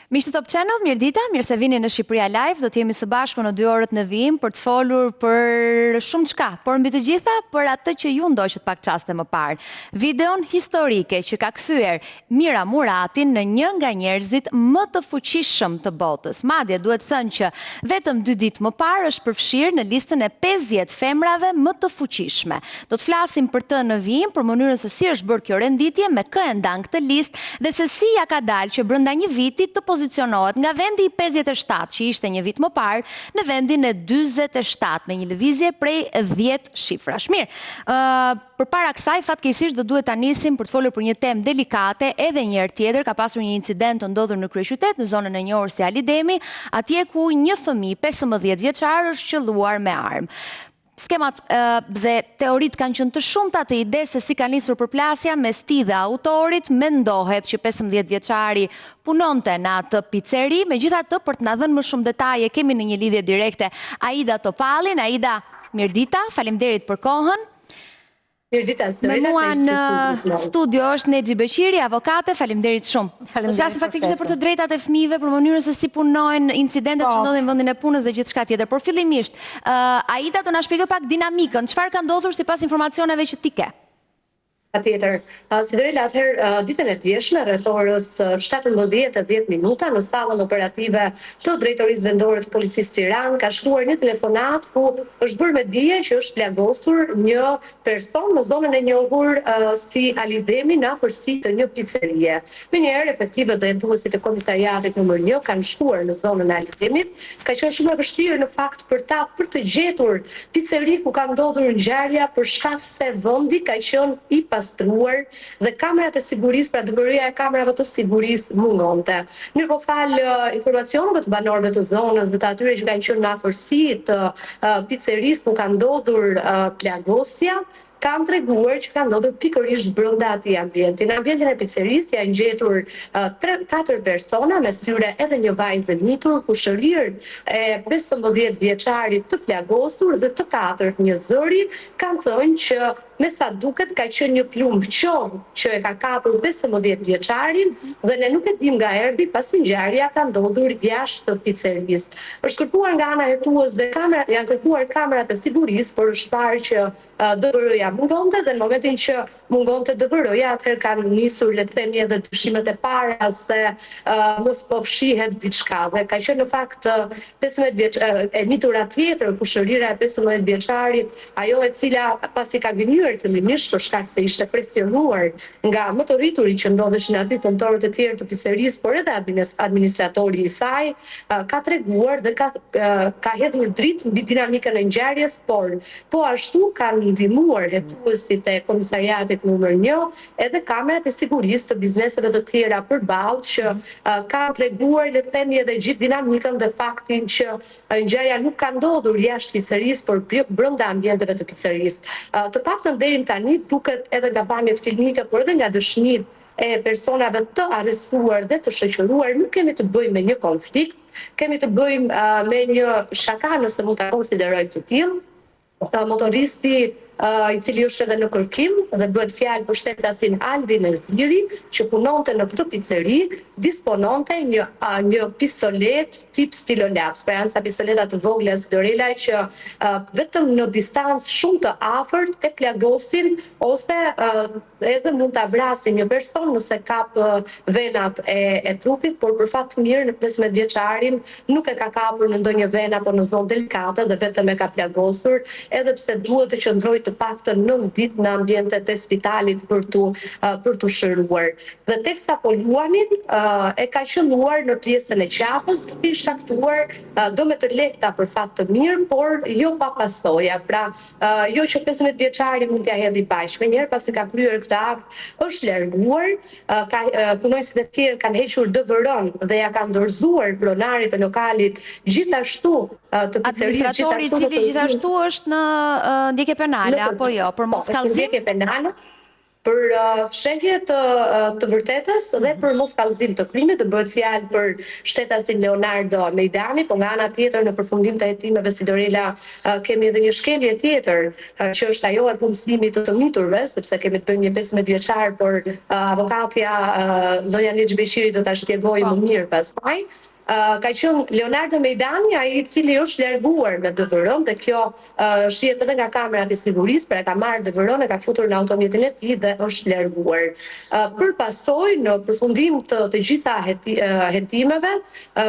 Miq të Top Channel, mirëdita, mirë se vini në Shqipëria Live. Do të jemi së bashku në dy orët në vijim për të folur për shumëçka, por mbi të gjitha për atë që ju ndoqët pak çaste më parë. Videon historike që ka kthyer Mira Muratin në një nga njerëzit më të fuqishëm të botës. Madje duhet thënë që vetëm dy ditë më parë është përfshirë në listën e 50 femrave më të fuqishme. Do të flasim për të në vijim, për mënyrën se si është bërë kjo renditje, me kë e ndan këtë listë dhe se si ia ka dalë që brenda një viti të pozicionohet nga vendi i 57 që ishte një vit më parë në vendin e 47 me një lëvizje prej 10 shifrash. Mirë, ë përpara kësaj fatkeqësisht do duhet ta nisim për të folur për një temë delikate edhe një herë tjetër ka pasur një incident të ndodhur në kryeqytet në zonën e njohur si Ali Demi, atje ku një fëmijë 15 vjeçar është qëlluar me armë. Skemat dhe teoritë kanë qenë të shumta të idesë se si ka nisur përplasja mes tij dhe autorit, mendohet që 15 vjeçari punonte në atë piceri, megjithatë për të na dhënë më shumë detaje kemi në një lidhje direkte Aida Topallin. Aida, mirëdita, faleminderit për kohën. Mirëdita, Me mua në studio është Nexhi Beqiri, avokate, faleminderit shumë. Do flasim faktikisht për të drejtat e fëmijëve, për mënyrën se si punojnë incidentet që po. ndodhin në vendin e punës dhe gjithçka tjetër. Por fillimisht, Aida do na shpjegojë pak dinamikën, çfarë ka ndodhur sipas informacioneve që ti ke? Patjetër. Sidrela, atëherë ditën e djeshme rreth orës 17:10 minuta në sallën operative të Drejtorisë Vendore të Policisë Tiranë ka shkuar një telefonatë ku është bërë me dije që është plagosur një person në zonën e njohur si Ali Demi në afërsi të një picerie. Menjëherë efektivët dhe hetuesit e komisariatit numër 1 kanë shkuar në zonën e Ali Demit. Ka qenë shumë e vështirë në fakt për ta për të gjetur piceri ku ka ndodhur ngjarja për shkak se vendi ka qenë i pastruar dhe kamerat e sigurisë, pra DVR-ja e kamerave të sigurisë mungonte. Mirëpo falë informacioneve të banorëve të zonës dhe të atyre që kanë qenë në afërsi të picerisë ku ka ndodhur plagosja, kanë treguar që ka ndodhur pikërisht brenda atij ambienti. Në ambientin e picerisë janë gjetur 3 4 persona, mes tyre edhe një vajzë e mitur, kushërirë e 15 vjeçarit të plagosur dhe të katërt një zëri kanë thënë që Me sa duket ka qenë një plumb qovë që e ka kapur 15 vjeçarin dhe ne nuk e dimë nga erdhi pasi ngjarja ka ndodhur jashtë picerisë. Është kërkuar nga ana e hetuesve kamera, janë kërkuar kamerat e sigurisë, por është parë që DVR-ja mungonte dhe në momentin që mungonte DVR-ja atëherë kanë nisur le të themi edhe dyshimet e para se mos po fshihet diçka dhe ka qenë në fakt 15 vjeç e mitura tjetër kushërira e 15 vjeçarit Ajo e cila pasi ka gënjyer fillimisht për shkak se ishte presionuar nga më të rriturit që ndodheshin aty, punëtorët e tjerë të picerisë, por edhe administratori i saj, ka treguar dhe ka ka hedhur dritë mbi dinamikën e ngjarjes, por po ashtu kanë ndihmuar hetuesit e komisariatit numër një edhe kamerat e sigurisë të bizneseve të tjera përballë që kanë treguar le të themi edhe gjithë dinamikën dhe faktin që Ngjarja nuk ka ndodhur jashtë picerisë, por brenda ambienteve të picerisë. Të paktën deri më tani duket edhe nga pamjet filmike, por edhe nga dëshmitë e personave të arrestuar dhe të shoqëruar, nuk kemi të bëjmë me një konflikt, kemi të bëjmë me një shaka nëse mund ta konsiderojmë të tillë. Motoristi i cili është edhe në kërkim dhe bëhet fjalë për shtetasin Aldi Neziri, që punonte në këtë piceri, dispononte një një pistoletë tip stilolaps, pra janë ca pistoleta të vogla Sidorela që vetëm në distancë shumë të afërt e plagosin ose edhe mund ta vrasin një person nëse kap venat e, e trupit, por për fat të mirë në 15 vjeçarin nuk e ka kapur në ndonjë venë apo në zonë delikate dhe vetëm e ka plagosur, edhe pse duhet të qëndrojë të paktën 9 ditë në ambientet e spitalit për t'u për t'u shëruar. Dhe teksa po luanin, e ka qëlluar në pjesën e qafës, duke i shkaktuar dëme të lehta për fat të mirë, por jo pa pasoja. Pra, Jo që 15 vjeçari mund t'ia hedhi paq. Menjëherë pasi ka kryer këtë akt, është larguar, ka punonjësit e tjerë kanë hequr DVR-n dhe ia kanë dorëzuar pronarit të lokalit gjithashtu të picerisë Administratori i cili gjithashtu është në ndjekje penale apo jo, për po, mos kallëzim? Është në ndjekje penale. Për fshehje të të vërtetës dhe për moskallëzim të krimit, dhe bëhet fjalë për shtetasin Leonardo Mejdani, po nga ana tjetër në përfundim të hetimeve Sidorela kemi edhe një shkelje tjetër, që është ajo e punësimit të të miturve, sepse kemi të bëjmë një 15 vjeçar, por avokatja zonja Nexhi Beqiri do ta shpjegojë më mirë pastaj. Ka qenë Leonardo Mejdani ai i cili është larguar me DVR-në dhe kjo shihet edhe nga kamerat e sigurisë, pra e ka marrë DVR-në, e ka futur në automjetin e tij dhe është larguar. Për pasojë, në përfundim të të gjitha hetimeve,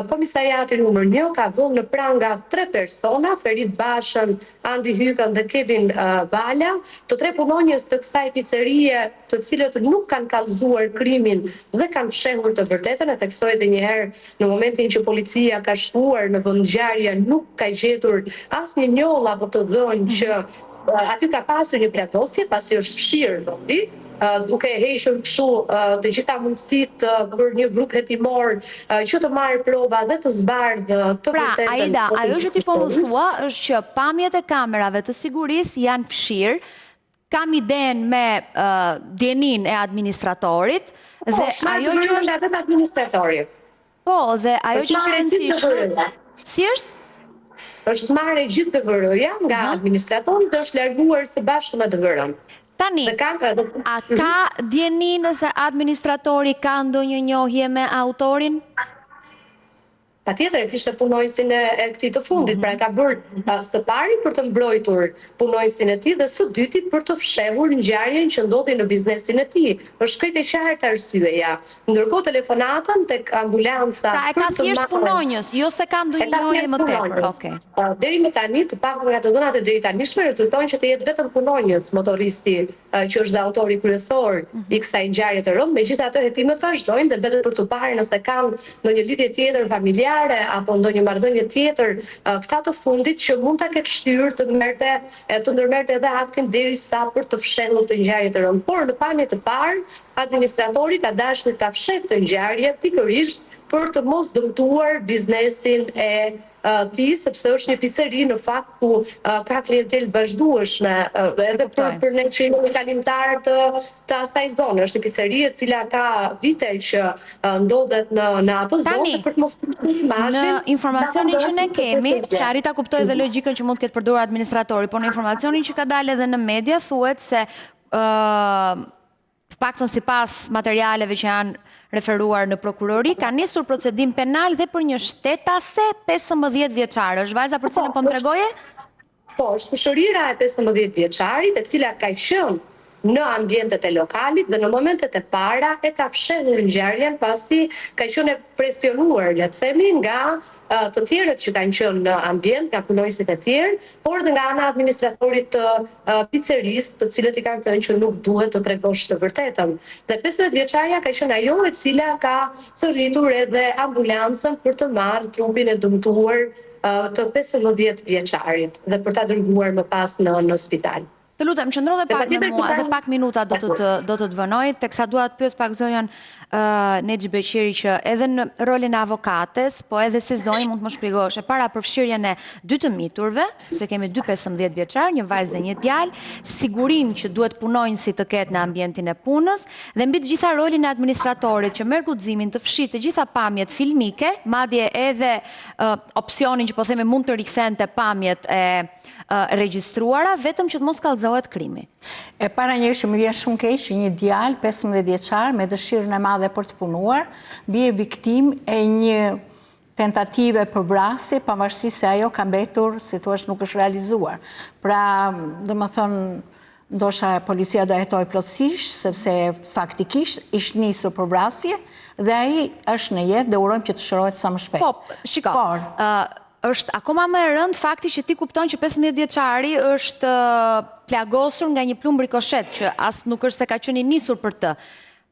Komisariati numër një ka vënë në pranga tre persona, Ferit Bashën, Andi Hykën dhe Kevin Bala, të tre punonjës të kësaj picerie, të cilët nuk kanë kallëzuar krimin dhe kanë fshehur të vërtetën, e theksoj edhe një herë, në momentin që policia ka shkuar në vendngjarje nuk ka gjetur asnjë njollë apo të dhënë që aty ka pasur një plagosje, pasi është fshirë vendi, duke hequr kështu të gjitha mundësitë për një grup hetimor që të marrë prova dhe të zbardhë të Pra, vërtetën Aida, e ajo që ti po më historisë. thua është që pamjet e kamerave të sigurisë janë fshirë, Kam idenë me dijeninë e administratorit Po, dhe është marrë ajo që DVR është nga vetë administratori. Po, dhe ajo Është që është e marrë e gjithë rëndësishme, DVR-ja. si është? Është marrë e gjithë DVR-ja nga Aha. administratori dhe është larguar së bashku me DVR-n. Tani, Dhe kanë edhe a ka dijeni nëse administratori ka ndonjë njohje me autorin? Patjetër e kishte punonjësin e, e këtij të fundit, pra e ka bërë së pari për të mbrojtur punonjësin e tij dhe së dyti për të fshehur ngjarjen që ndodhi në biznesin e tij. Është krejt e qartë arsyeja. Ndërkohë telefonatën tek ambulanca Pra e ka për të thjesht marrë punonjës, jo se ka E ndonjë ka njohje thjesht më tepër. punonjës. Okej. Deri më tani, të paktën nga të dhënat e deritanishme, rezulton që të jetë vetëm punonjës motoristi që është dhe autori kryesor i kësaj ngjarje të rëndë, megjithatë hetimet vazhdojnë dhe mbetet për t'u parë nëse kanë ndonjë lidhje tjetër familjare apo ndonjë marrëdhënie tjetër këta të fundit që mund ta ketë shtyrë të merrte të ndërmerrte edhe aktin derisa për të fshehur këtë ngjarje të rëndë. Por në pamje të parë, administratori ka dashur ta fshehë këtë ngjarje pikërisht për të mos dëmtuar biznesin e tij, sepse është një piceri në fakt ku ka klientelë të vazhdueshme edhe për për ne që jemi kalimtarë të të asaj zone. Është një piceri e cila ka vite që ndodhet në në atë zonë dhe për të mos prishur imazhin. Në informacionin që ne kemi, se arrij ta kuptoj edhe logjikën që mund të ketë përdorur administratori, por në informacionin që ka dalë edhe në media thuhet se ë të paktën sipas materialeve që janë referuar në prokurori, ka nisur procedim penal dhe për një shtetase 15 vjeçare. Është vajza për cilën po më tregoje? Po, është kushërira e 15 vjeçarit, e cila ka qenë në ambientet e lokalit dhe në momentet e para e ka fshehur ngjarjen pasi ka qenë e presionuar, le të themi, nga të tjerët që kanë qenë në ambient, nga punonjësit e tjerë, por edhe nga ana e administratorit të picerisë, të cilët i kanë thënë që nuk duhet të tregosh të vërtetën. Dhe 15 vjeçarja ka qenë ajo e cila ka thërritur edhe ambulancën për të marrë trupin e dëmtuar të 15 vjeçarit dhe për ta dërguar më pas në në spital. Të lutem, qëndro dhe pak me mua, edhe pak minuta do të të do të të vonoj, teksa dua të pyes pak zonjën Nexhi Beqiri që edhe në rolin e avokates, po edhe si zonjë mund të më shpjegosh e para përfshirjen e dy të miturve, se kemi dy 15 vjeçar, një vajzë dhe një djalë, sigurinë që duhet punonjësi të ketë në ambientin e punës dhe mbi të gjitha rolin e administratorit që merr guximin të fshijë të gjitha pamjet filmike, madje edhe opsionin që po themi mund të rikthente pamjet e regjistruara, vetëm që të mos kallëzohet krimi. E para njëherë që më vjen shumë keq që një djalë 15 vjeçar me dëshirën e madhe për të punuar, bie viktimë e një tentative për vrasje, pavarësisht se ajo ka mbetur, si thua, nuk është realizuar. Pra, domethënë, ndoshta policia do hetojë plotësisht, sepse faktikisht ishte nisur për vrasje, dhe ai është në jetë dhe urojmë që të shërohet sa më shpejt. Po, shiko, Por, është akoma më e rëndë fakti që ti kupton që 15 vjeçari është plagosur nga një plumb rikoshet që as nuk është se ka qenë i nisur për të.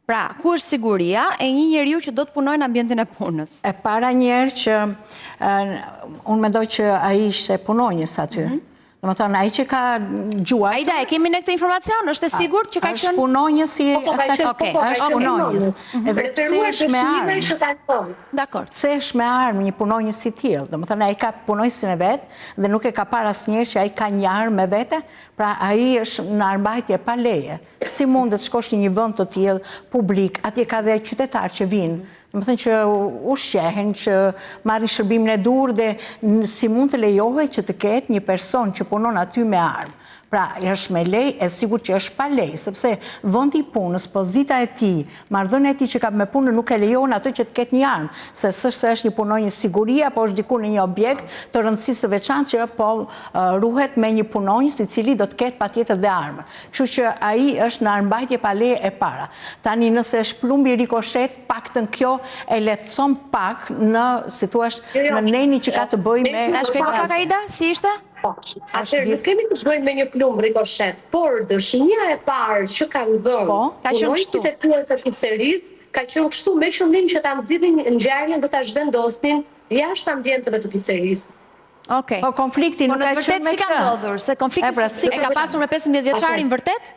Pra, ku është siguria e një njeriu që do të punojë në ambientin e punës? E para njëherë që unë mendoj që ai ishte punonjës aty. Mhm. Domethënë, ai që ka gjuajtur... Aida, e kemi ne këtë informacion? Është e sigurt që ka qenë... Është punonjës i... Po, po, ka qenë, po, po, është punonjës. Mhm. Edhe pse është me armë. Dakord. Pse është me armë një punonjës i tillë? Domethënë, ai ka punonjësin e vet dhe nuk e ka parë asnjëherë që ai ka një armë me vete, pra ai është në armëmbajtje pa leje. Si mundet të shkosh në një vend të tillë publik, atje ka dhe qytetarë që vijnë, domethënë që ushqehen, që marrin shërbimin e duhur dhe si mund të lejohet që të ketë një person që punon aty me armë. Pra, është me leje, e sigurt që është pa leje, sepse vendi i punës, pozita e tij, marrëdhënia e tij që ka me punën nuk e lejon atë që të ketë një armë, se s'është se është një punonjës sigurie apo është diku në një objekt të rëndësisë së veçantë që po ruhet me një punonjës i cili do të ketë patjetër dhe armë. Kështu që ai është në armëmbajtje pa leje e para. Tani nëse është plumbi rikoshet, paktën kjo e lehtëson pak në, si thua, jo, jo. në nenin që ka të bëjë me Na shpjego pak Aida, si ishte? Po. Atëherë nuk kemi të bëjmë me një plumb rikoshet, por dëshmia e parë që kanë dhënë po, ka qenë kështu. Punonjësit e tjerë të picerisë ka qenë kështu me qëllim që ta nxirrnin ngjarjen dhe ta zhvendosnin jashtë ambienteve të picerisë. Okej. Po konflikti po nuk ka qenë me si ka këtë. ndodhur? Se konflikti E pra, si e ka pasur me 15 vjeçarin vërtet?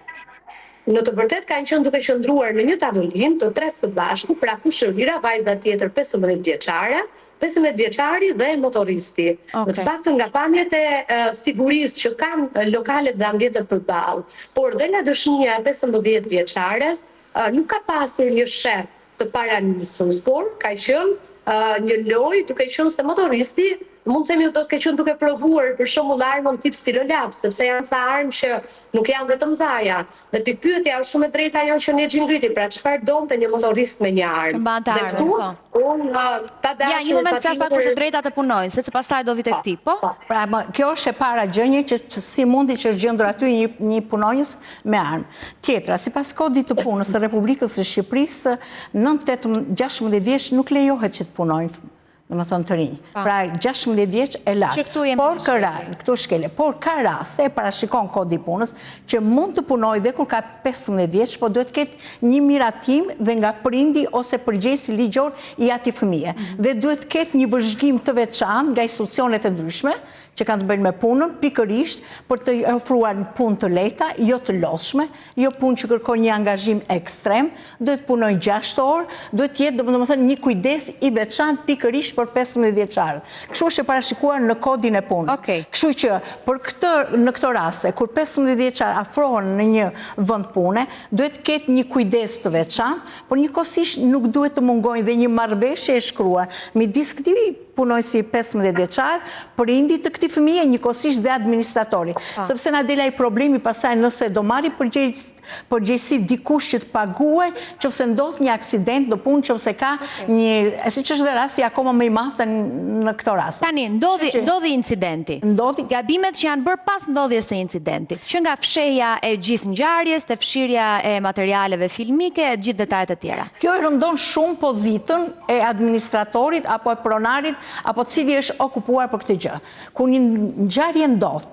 Në të vërtetë kanë qenë duke qëndruar në një tavolinë të tre së bashku, pra kushërira, vajza tjetër 15 vjeçare, 15 vjeçari dhe motoristi. Në të paktën nga pamjet e sigurisë që kanë lokalet dhe ambientet përballë, por dhe nga dëshmia e 15 vjeçares, nuk ka pasur një sherr të paranisur, por ka qenë një lojë duke qenë se motoristi mund të themi do të ketë qenë duke provuar për shembull armën tip stilolaps, sepse janë ca armë që nuk janë dhe të mëdhaja. Dhe pikëpyetja është shumë e drejtë ajo që Nexhi ngriti, pra çfarë donte një motorist me një armë? Dhe këtu po. unë pa dashur Ja, një moment flas pak për të drejtat e punonjësit, sepse pastaj do vi tek po, ti, po? po? Pra, kjo është e para gjë që, që si mundi që është gjendur aty një, një punonjës me armë. Tjetra, sipas Kodit të Punës së Republikës së Shqipërisë, nën 16 vjeç nuk lejohet që të punojnë, domethënë të rinj. Pra 16 vjeç e lart. Që këtu jemi Por ka këtu shkelje. Por ka raste, e parashikon Kodi i Punës, që mund të punojë dhe kur ka 15 vjeç, po duhet të ketë një miratim dhe nga prindi ose përgjegjësi ligjor i atij fëmije. Mhm. Dhe duhet të ketë një vëzhgim të veçantë nga institucionet e ndryshme, që kanë të bëjnë me punën, pikërisht për të ofruar punë të lehta, jo të lodhshme, jo punë që kërkon një angazhim ekstrem, duhet të punojnë 6 orë, duhet të jetë, domethënë, një kujdes i veçantë pikërisht për 15 vjeçarët. Kështu është e parashikuar në kodin e punës. Kështu që për këtë në këto raste kur 15 vjeçar afrohen në një vend pune, duhet të ketë një kujdes të veçantë, por njëkohësisht nuk duhet të mungojë dhe një marrëveshje e shkruar midis këtij punonjësi 15 vjeçar, prindit të këtij fëmije, njëkohësisht dhe administratori. Sepse na del ai problemi pastaj nëse do marri përgjegjësi dikush që të paguajë, qofse ndodh një aksident në punë, qofse ka një, siç është dhe rasti akoma më i madh në këto raste. Tani, ndodhi, ndodhi incidenti. Ndodhi. Gabimet që janë bërë pas ndodhjes së incidentit, që nga fshehja e gjithë ngjarjes, te fshirja e materialeve filmike e gjithë detajet e tjera. Kjo e rëndon shumë pozitën e administratorit apo e pronarit apo cili është okupuar për këtë gjë. Kur një ngjarje ndodh,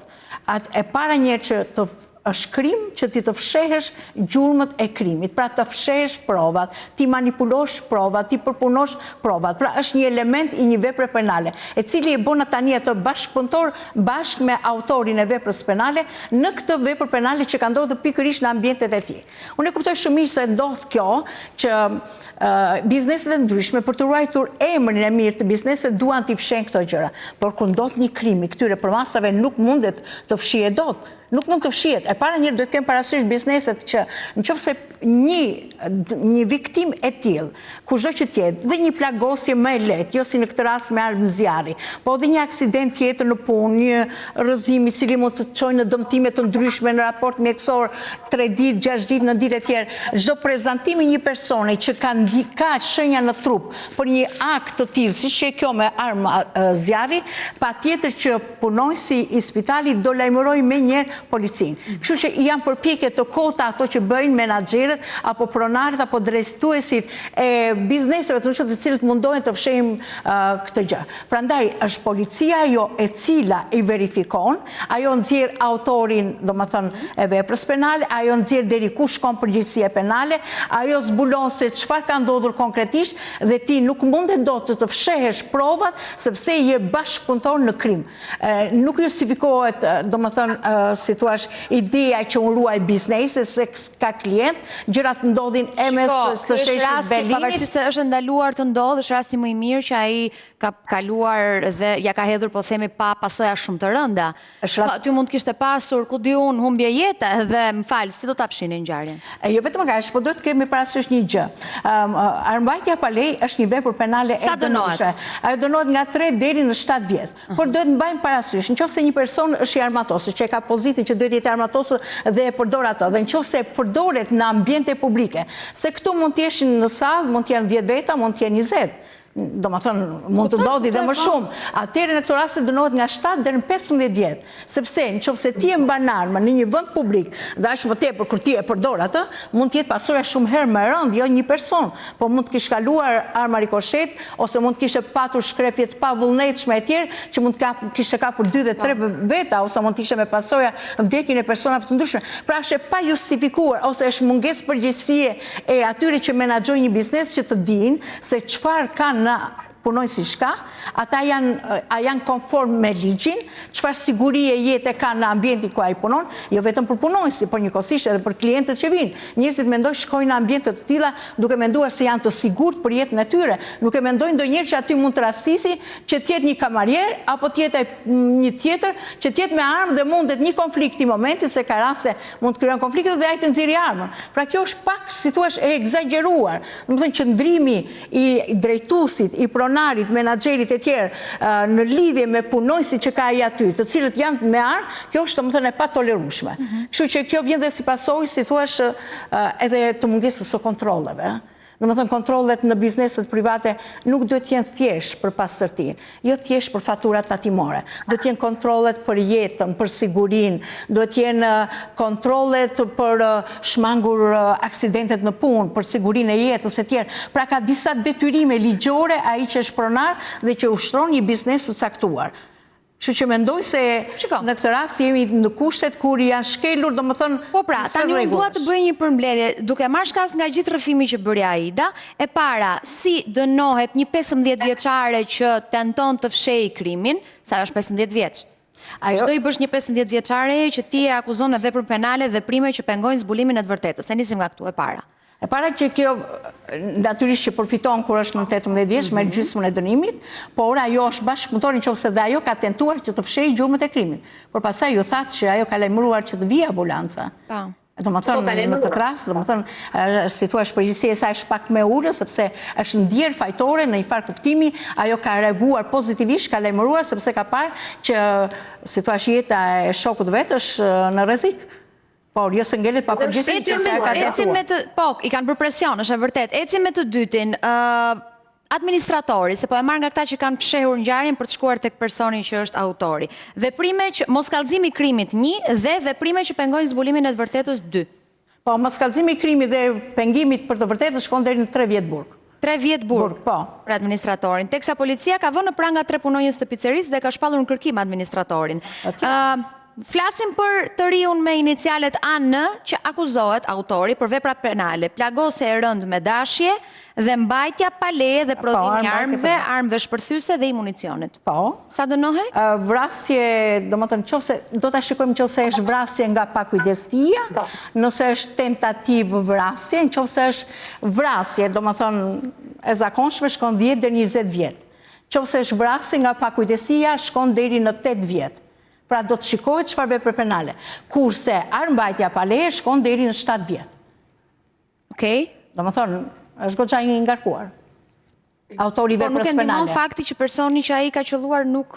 atë e para njëherë që të është krim që ti të fshehësh gjurmët e krimit, pra të fshehësh provat, ti manipulosh provat, ti përpunosh provat. Pra është një element i një vepre penale, e cili e bën tani atë bashkëpunëtor bashkë me autorin e veprës penale në këtë vepër penale që ka ndodhur pikërisht në ambientet e tij. Unë e kuptoj shumë mirë se ndodh kjo që bizneset e ndryshme për të ruajtur emrin e mirë të biznesit duan t'i fshehin këto gjëra. Por kur ndodh një krim i këtyre përmasave nuk mundet të fshihet dot. Nuk mund të fshihet. E para njëherë duhet të kenë parasysh bizneset që në qoftë se një një viktimë e tillë, kushdo që të jetë, dhe një plagosje më e lehtë, jo si në këtë rast me armë zjarri, po dhe një aksident tjetër në punë, një rrëzim i cili mund të çojë në dëmtime të ndryshme në raport mjekësor, 3 ditë, 6 ditë, 9 ditë e tjerë. Çdo prezantim i një personi që ka ka shenja në trup për një akt të tillë, siç qe kjo me armë zjarri, patjetër që punonjësi i spitalit do lajmërojë menjëherë. policinë. Kështu që janë përpjekje të kota ato që bëjnë menaxherët apo pronarët apo drejtuesit e bizneseve të ndryshme të cilët mundohen të fshehin këtë gjë. Prandaj është policia ajo e cila i verifikon, ajo nxjerr autorin, domethënë, e veprës penale, ajo nxjerr deri ku shkon përgjegjësia penale, ajo zbulon se çfarë ka ndodhur konkretisht dhe ti nuk mundet dot të të fshehësh provat sepse je bashkëpunëtor në krim. Nuk justifikohet, domethënë, si thua, ideja që unë ruaj biznese se ka klient, gjërat ndodhin e mes të sheshit Berlinit. Pavarësisht se është ndaluar të ndodhë, është rasti më i mirë që ai ka kaluar dhe ia ka hedhur, po themi, pa pasoja shumë të rënda. Po aty mund të kishte pasur, ku di unë, humbje jete dhe, më fal, si do ta fshinin ngjarjen? Jo vetëm kaq, po duhet të kemi parasysh një gjë. Armëmbajtja pa leje është një vepër penale e dënueshme. Ajo dënohet nga 3 deri në 7 vjet. Por duhet të mbajmë parasysh, në qoftë se një person është i armatosur, që e ka pozitën që duhet të jetë i armatosur dhe e përdor atë, dhe në qoftë se përdoret në ambiente publike, se këtu mund të jesh në sallë, mund të jenë 10 veta, mund të jenë 20, domethënë, mund të ndodhi dhe më po. shumë. Atëherë në këto raste dënohet nga 7 deri në 15 vjet. Sepse në qoftë se ti e mban armën në një vend publik dhe aq më tepër kur ti e përdor atë, mund të jetë pasoja shumë herë më e rëndë, jo një person, po mund të kish kaluar arma rikoshet ose mund të kishte patur shkrepje të pavullnetshme etj, që mund të kishte kapur dy dhe tre po. veta ose mund të ishte me pasoja vdekjen e personave të ndryshme. Pra është e pajustifikuar ose është mungesë përgjegjësie e atyre që menaxhojnë një biznes që të dinë se çfarë kanë në punonjësit çka, ata janë, a janë konform me ligjin, çfarë sigurie jete kanë në ambientin ku ai punon, jo vetëm për punonjësit, por njëkohësisht edhe për klientët që vijnë. Njerëzit mendojnë shkojnë në ambiente të tilla duke menduar se janë të sigurt për jetën e tyre, nuk e mendojnë ndonjëherë që aty mund të rastisi që të jetë një kamarier apo të jetë një tjetër që të jetë me armë dhe mundet një konflikt i momentit se ka raste Mund të krijohen konflikte dhe ai të nxjerrë armën. Pra kjo është pak, si thua, e ekzagjeruar. Domethënë qëndrimi i drejtuesit, i pronarit, menaxherit e tjerë në lidhje me punonjësit që ka ai aty, të cilët janë me armë, kjo është domethënë e patolerueshme. Mhm. Kështu që kjo vjen dhe si pasojë, si thua, edhe të mungesës së kontrolleve. Domethënë kontrollet në bizneset private nuk duhet të jenë thjesht për pastërtinë, jo thjesht për faturat tatimore. Duhet të jenë kontrollet për jetën, për sigurinë, duhet të jenë kontrollet për shmangur aksidentet në punë, për sigurinë e jetës e tjerë. Pra ka disa detyrime ligjore ai që është pronar dhe që ushtron një biznes të caktuar. Kështu që mendoj se në këtë rast jemi në kushtet kur janë shkelur, domethënë, Po pra, tani unë dua të bëj një përmbledhje, duke marrë shkas nga gjithë rrëfimi që bëri Aida, e para, si dënohet një 15 vjeçare që tenton të fshehë krimin, se ajo është 15 vjeç. Ajo... Ç'do i bësh një 15 vjeçareje që ti e akuzon me vepër penale veprime që pengojnë zbulimin e të vërtetës. E nisim nga këtu e para. E para që kjo natyrisht që përfiton kur është në 18 vjeç me mhm. gjysmën e dënimit, por ajo është bashkëpunëtore në qoftë se dhe ajo ka tentuar që të fshehë gjurmët e krimit. Por pastaj ju thatë që ajo ka lajmëruar që të vijë ambulanca. Po. Domethënë, po, në këtë rast, domethënë, si thua, përgjegjësia e saj është pak më e ulët, sepse është ndier fajtore në një farë kuptimi, ajo ka reaguar pozitivisht, ka lajmëruar, sepse ka parë që, si thua, jeta e shokut vet është në rrezik. Por, jo se ngelet pa përgjegjësi, sepse ajo ka tentuar. Me të, po, i kanë bërë presion, është e vërtetë. Ecim me të dytin, administratori, se po e marr nga këta që kanë fshehur ngjarjen për të shkuar tek personi që është autori. Veprime që, moskallëzimi i krimit një dhe veprime që pengojnë zbulimin e të vërtetës dy. Po, moskallëzimi i krimit dhe pengimit për të vërtetën shkon deri në 3 vjet burg. 3 vjet burg. Po. Për administratorin. Teksa policia ka vënë në pranga tre punonjës të picerisë dhe ka shpallur në kërkim administratorin. Flasim për të riun me inicialet AN që akuzohet autori për vepra penale, plagosje e rëndë me dashje dhe mbajtja pa leje dhe po, prodhimi i armëve, armëve shpërthyese dhe i municionit. Po. Sa dënohej? Vrasje, domethënë, qoftë se, do ta shikojmë në qoftë se është vrasje nga pakujdesia, po. nëse është tentativë vrasje, në qoftë se është vrasje, domethënë, e zakonshme shkon 10 deri 20 vjet. Qoftë se është vrasje nga pakujdesia, shkon deri në 8 vjet. Pra do të shikohet çfarë vepre penale. Kurse armëmbajtja pa leje shkon deri në 7 vjet. Okej. Domethënë, është goxha i ngarkuar. Autori i veprës penale. Po nuk e ndihmon fakti që personi që ai ka qëlluar nuk,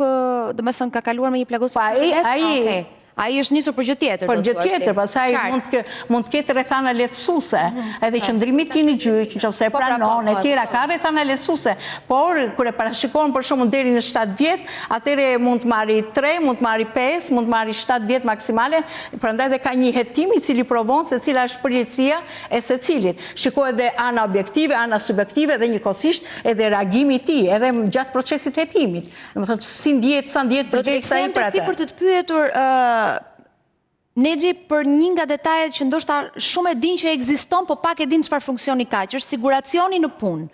domethënë, ka kaluar me një plagosje po, ai, ai, ah, okay. Ai është nisur për gjë tjetër, Për gjë tjetër, pastaj mund të mund të ketë rrethana lehtësuese, mhm. edhe qëndrimi i tij në gjyq, në qoftë se e po, pra, po, pranon, e po, tjera, ka rrethana lehtësuese, por kur e parashikon për shembull deri në 7 vjet, atëherë mund të marri 3, mund të marri 5, mund të marri 7 vjet maksimale, prandaj dhe ka një hetim i cili provon se cila është përgjegjësia e secilit. Shikohet dhe ana objektive, ana subjektive dhe njëkohësisht edhe reagimi i tij, edhe gjatë procesit të hetimit. Domethënë, si ndjehet, sa ndjehet përgjegjës ai për atë. Do të rikthehem te ti për të të pyetur, Nexhi, për një nga detajet që ndoshta shumë e dinë që ekziston, po pak e dinë çfarë funksioni ka, që është siguracioni në punë.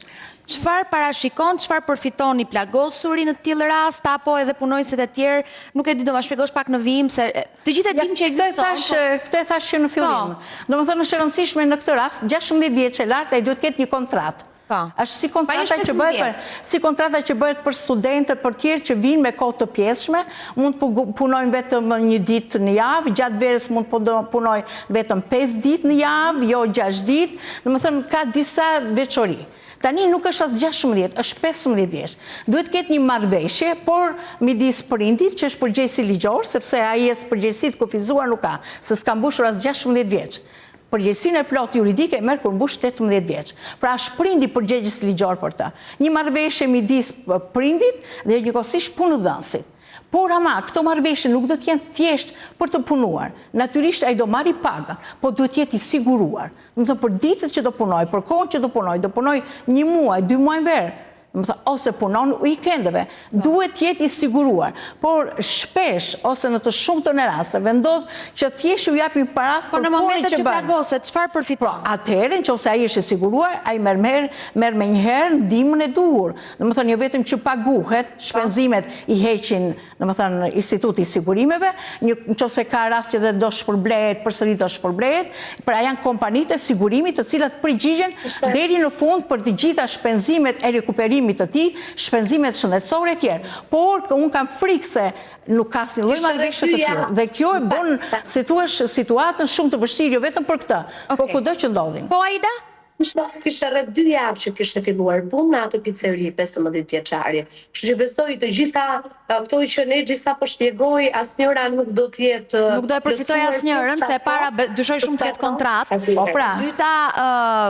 Çfarë parashikon, çfarë përfiton i plagosuri në të tillë rast apo edhe punonjësit e tjerë, nuk e di, do ma shpjegosh pak në vijim se të gjithë e dimë që ekziston. Po. Këtë e thashë që në fillim. Po. Domethënë është e rëndësishme në këtë rast, 16 vjeç e lart ai duhet të ketë një kontratë. Po. Është si kontrata që bëhet për si kontrata që bëhet për studentët, për tjerë që vijnë me kohë të pjesshme, mund të punojnë vetëm një ditë në javë, gjatë verës mund të punojnë vetëm 5 ditë në javë, jo 6 ditë, domethënë ka disa veçori. Tani nuk është as 16, është 15 vjeç. Duhet të ketë një marrëveshje, por midis prindit që është përgjegjësi ligjor, sepse ai as përgjegjësi të kufizuar nuk ka, se s'ka mbushur as 16 vjeç. Përgjegjësinë e plotë juridike e merr kur mbush 18 vjeç. Pra është prindi përgjegjës ligjor për të. Një marrëveshje midis prindit dhe njëkohësisht punëdhënësit. Por ama, këto marrëveshje nuk do të jenë thjesht për të punuar. Natyrisht ai do marri pagën, po duhet të jetë i siguruar. Domethënë për ditët që do punojë, për kohën që do punojë, do punojë një muaj, dy muaj në verë, Domethënë, ose punon weekendeve, duhet të jetë i siguruar. Por shpesh, ose në të shumtën e rasteve, ndodh që thjesht u japin paratë po për punën që bëjnë. Po në momentet që plagoset, çfarë përfiton? Po, atëherë, në qoftë se ai është i siguruar, ai merr merr merr menjëherë ndihmën e duhur. Domethënë, jo vetëm që paguhet, shpenzimet i heqin domethënë Instituti i Sigurimeve, në qoftë se ka rast që dhe do shpërblehet, përsëri do shpërblehet, pra janë kompanitë e sigurimit të cilat përgjigjen deri në fund për të gjitha shpenzimet e rikuperimit të tij, shpenzimet shëndetësore e tjerë. Por, unë kam frikë se nuk ka asnjë lloj marrëveshje të tillë. Dhe kjo e bën, si thuash, situatën shumë të vështirë jo vetëm për këtë, po kudo që ndodhin. Po Aida? Kishte rreth dy javë që kishte filluar punë në atë piceri 15 vjeçari. Kështu që besoj të gjitha këto që Nexhi sapo shpjegoi, asnjëra nuk do të jetë Nuk do e përfitojë asnjërën, se e para dyshoj shumë të ketë kontratë. Po pra. E dyta,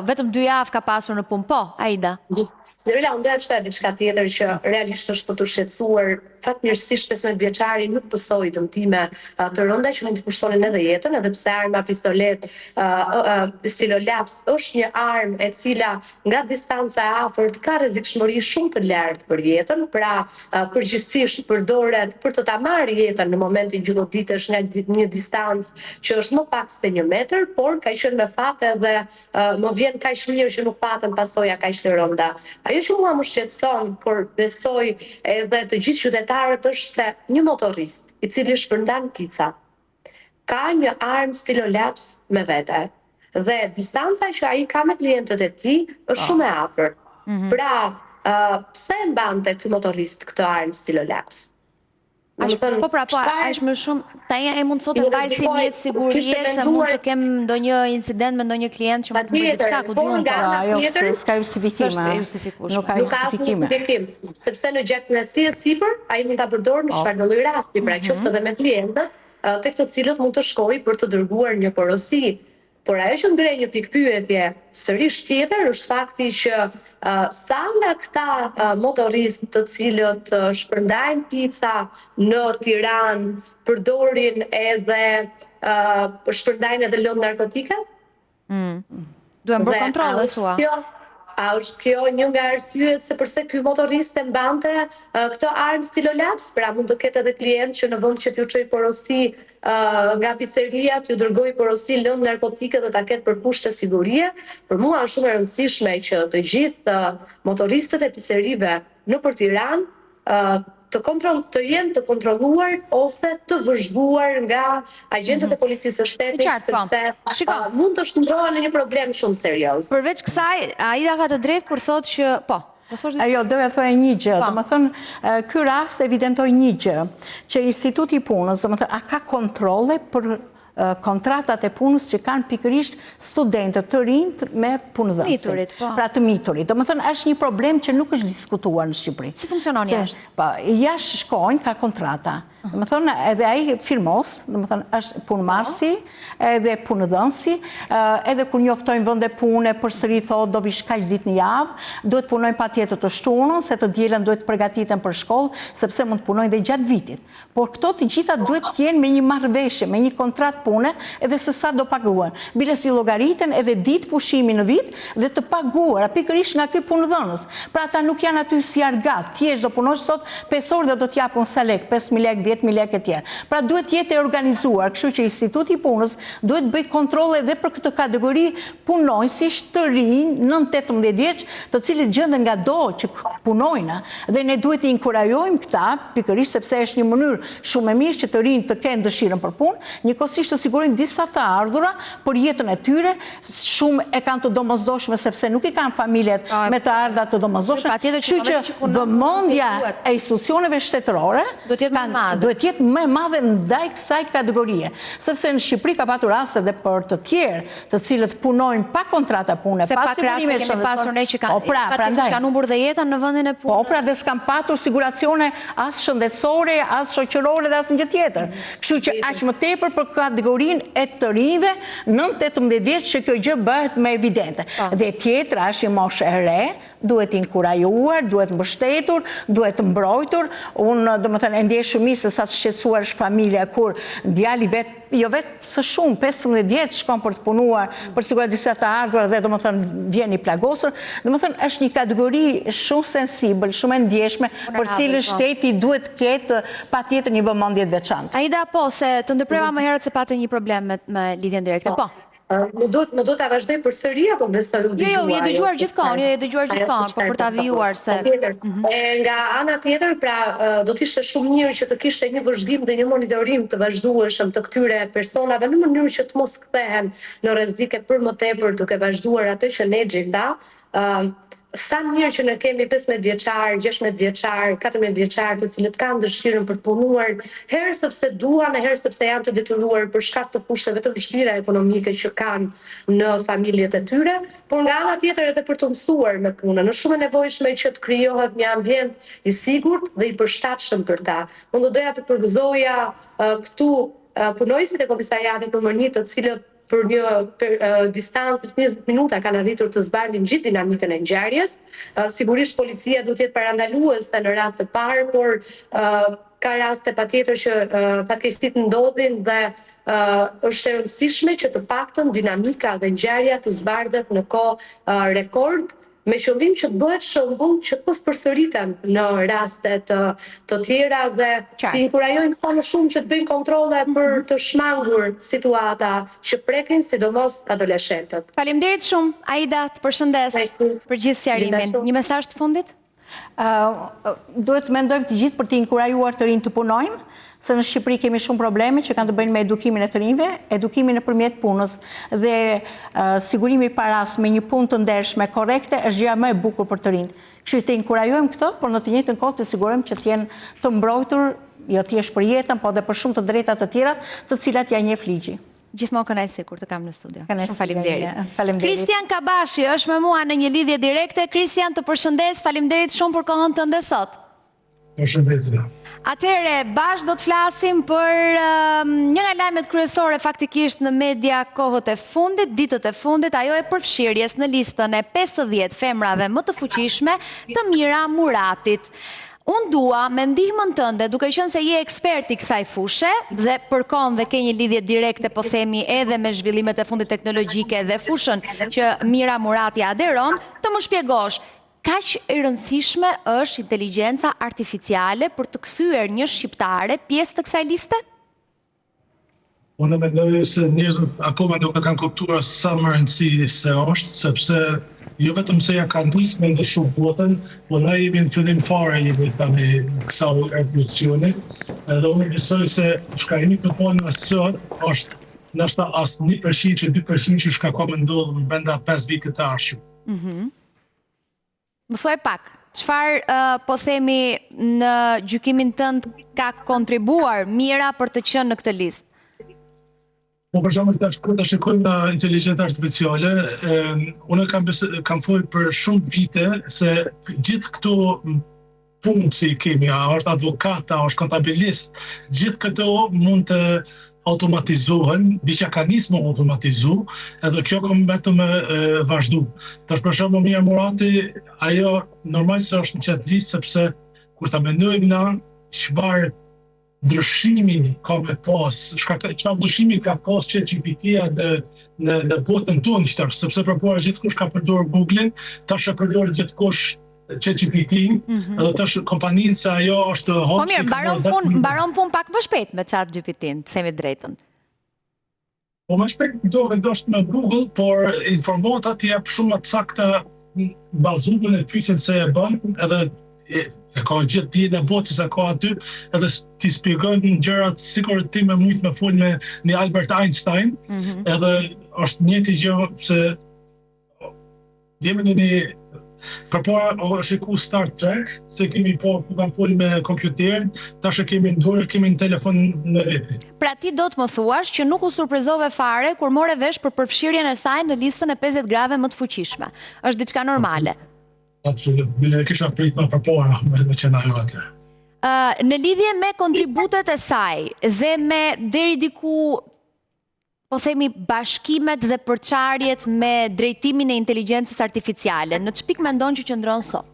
vetëm dy javë ka pasur në punë. Po, Aida. Snerela, unë doja të shtoja diçka tjetër që realisht është për t'u shqetësuar. Fatmirësisht 15 vjeçari nuk pësoi dëmtime të rënda që mund t'i kushtonin edhe jetën, edhe pse arma pistoletë stilolaps është një armë e cila nga distanca e afërt ka rrezikshmëri shumë të lartë për jetën, pra përgjithësisht përdoret për të ta marrë jetën në momentin që goditesh nga një distancë që është më pak se një metër, por ka qenë me fat edhe Më vjen kaq mirë që nuk patën pasoja kaq të rënda. Ajo që mua më shqetëson, por besoj edhe të gjithë qytetarët është se një motorrist, i cili shpërndan pica, ka një armë stilolaps me vete dhe distanca që ai ka me klientët e tij është shumë e afërt. Pra, pse e mbante ky motorrist këtë armë stilolaps? Domethënë, po pra, po, aq më shumë, tani ai mund të thotë mbaj si mjet sigurie se mund të kem ndonjë incident me ndonjë klient që mund të bëjë diçka, ku di unë. Nga ana jo, tjetër, s'ka justifikim. S'është e justifikueshme. Nuk ka justifikim. Sepse në gjaknxehtësi e sipër, ai mund ta përdorë në po. çfarëdo lloj rasti, pra mhm. qoftë edhe me klientët, tek të cilët mund të shkojë për të dërguar një porosi. Por ajo që ngre një pikëpyetje sërish tjetër është fakti që sa nga këta motorristë të cilët shpërndajnë pica në Tiranë përdorin edhe shpërndajnë edhe lëndë narkotike? Mm. Duhen bërë kontrolle, thua. Kjo, a është kjo një nga arsyet se përse ky motorrist e mbante këtë armë stilolaps? Pra mund të ketë edhe klientë që në vend që t'ju çojë porosi nga piceria t'ju dërgojë porosi lëndë narkotike dhe ta ketë për kushte sigurie. Për mua është shumë e rëndësishme që të gjithë motorristët e picerive nëpër Tiranë të kontroll të jenë të kontrolluar ose të vëzhguar nga agjentët e mhm. policisë së shtetit po. sepse mund të shndërrohen në një problem shumë serioz. Përveç kësaj, Aida ka të drejtë kur thotë që po, Jo, doja thoja një gjë, po. domethënë, ky rast evidentoi një gjë, që Instituti i Punës, domethënë, a ka kontrolle për kontratat e punës që kanë pikërisht studentët të rinjtë me punëdhënësin. Po. Pra të miturit. Domethënë, është një problem që nuk është diskutuar në Shqipëri. Si funksionon jashtë? Po, jashtë shkojnë, ka kontrata. Domethënë, edhe ai firmos, domethënë, është punëmarrësi, edhe punëdhënësi, edhe kur njoftojnë vende pune, përsëri thotë, do vish kaq ditë në javë, duhet punojnë patjetër të shtunën, se të dielën duhet të përgatiten për shkollë, sepse mund të punojnë dhe gjatë vitit. Por këto të gjitha duhet të jenë me një marrëveshje, me një kontratë pune, edhe se sa do paguhen. Biles i llogariten edhe ditë pushimi në vit dhe të paguara pikërisht nga ky punëdhënës. Pra ata nuk janë aty si argat, thjesht do punosh sot pesë orë dhe do të jap unë sa lekë, 5000 lekë, 10000 lekë etj. Pra duhet të jetë e organizuar, kështu që Instituti i Punës duhet të bëjë kontrolle edhe për këtë kategori punonjësish të rinj nën 18 vjeç, të cilët gjenden ngado që punojnë dhe ne duhet t'i inkurajojmë këta, pikërisht sepse është një mënyrë shumë e mirë që të rinjtë të kenë dëshirën për punë, njëkohësisht të sigurojnë disa të ardhura për jetën e tyre, shumë e kanë të domosdoshme sepse nuk i kanë familjet me të ardhura të domosdoshme, kështu që vëmendja e institucioneve shtetërore duhet të jetë më e madhe ndaj kësaj kategorie, sepse në Shqipëri ka patur raste dhe për të tjerë të cilët punojnë pa kontrata pune, pa sigurime shëndetësore. Se pak raste kemi pasur ne që kanë, po, pra, fatkeqësisht kanë humbur dhe jetën në vendin e punës. Po pra, dhe s'kanë patur siguracione as shëndetësore, as shoqërore dhe asnjë gjë tjetër. Kështu që aq më tepër për kategorinë e të rinjve nën 18 vjeç që kjo gjë bëhet më evidente. Po. Dhe tjetra është një moshë e re, duhet inkurajuar, duhet mbështetur, duhet mbrojtur. Unë, domethënë, e ndjej shumë mirë se sa të shqetësuar është familja kur djali vet, jo vetë se shumë, 15 vjeç shkon për të punuar, për të siguruar disa të ardhura dhe domethënë vjen i plagosur. Domethënë është një kategori shumë sensibël, shumë e ndjeshme, për cilën po. shteti duhet të ketë patjetër një vëmendje të veçantë. Aida, po, se të ndërpreva më herët se pate një problem me, me lidhjen direkte. Po. Po. Më duhet më duhet ta vazhdoj përsëri apo besoj u Jo, jo, dëgjua je ajo dëgjuar se gjithkohë, jo, je dëgjuar ajo se gjithkohë, po çfarë për ta po thotë. vijuar se Patjetër. E nga ana tjetër, pra do të ishte shumë mirë që të kishte një vëzhgim dhe një monitorim të vazhdueshëm të këtyre personave në mënyrë që të mos kthehen në rrezike për më tepër duke vazhduar atë që Nexhi tha, ë sa mirë që ne kemi 15 vjeçar, 16 vjeçar, 14 vjeçar të cilët kanë dëshirën për të punuar, herë sepse duan, e herë sepse janë të detyruar për shkak të kushteve të vështira ekonomike që kanë në familjet e tyre, por nga ana tjetër edhe për të mësuar me punën. Është shumë e nevojshme që të krijohet një ambient i sigurt dhe i përshtatshëm për ta. Unë do doja të përgëzoja këtu punonjësit e komisariatit numër 1, të cilët për një distancë të 20 minuta kanë arritur të zbardhin gjithë dinamikën e ngjarjes. Sigurisht policia duhet të jetë parandaluese në radhë të parë, por ka raste patjetër që fatkeqësitë ndodhin dhe është e rëndësishme që të paktën dinamika dhe ngjarja të zbardhet në kohë rekord, me qëllim që të bëhet shembull që të mos përsëriten në raste të të tjera dhe të inkurajojmë sa më shumë që të bëjnë kontrolle për mhm. të shmangur situata që prekin sidomos adoleshentët. Faleminderit shumë Aida, të përshëndes për gjithë sqarimin. Një mesazh të fundit? Duhet të mendojmë të gjithë për të inkurajuar të rinjtë të punojmë, se në Shqipëri kemi shumë probleme që kanë të bëjnë me edukimin e të rinjve, edukimin nëpërmjet punës dhe sigurimi i parasë me një punë të ndershme, korrekte, është gjëja më e bukur për të rinjtë. Kështu që të inkurajojmë këtë, por në të njëjtën kohë të sigurojmë që të jenë të mbrojtur, jo thjesht për jetën, por dhe për shumë të drejta të tjera, të cilat ia njeh ligji. Gjithmonë kënaqësi kur të kam në studio. Shumë faleminderit. Faleminderit. Kristian Kabashi është me mua në një lidhje direkte. Kristian, të përshëndes, faleminderit shumë për kohën tënde sot. Përshëndetje. Atëherë, bashkë do të flasim për një nga lajmet kryesore faktikisht në media kohët e fundit, ditët e fundit, ajo e përfshirjes në listën e 50 femrave më të fuqishme të Mira Muratit. Unë dua me ndihmën tënde, duke qenë se je ekspert i kësaj fushe dhe përkon dhe ke një lidhje direkte po themi edhe me zhvillimet e fundit teknologjike dhe fushën që Mira Murati aderon, të më shpjegosh kaq e rëndësishme është inteligjenca artificiale për të kthyer një shqiptare pjesë të kësaj liste? Unë mendoj se njerëzit akoma nuk e kanë kuptuar sa më rëndësi se është, sepse jo vetëm se ja ka nisë me ndryshu botën, po ne jemi në fillim fare jemi tani kësaj revolucioni, edhe unë besoj se çka jemi të po në sot është ndoshta as 1% që 2% që çka ka me ndodhë në brenda 5 vitit të ardhshëm. Mhm. Më thuaj pak, çfarë po themi në gjykimin tënd ka kontribuar Mira për të qenë në këtë listë? Po për shembull tash kur të shikojmë në inteligjencë artificiale, unë kam kam folë për shumë vite se gjithë këto punë që i kemi, a është advokat, a është kontabilist, gjithë këto mund të automatizohen, diçka ka nisë me automatizu, edhe kjo ka vetëm me vazhdu. Tash për shembull Mira Murati, ajo normal se është në qat listë sepse kur ta mendojmë na çfarë ndryshimi ka me pas, çka çfarë ndryshimi ka pas ChatGPT-ja në në në botën tonë tash, sepse përpara gjithkush ka përdorur Google-in, tash e përdor gjithkush ChatGPT, mm -hmm. edhe tash kompaninë se ajo është hot. Po mirë, mbaron punë, mbaron punë pak më shpejt me ChatGPT-n, të themi drejtën. Po më shpejt do ndoshta me Google, por informatat i jep shumë më të sakta bazuar në pyetjen se e bën, edhe e, e ka gjithë dijen e botës e ka aty, edhe t'i shpjegon gjërat sikur ti me mujt me fol me një Albert Einstein, mm -hmm. edhe është njëjti gjë se Jemi në një përpara o shiku Star Trek, se kemi po ku kam folë me kompjuterin, tash e kemi në dorë, kemi në telefon në veti. Pra ti do të më thuash që nuk u surprizove fare kur more vesh për përfshirjen e saj në listën e 50 grave më të fuqishme. Është diçka normale. Absolut, bile e kisha prit më përpara me, me qenë ajo aty. Uh, në lidhje me kontributet e saj dhe me deri diku po themi bashkimet dhe përçarjet me drejtimin e inteligjencës artificiale, në ç'pikë mendon që qëndron sot?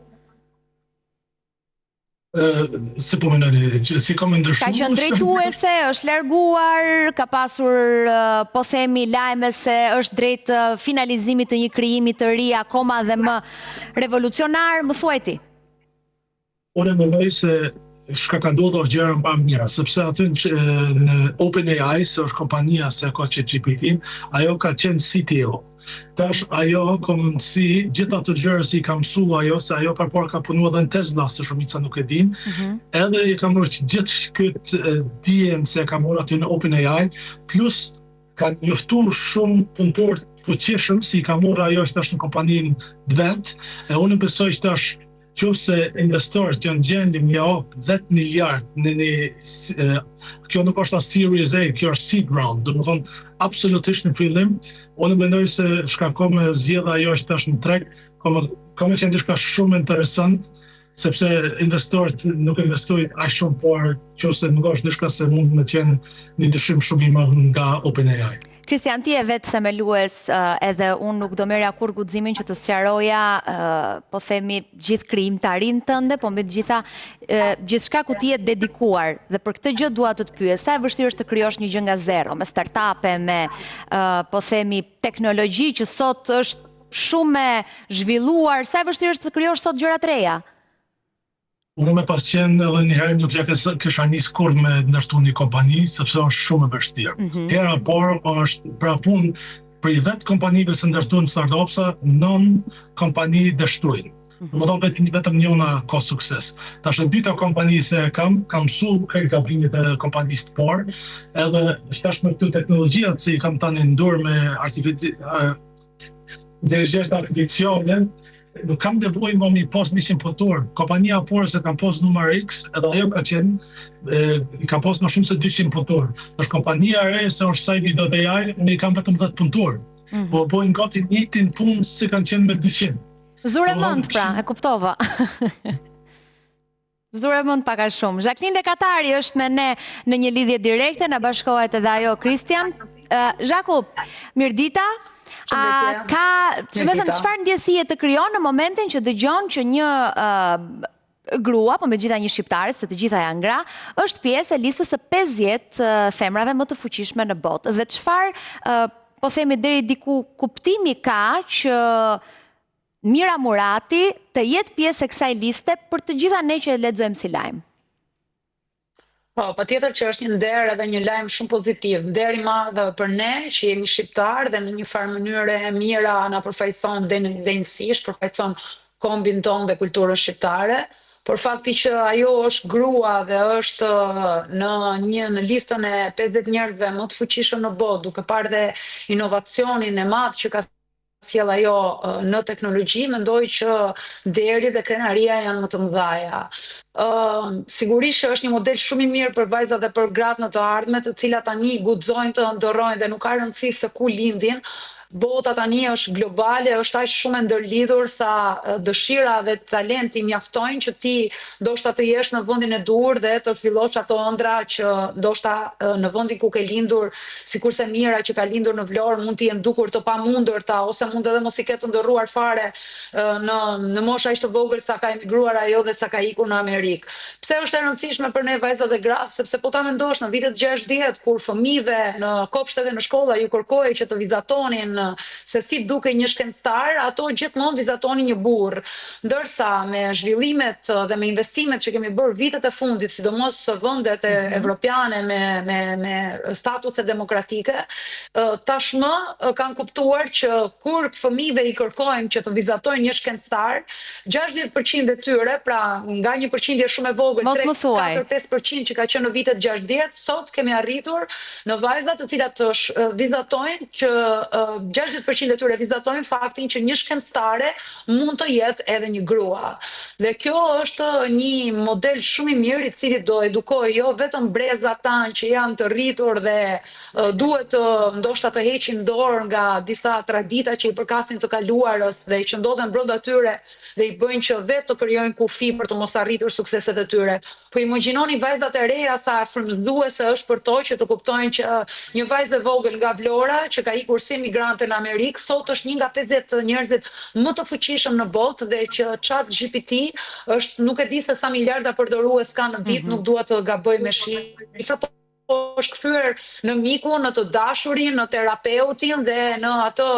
Si po mendoni, si ka me ndryshu? Ka qenë drejtuese, është larguar, ka pasur, po themi, lajme se është drejt finalizimit të një krijimi të ri akoma dhe më revolucionar, më thuaj ti. Unë mendoj se çka ka ndodhur është gjëra më mira, sepse aty në, në OpenAI, se është kompania se ka ChatGPT, ajo ka qenë CTO. Tash ajo ka mundësi, gjithë ato gjëra si i ka mësu ajo, se ajo përpara ka punu edhe në Tesla, se shumica nuk e din, mm -hmm. edhe i ka marrë gjithë këtë dijen se ka marrë aty në OpenAI, plus ka njoftu shumë punëtorë të fuqishëm si i ka marrë ajo që tash në kompaninë të vet, e unë besoj që tash qoftë se investorët janë gjendje me hap 10 miliard në një kjo nuk është as Series A, kjo është seed round, domethonë absolutisht në fillim, unë mendoj se çka ka me zgjedh ajo është tash në treg, ka me, ka me qenë diçka shumë interesant, sepse investorët nuk investojnë aq shumë por qoftë se nuk është diçka se mund me qenë një ndryshim shumë i madh nga OpenAI. Kristian, ti je vetë themelues edhe unë nuk do merrja kurrë guximin që të sqaroja, po themi, gjithë krijimtarinë tënde, po mbi të gjitha gjithçka ku ti je dedikuar. Dhe për këtë gjë dua të të pyes, sa e vështirë është të krijosh një gjë nga zero, me startup-e, me po themi teknologji që sot është shumë e zhvilluar, sa e vështirë është të krijosh sot gjëra të reja? Unë me pas qenë edhe një herë nuk ja kisha nis kurrë me ndërtu një kompani, sepse është shumë e vështirë. Mm -hmm. Hera e parë është pra punë prej 10 kompanive se ndërtojnë startupsa, 9 kompani dështojnë. Mm -hmm. Domethonë vetëm, vetëm njëna ka sukses. Tash e dyta kompani se e kam, kam mësu krejt gabimet e kompanisë të parë, edhe tash me këto teknologjijat se i kam tani në dorë me artifici, inteligjencë artificiale, nuk kam nevojë më mi pas 100 punëtor. Kompania e parë se kam pas numër X, edhe ajo ka qenë, e, i kam pas më shumë se 200 punëtor. Është kompania e re se është Cybi.ai, unë i kam vetëm 10 punëtor. Mm -hmm. Po bojnë gati njëjtin punë si kanë qenë me 200. Zure mend pra, e kuptova. Zure mend pak a shumë. Zhaklin Lekatari është me ne në një lidhje direkte, na bashkohet edhe ajo Kristian. Zhaku, mirëdita. A ka, domethënë, çfarë ndjesie të krijon në momentin që dëgjon që një grua, po me gjitha një shqiptare, sepse të gjitha janë gra, është pjesë e listës së 50 femrave më të fuqishme në botë. Dhe çfarë, po themi deri diku kuptimi ka që Mira Murati të jetë pjesë e kësaj liste për të gjitha ne që e lexojmë si lajm. Po, patjetër që është një nder edhe një lajm shumë pozitiv, nder i madh për ne që jemi shqiptarë dhe në një farë mënyre Mira na përfaqëson denjësisht, përfaqëson kombin tonë dhe kulturën shqiptare, por fakti që ajo është grua dhe është në një në listën e 50 njerëzve më të fuqishëm në botë, duke parë dhe inovacionin e madh që ka. sjellë ajo në teknologji, mendoj që nderi dhe krenaria janë më të mëdhaja. Ë sigurisht që është një model shumë i mirë për vajzat dhe për gratë në të ardhme, të cilat tani guxojnë të ëndërrojnë dhe nuk ka rëndësi se ku lindin, Bota tani është globale, është aq shumë e ndërlidhur sa dëshira dhe talenti mjaftojnë që ti ndoshta të jesh në vendin e duhur dhe të zhvillosh ato ëndrra që ndoshta në vendin ku ke lindur, sikurse Mira që ka lindur në Vlorë mund t'i jenë dukur të pamundurta ose mund edhe mos i ketë ëndërruar fare në në moshë aq të vogël sa ka emigruar ajo dhe sa ka ikur në Amerikë. Pse është e rëndësishme për ne vajzat dhe gratë, sepse po ta mendosh në vitet 60 kur fëmijëve në kopshte dhe në shkolla ju kërkohej që të vizatonin se si dukej një shkencëtar, ato gjithmonë vizatonin një burrë. Ndërsa me zhvillimet dhe me investimet që kemi bërë vitet e fundit, sidomos vendet e mhm. evropiane me me me statuse demokratike, tashmë kanë kuptuar që kur fëmijëve i kërkojmë që të vizatojnë një shkencëtar, 60% e tyre, pra nga një përqindje shumë e vogël, 3, 4, 5% që ka qenë në vitet 60, sot kemi arritur në vajza të cilat vizatojnë që 60% e tyre vizatojnë faktin që një shkencëtare mund të jetë edhe një grua. Dhe kjo është një model shumë i mirë i cili do edukojë jo vetëm brezat tanë që janë të rritur dhe duhet të ndoshta të heqin dorë nga disa tradita që i përkasin të kaluarës dhe që ndodhen brenda tyre dhe i bëjnë që vetë të krijojnë kufi për të mos arritur sukseset e tyre. Po imagjinoni vajzat e reja sa frymëzuese është për to që të kuptojnë që një vajzë e vogël nga Vlora që ka ikur si emigrante në Amerikë sot është një nga 50 njerëzit më të fuqishëm në botë dhe që Chat GPT është nuk e di se sa miliarda përdorues ka në ditë, mm -hmm. nuk dua të gaboj me shifra, po është kthyer në mikun, në të dashurin, në terapeutin dhe në atë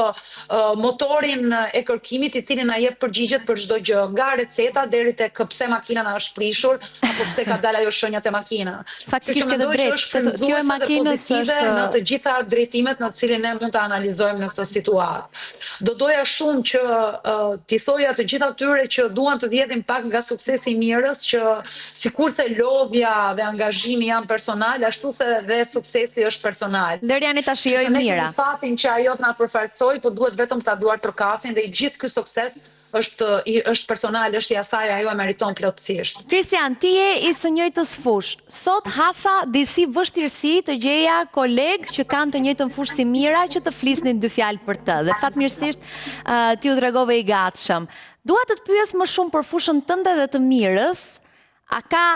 motorin e kërkimit i cili na jep përgjigjet për çdo gjë, nga receta deri tek pse makina na është prishur apo pse ka dalë ajo shenja te makina. Faktikisht ke të drejtë, kjo e makinës është në të gjitha drejtimet në të cilin ne mund ta analizojmë në këtë situatë. Do doja shumë që uh, t'i thoja të gjithë atyre që duan të vjedhin pak nga suksesi i Mirës që Sikurse lodhja dhe angazhimi janë personal, ashtu se dhe suksesi është personal. Lërjani ta shijojë Mira. Ne kemi fatin që ajo të na përfaqësojë, po duhet vetëm ta duartrokasim dhe i gjithë ky sukses është është personal, është i asaj, ajo e meriton plotësisht. Kristian, ti je i së njëjtës fushë. Sot hasa disi vështirësi të gjeja kolegë që kanë të njëjtën fushë si Mira që të flisnin dy fjalë për të dhe fatmirësisht ti u tregove i gatshëm. Dua të të pyes më shumë për fushën tënde dhe të Mirës, a ka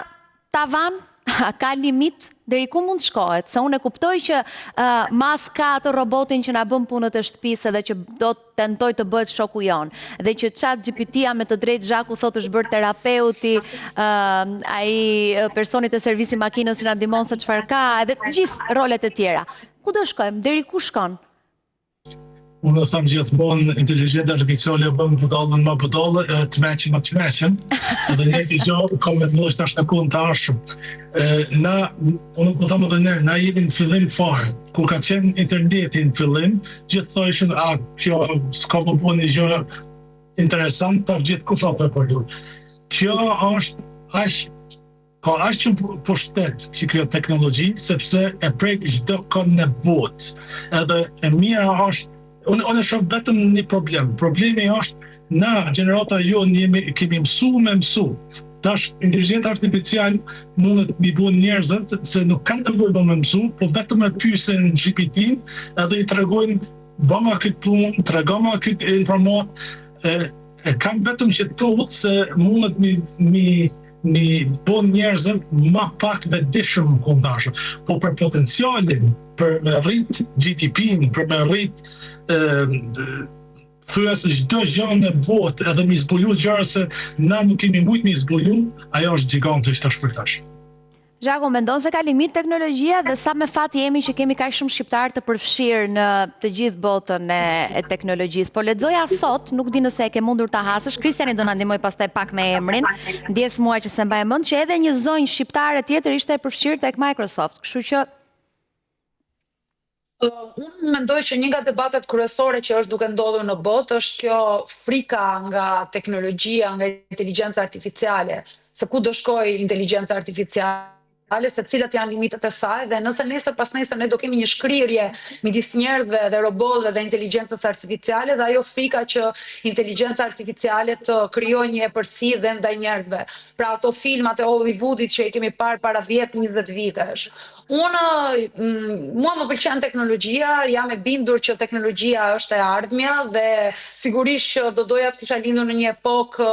tavan, a ka limit deri ku mund të shkohet? Se unë e kuptoj që uh, Musk ka atë robotin që na bën punët e shtëpisë edhe që do të tentojë të bëhet shoku jonë. Dhe që Chat GPT-ja me të drejtë Zhaku thotë është bërë terapeuti, uh, ai personi te servisi i makinës që na ndihmon se çfarë ka, edhe gjithë rolet e tjera. Ku do shkojmë? Deri ku shkon? Unë e them gjithmonë, inteligjenca artificiale e bën budallën ma budallë, e të meqën ma të meqën, edhe njëjta gjë ka me ndodh tash në kohën të ardhshme. Na, unë po them edhe njëherë, na jemi në fillim fare. Kur ka qenë interneti në fillim, gjithë thojshin, a, kjo s'ka me bo një gjë interesant, tash gjithkush a tu e përdor. Kjo është aq Ka aq shumë pushtet që kjo teknologji, sepse e prek çdo kënd në botë. Edhe e mira është, unë unë shoh vetëm një problem. Problemi është na gjenerata jonë jemi kemi mësu me mësu. Tash inteligjenca artificial mundet mi bo njerëzit se nuk kanë nevojë me mësu, po vetëm e pyesin GPT edhe i tregojnë bëma këtë punë, tregoma këtë informatë, e, e kam vetëm që të se mundet mi, mi mi bo njerëzit ma pak vetëdijshëm në kohën tashme. Po për potencialin, për me rrit GDP-n, për me rrit thuja se çdo gjë në botë edhe mi zbulu gjëra se na nuk kemi mujt mi zbulu, ajo është gjigante tash për tash. Zhaku, mendon se ka limit teknologjia dhe sa me fat jemi që kemi kaq shumë shqiptarë të përfshirë në të gjithë botën e, e teknologjisë. Po lexoja sot, nuk di nëse e ke mundur ta hasësh, Kristiani do na ndihmojë pastaj pak me emrin. Ndjesë mua që s'e mbaj mend që edhe një zonjë shqiptare tjetër ishte e përfshirë tek Microsoft. Kështu që Unë mendoj që një nga debatet kryesore që është duke ndodhur në botë është kjo frika nga teknologjia, nga inteligjenca artificiale, se ku do shkojë inteligjenca artificiale. se cilat janë limitet e saj dhe nëse nesër pasnesër ne do kemi një shkrirje midis njerëzve dhe robotëve dhe inteligjencës artificiale dhe ajo frika që inteligjenca artificiale të krijojë një epërsi dhe ndaj njerëzve. Pra ato filmat e Hollywoodit që i kemi parë para 10-20 vitesh. Unë, mua më pëlqen teknologjia, jam e bindur që teknologjia është e ardhmja dhe sigurisht që do doja të kisha lindur në një epokë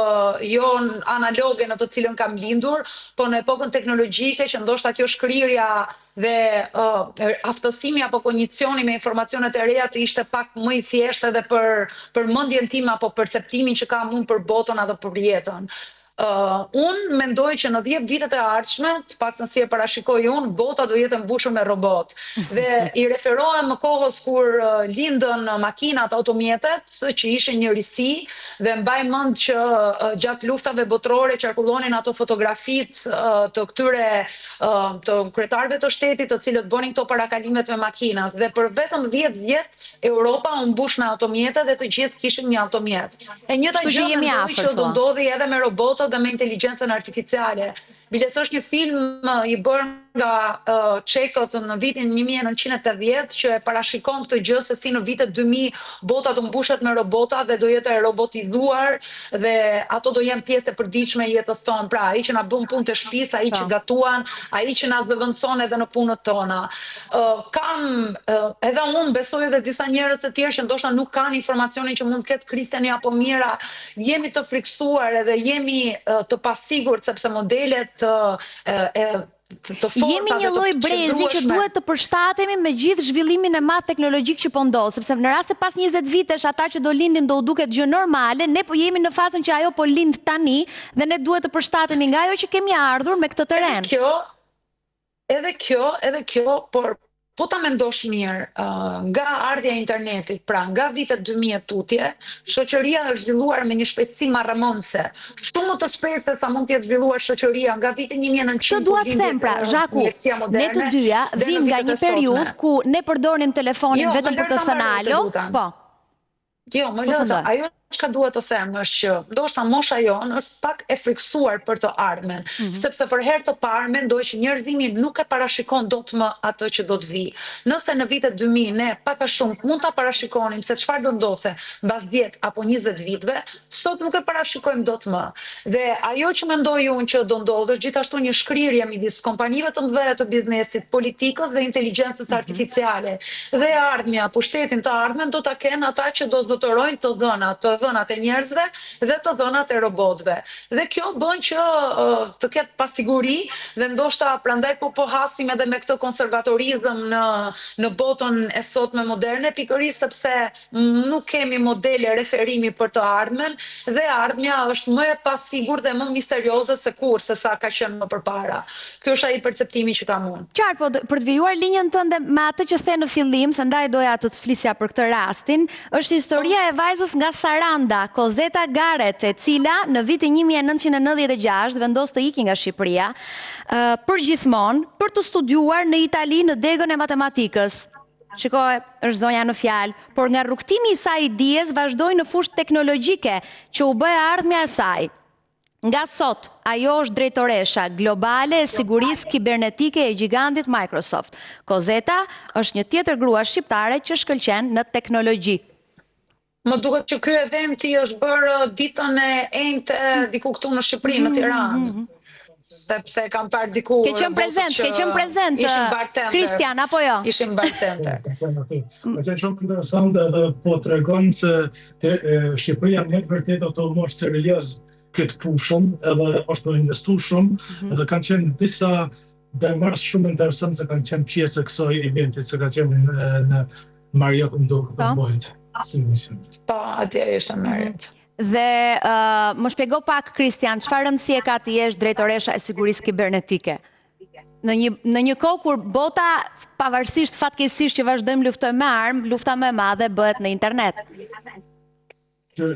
jo analoge në të cilën kam lindur, po në epokën teknologjike që ndoshta kjo shkrirja dhe aftësimi apo konjicioni me informacionet e reja të ishte pak më i thjeshtë edhe për për mendjen time apo perceptimin që kam unë për botën apo për jetën. Uh, unë mendoj që në 10 vitet e ardhshme, të paktën si e parashikoj unë, bota do jetë e mbushur me robotë. Dhe i referohem kohës kur lindën makinat, automjetet, që ishin një risi, Dhe mbaj mend që gjatë luftave botërore qarkullonin ato fotografitë të këtyre të kryetarëve të shtetit të cilët bënin këto parakalimet me makinat dhe për vetëm 10 vjet Europa u mbush me automjete dhe të gjithë kishin një automjet. E njëjta gjë mendoj që do ndodhi edhe me robotët dhe me inteligjencën artificiale. Biles është një film i bërë nga çekët në vitin 1980 që e parashikon këtë gjë se si në vitet 2000 bota do mbushet me robota dhe do jetë e robotizuar dhe ato do jenë pjesë e përditshme e jetës tonë. Pra, ai që na bën punët e shtëpisë, ai që po. gatuan, ai që na zëvendëson edhe në punët tona. Kam edhe unë besoj edhe disa njerëz të tjerë që ndoshta nuk kanë informacionin që mund të ketë Kristiani apo Mira Jemi të frikësuar edhe jemi të pasigurt sepse modelet e të forta Jemi një lloj brezi që duhet të përshtatemi me gjithë zhvillimin e madh teknologjik që po ndodh, sepse në rast se pas 20 vitesh ata që do lindin do u duket gjë normale, ne po jemi në fazën që ajo po lind tani dhe ne duhet të përshtatemi nga ajo që kemi ardhur me këtë të renë. Edhe kjo, Edhe kjo, edhe kjo, por po ta mendosh mirë, nga ardhja e internetit, pra nga vitet 2000 e tutje, shoqëria është zhvilluar me një shpejtësi marramendëse, shumë më të shpejtë se sa mund të jetë zhvilluar shoqëria nga viti 1900 Këtë dua të them, pra, Zhaku, ne të dyja vijmë nga një periudhë ku ne përdornim telefonin jo, vetëm për të thënë alo, po. Jo, më lër të, ajo çka dua të them është që ndoshta mosha jonë është pak e frikësuar për të ardhmen, mm -hmm. sepse për herë të parë mendoj që njerëzimi nuk e parashikon dot më atë që do të vijë. Nëse në vitet 2000 ne pak a shumë mund ta parashikonim se çfarë do ndodhte mbas 10 apo 20 viteve, sot nuk e parashikojmë dot më. Dhe ajo që mendoj unë që do ndodhë është gjithashtu një shkrirje midis kompanive të mëdha të biznesit, politikës dhe inteligjencës mhm. artificiale. Dhe e ardhmja, pushtetin të ardhmen do ta kenë ata që do zotërojnë të dhënat, të dhënat e njerëzve dhe të dhënat e robotëve. Dhe kjo bën që të ketë pasiguri dhe ndoshta prandaj po po hasim edhe me këtë konservatorizëm në në botën e sotme moderne, pikërisht sepse Nuk kemi modele referimi për të ardhmen dhe e ardhmja është më e pasigurt dhe më misterioze se kurrë se sa ka qenë më përpara. Ky është ai perceptimi që kam unë. Qartë, po për të vijuar linjën tënde me atë që the në fillim, se ndaj doja të të flisja për këtë rastin, është historia e vajzës nga Saranda, Kozeta Garrett, e cila në vitin 1996 vendos të iki nga Shqipëria, përgjithmonë, për të studiuar në Itali në degën e matematikës. Shiko, është zonja në fjalë, por nga rrugëtimi i saj i dijes vazhdoi në fushë teknologjike, që u bë e ardhmja e saj. Nga sot, ajo është drejtoresha globale e sigurisë kibernetike e gjigantit Microsoft. Kozeta është një tjetër grua shqiptare që shkëlqen në teknologji. Më duket që ky eventi është bërë ditën e enjte diku këtu në Shqipëri, në Tiranë. Mm -hmm. Sepse kam parë diku Ke qenë prezent, ke qenë prezent. Kristian apo jo? Ishim bartender. Ka qenë aty. Ka qenë shumë interesante dhe po tregon se Shqipëria me të vërtetë u mor serioz këtë fushën edhe është tu investu shumë mm -hmm. edhe kanë qenë disa ndërmarrës shumë interesant se kanë qenë pjesë e kësaj eventit, se ka qenë në Marriott më duket të mbajt. Si Po, atje ishte Marriott. Dhe uh, më shpjego pak Kristian, çfarë rëndësie ka të jesh drejtoresha e sigurisë kibernetike? Në një në një kohë kur bota pavarësisht fatkeqësisht që vazhdojmë luftojmë me armë, lufta më e madhe bëhet në internet. Që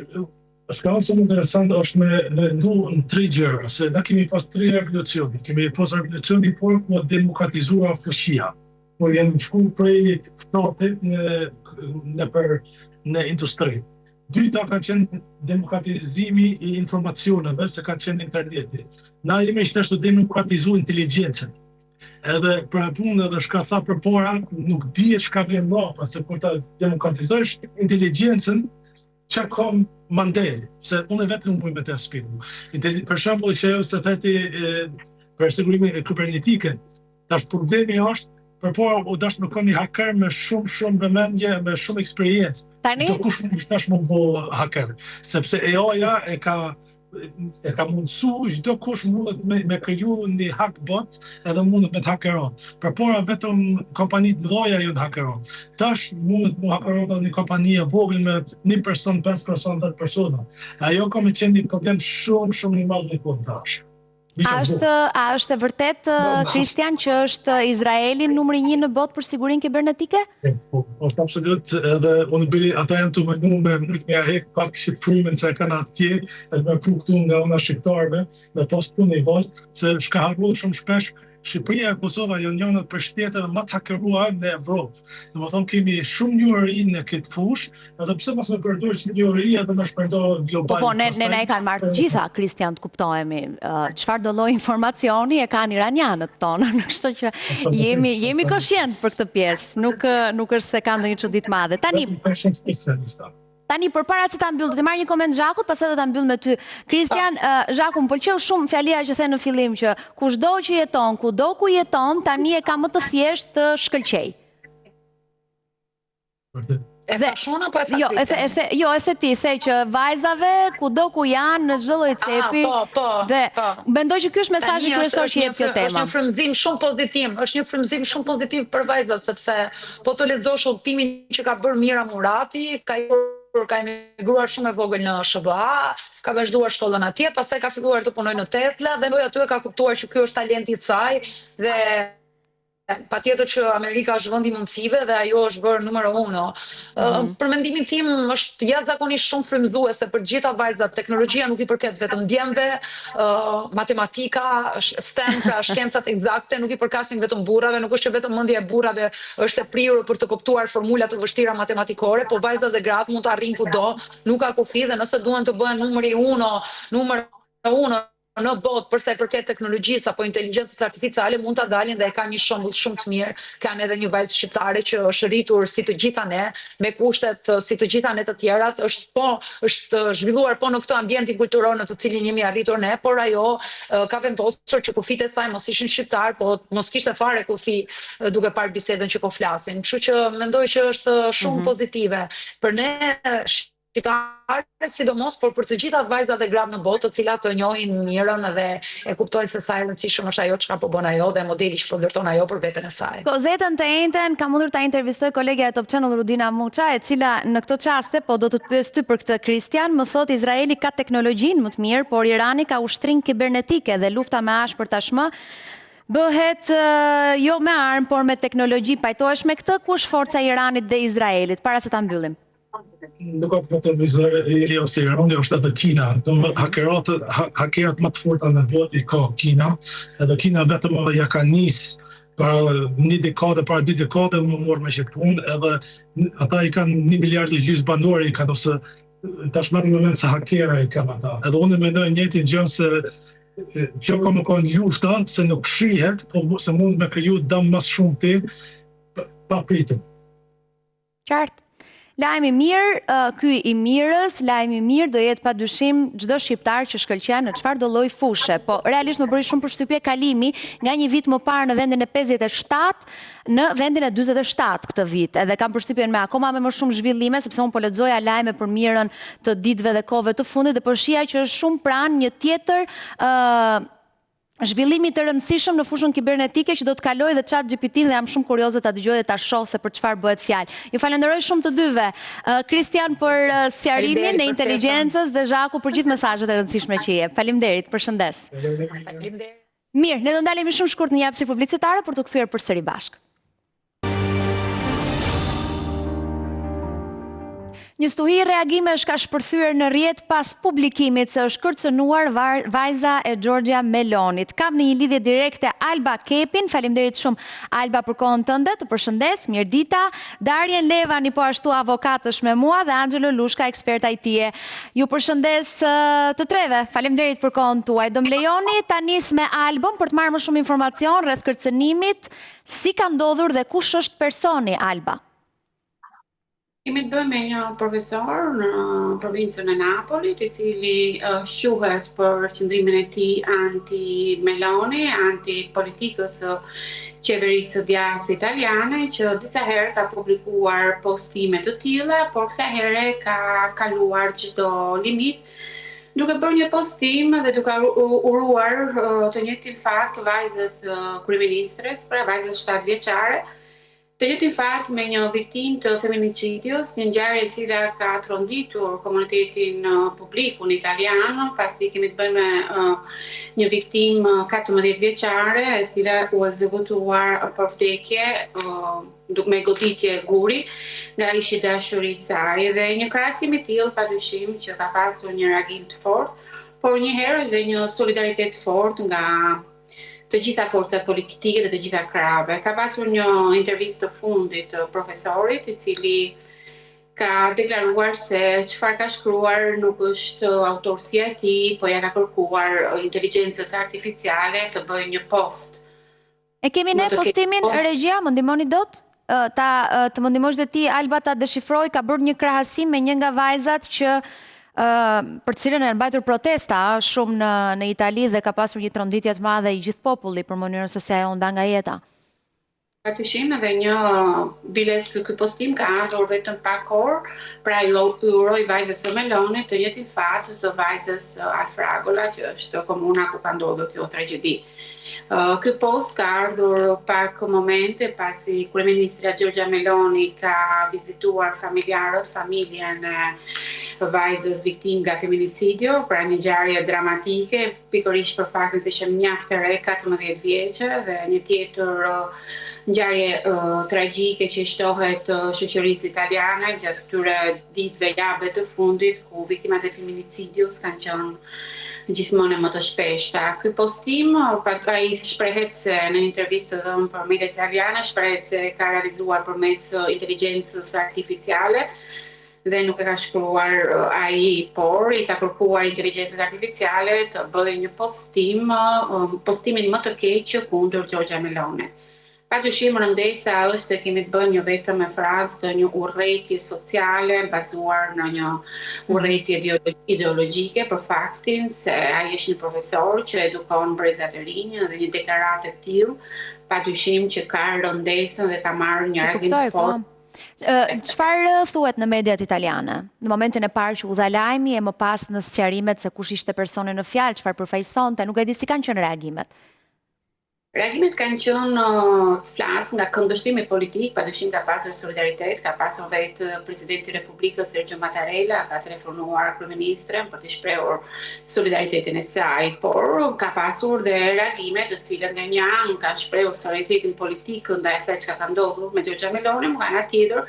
është ka shumë interesant është me mendu në tri gjëra, se na kemi pas tri revolucione, kemi pas revolucioni i parë ku demokratizua fuqia, ku janë shku prej fshatit në, në për në industri. Dyta ka qenë demokratizimi i informacioneve, se ka qenë interneti. Na jemi tash tu demokratizu inteligjencën. Edhe për atë punë edhe çka tha përpara, nuk dihet çka vjen mbrapa, se kur ta demokratizojsh inteligjencën, çka ka mandej, se unë vetë nuk muj me të spjegu. Për shembull që ajo se the ti për sigurimin e kibernetike, tash problemi është përpara u dasht me kon një haker me shumë shumë vëmendje, me shumë eksperiencë. Tani Çdokush mund tash me u bo haker, sepse AI-ja e ka e ka mundësu çdokush mundet me, me kriju një hackbot edhe mundet me të hakeru. Përpara vetëm kompanitë mëdhaja janë hakeru. Tash mundet mu hakeru edhe një kompani e vogël me një person, 5 person, 10 persona. Ajo ka me qenë një problem shumë, shumë i madh në kohë tash. A është, a është e vërtetë, Kristian, që është Izraeli numri një në botë për sigurinë kibernetike? Po, është absolut, edhe unë bili, ata janë tu mendu me mujtë me ja hek pak qit frymën që e kanë atje, edhe me pru këtu nga ana shqiptarëve, me pas këtu një vazh, se shka harru shumë shpesh, Shqipëria e Kosova janë njënat prej shteteve më të hakeruara në Evropë. Domethënë kemi shumë njohuri në këtë fushë, edhe pse mos me përdor që njohuri edhe me shpërnda global. Po po, ne ne na e kanë marrë të gjitha, Kristian, të kuptohemi. Çfarë do lloj informacioni e kanë iranianët tonë, kështu që jemi jemi koshient për këtë pjesë. Nuk nuk është se ka ndonjë çudi të madhe. Tani Tani përpara se ta mbyll, do të marr një koment Zhakut, pastaj do ta mbyll me ty. Kristian, uh, Zhaku, më pëlqeu shumë fjalia që the në fillim që kushdo që jeton, kudo ku jeton, tani e ka më të thjeshtë të shkëlqejë. Vërtet. E thashë unë apo e tha Jo, e the, e the, jo, e the ti, the që vajzave kudo ku janë në çdo lloj ah, cepi. Po, po, dhe po. mendoj që ky është mesazhi kryesor që jep kjo temë. Është një frymëzim shumë pozitiv, është një frymëzim shumë pozitiv për vajzat sepse Po të lexosh udhëtimin që ka bërë Mira Murati, ka ikur, ka emigruar shumë e vogël në SHBA, ka vazhduar shkollën atje, pastaj ka filluar të punojë në Tesla dhe aty e ka kuptuar që ky është talenti i saj dhe patjetër që Amerika është vendi i mundësive dhe ajo është bërë numero uno. Mm -hmm. Për mendimin tim është jashtëzakonisht shumë frymëzuese për të gjitha vajzat. Teknologjia nuk i përket vetëm djemve, matematika, STEM, pra shkencat ekzakte nuk i përkasin vetëm burrave, nuk është që vetëm mendja e burrave është e prirur për të kuptuar formula të vështira matematikore, po vajzat dhe gratë mund të arrijnë kudo, nuk ka kufi dhe nëse duan të bëhen numri uno, numër uno në botë për sa i përket teknologjisë apo inteligjencës artificiale mund ta dalin dhe e kanë një shembull shumë të mirë, kanë edhe një vajzë shqiptare që është rritur si të gjitha ne, me kushtet si të gjitha ne të tjerat, është po është zhvilluar po në këtë ambientin kulturor në të cilin jemi arritur ne, por ajo ka vendosur që kufijtë e saj mos ishin shqiptar, po mos kishte fare kufi duke parë bisedën që po flasim. Kështu që mendoj që është shumë mm -hmm. pozitive. Për ne shqiptarët sidomos, por për të gjitha vajzat dhe gratë në botë, të cilat të njohin Mirën dhe e kuptojnë se sa e rëndësishëm është ajo çka po bën ajo dhe modeli që po ndërton ajo për veten e saj. Kozetën të enjten ka mundur ta intervistojë kolegja e Top Channel Rudina Muça, e cila në këto çaste, po do të të pyes ty për këtë Kristian, më thotë Izraeli ka teknologjinë më të mirë, por Irani ka ushtrinë kibernetike dhe lufta më e ashpër tashmë bëhet jo me armë, por me teknologji. Pajtohesh me këtë? Ku është forca e Iranit dhe Izraelit? Para se ta mbyllim. Nuk është vetëm Izraeli ose Irani, është edhe Kina. Domethënë hakerat, hakerat më të forta në botë i ka Kina, edhe Kina vetëm edhe ja ka nis para një dekade, para dy dekade me u marrë me qët punë, edhe ata i kanë një miliard e gjysë banorë i kanë ose tash merr me mend sa hakera i kanë ata. Edhe unë mendoj njëjtin gjë se kjo ka me konë lufta, se nuk shihet, po se mund me kriju dëm më shumë ti pa pritur. Qartë. Lajm i mirë, ky i Mirës, lajm i mirë do jetë padyshim çdo shqiptar që shkëlqen në çfarëdo lloj fushe. Po realisht më bëri shumë përshtypje kalimi nga një vit më parë në vendin e 57 në vendin e 47 këtë vit. Edhe kam përshtypjen me akoma me më shumë zhvillime sepse unë po lexoja lajme për Mirën të ditëve dhe kohëve të fundit dhe po shihja që është shumë pranë një tjetër ë zhvillimi të rëndësishëm në fushën kibernetike që do të kalojë dhe Chat GPT-n dhe jam shumë kurioze ta dëgjoj dhe ta shoh se për çfarë bëhet fjalë. Ju falenderoj shumë të dyve. Kristian për sqarimin e inteligjencës dhe Zhaku për gjithë mesazhet e rëndësishme që jep. Faleminderit, përshëndes. Faleminderit. Mirë, ne do ndalemi shumë shkurt në një hapësirë publicitare për t'u kthyer përsëri bashkë. Një stuhi reagimesh ka shpërthyer në rrjet pas publikimit se është kërcënuar vajza e Giorgia Melonit. Kam në një lidhje direkte Alba Kepin, faleminderit shumë Alba për kohën tënde, të përshëndes, mirëdita. Darien Levani po ashtu avokat është me mua dhe Angelo Lushka ekspert IT-je. Ju përshëndes të treve, faleminderit për kohën tuaj. Do më lejoni ta nis me Albën për të marrë më shumë informacion rreth kërcënimit, si ka ndodhur dhe kush është personi Alba. Kemi të bëjmë me një profesor në provincën e Napolit, i cili shquhet për qëndrimin e tij anti-Meloni, anti-politikës së qeverisë së djathtë italiane, që disa herë ka publikuar postime të tilla, por kësaj here ka kaluar çdo limit, duke bërë një postim dhe duke uruar të njëjtin fat të vajzës kryeministres, pra vajzës 7 vjeçare, Të njëjtin fat me një viktimë të feminicidios, një ngjarje e cila ka tronditur komunitetin publikun italian, pasi kemi të bëjmë me një viktimë 14 vjeçare e cila u ekzekutua për vdekje duke me goditje guri nga ish i dashuri i saj dhe një krahasim i tillë padyshim që ka pasur një reagim të fortë, por njëherësh dhe një solidaritet të fortë nga të gjitha forcat politike dhe të gjitha krahëve. Ka pasur një intervistë të fundit të profesorit, i cili ka deklaruar se çfarë ka shkruar nuk është autorësia e tij, po ia ka kërkuar inteligjencës artificiale të bëjë një post. E kemi ne postimin, regjia, më ndihmoni dot? Ta të më ndihmosh dhe ti Alba ta deshifroj, ka bërë një krahasim me një nga vajzat që për të cilën janë mbajtur protesta shumë në në Itali dhe ka pasur një tronditje të madhe i gjithë populli për mënyrën se si ajo u nda nga jeta. Padyshim edhe një biles ky postim ka ardhur vetëm pak orë, pra i uroi vajzës së Melonit të njëjtin fat të vajzës Afragola, që është komuna ku ka ndodhur kjo tragjedi. Ky post ka ardhur pak momente pasi kryeministrja Giorgia Meloni ka vizituar familjarët, familjen e vajzës viktimë nga feminicidio, pra një ngjarje dramatike, pikërisht për faktin se ishte mjaft e re, 14 vjeçe dhe një tjetër ngjarje tragjike që i shtohet shoqërisë italiane gjatë këtyre ditëve, javëve të fundit, ku viktimat e feminicidios kanë qenë gjithmonë e më të shpeshta. Ky postim, ai shprehet se në intervistë të dhënë për mediat italiane, shprehet se e ka realizuar përmes inteligjencës artificiale dhe nuk e ka shkruar ai, por i ka kërkuar inteligjencës artificiale të bëjë një postim, postimin më të keq kundër Giorgia Meloni. Padyshim rëndesa është se kemi të bëjmë jo vetëm me frazë të një urrejtje sociale bazuar në një urrejtje ideologjike për faktin se ai është një profesor që edukon brezat e rinj dhe një deklaratë e tillë padyshim që ka rëndesën dhe ka marrë një reagim të po. fortë. Çfarë thuhet në mediat italiane? Në momentin e parë që u dha lajmi e më pas në sqarimet se kush ishte personi në fjalë, çfarë përfaqësonte, nuk e di si kanë qenë reagimet. Reagimet kanë qenë të flas nga këndvështrimi politik, padyshim ka pasur solidaritet, ka pasur vetë presidenti i Republikës Sergio Mattarella, ka telefonuar kryeministren për të shprehur solidaritetin e saj, por ka pasur dhe reagime të cilat nga një anë kanë shprehur solidaritetin politik ndaj asaj çka ka ndodhur me Giorgia Meloni, nga ana tjetër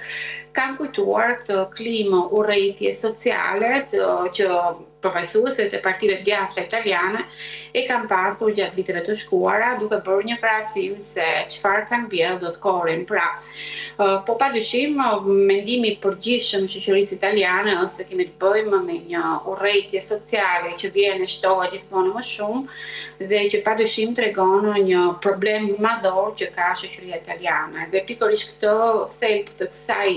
kanë kujtuar këtë klimë urrejtje sociale të, që Përfaqësuesit e partive të djathta italiane e kanë pasur gjatë viteve të shkuara, duke bërë një krahasim se çfarë kanë vjellë do të korrin. Pra, po padyshim mendimi i përgjithshëm i shoqërisë italiane është se kemi të bëjmë me një urrejtje sociale që vjen e shtohet gjithmonë më shumë dhe që padyshim tregon një problem madhor që ka shoqëria italiane. Dhe pikërisht këtë thelb të kësaj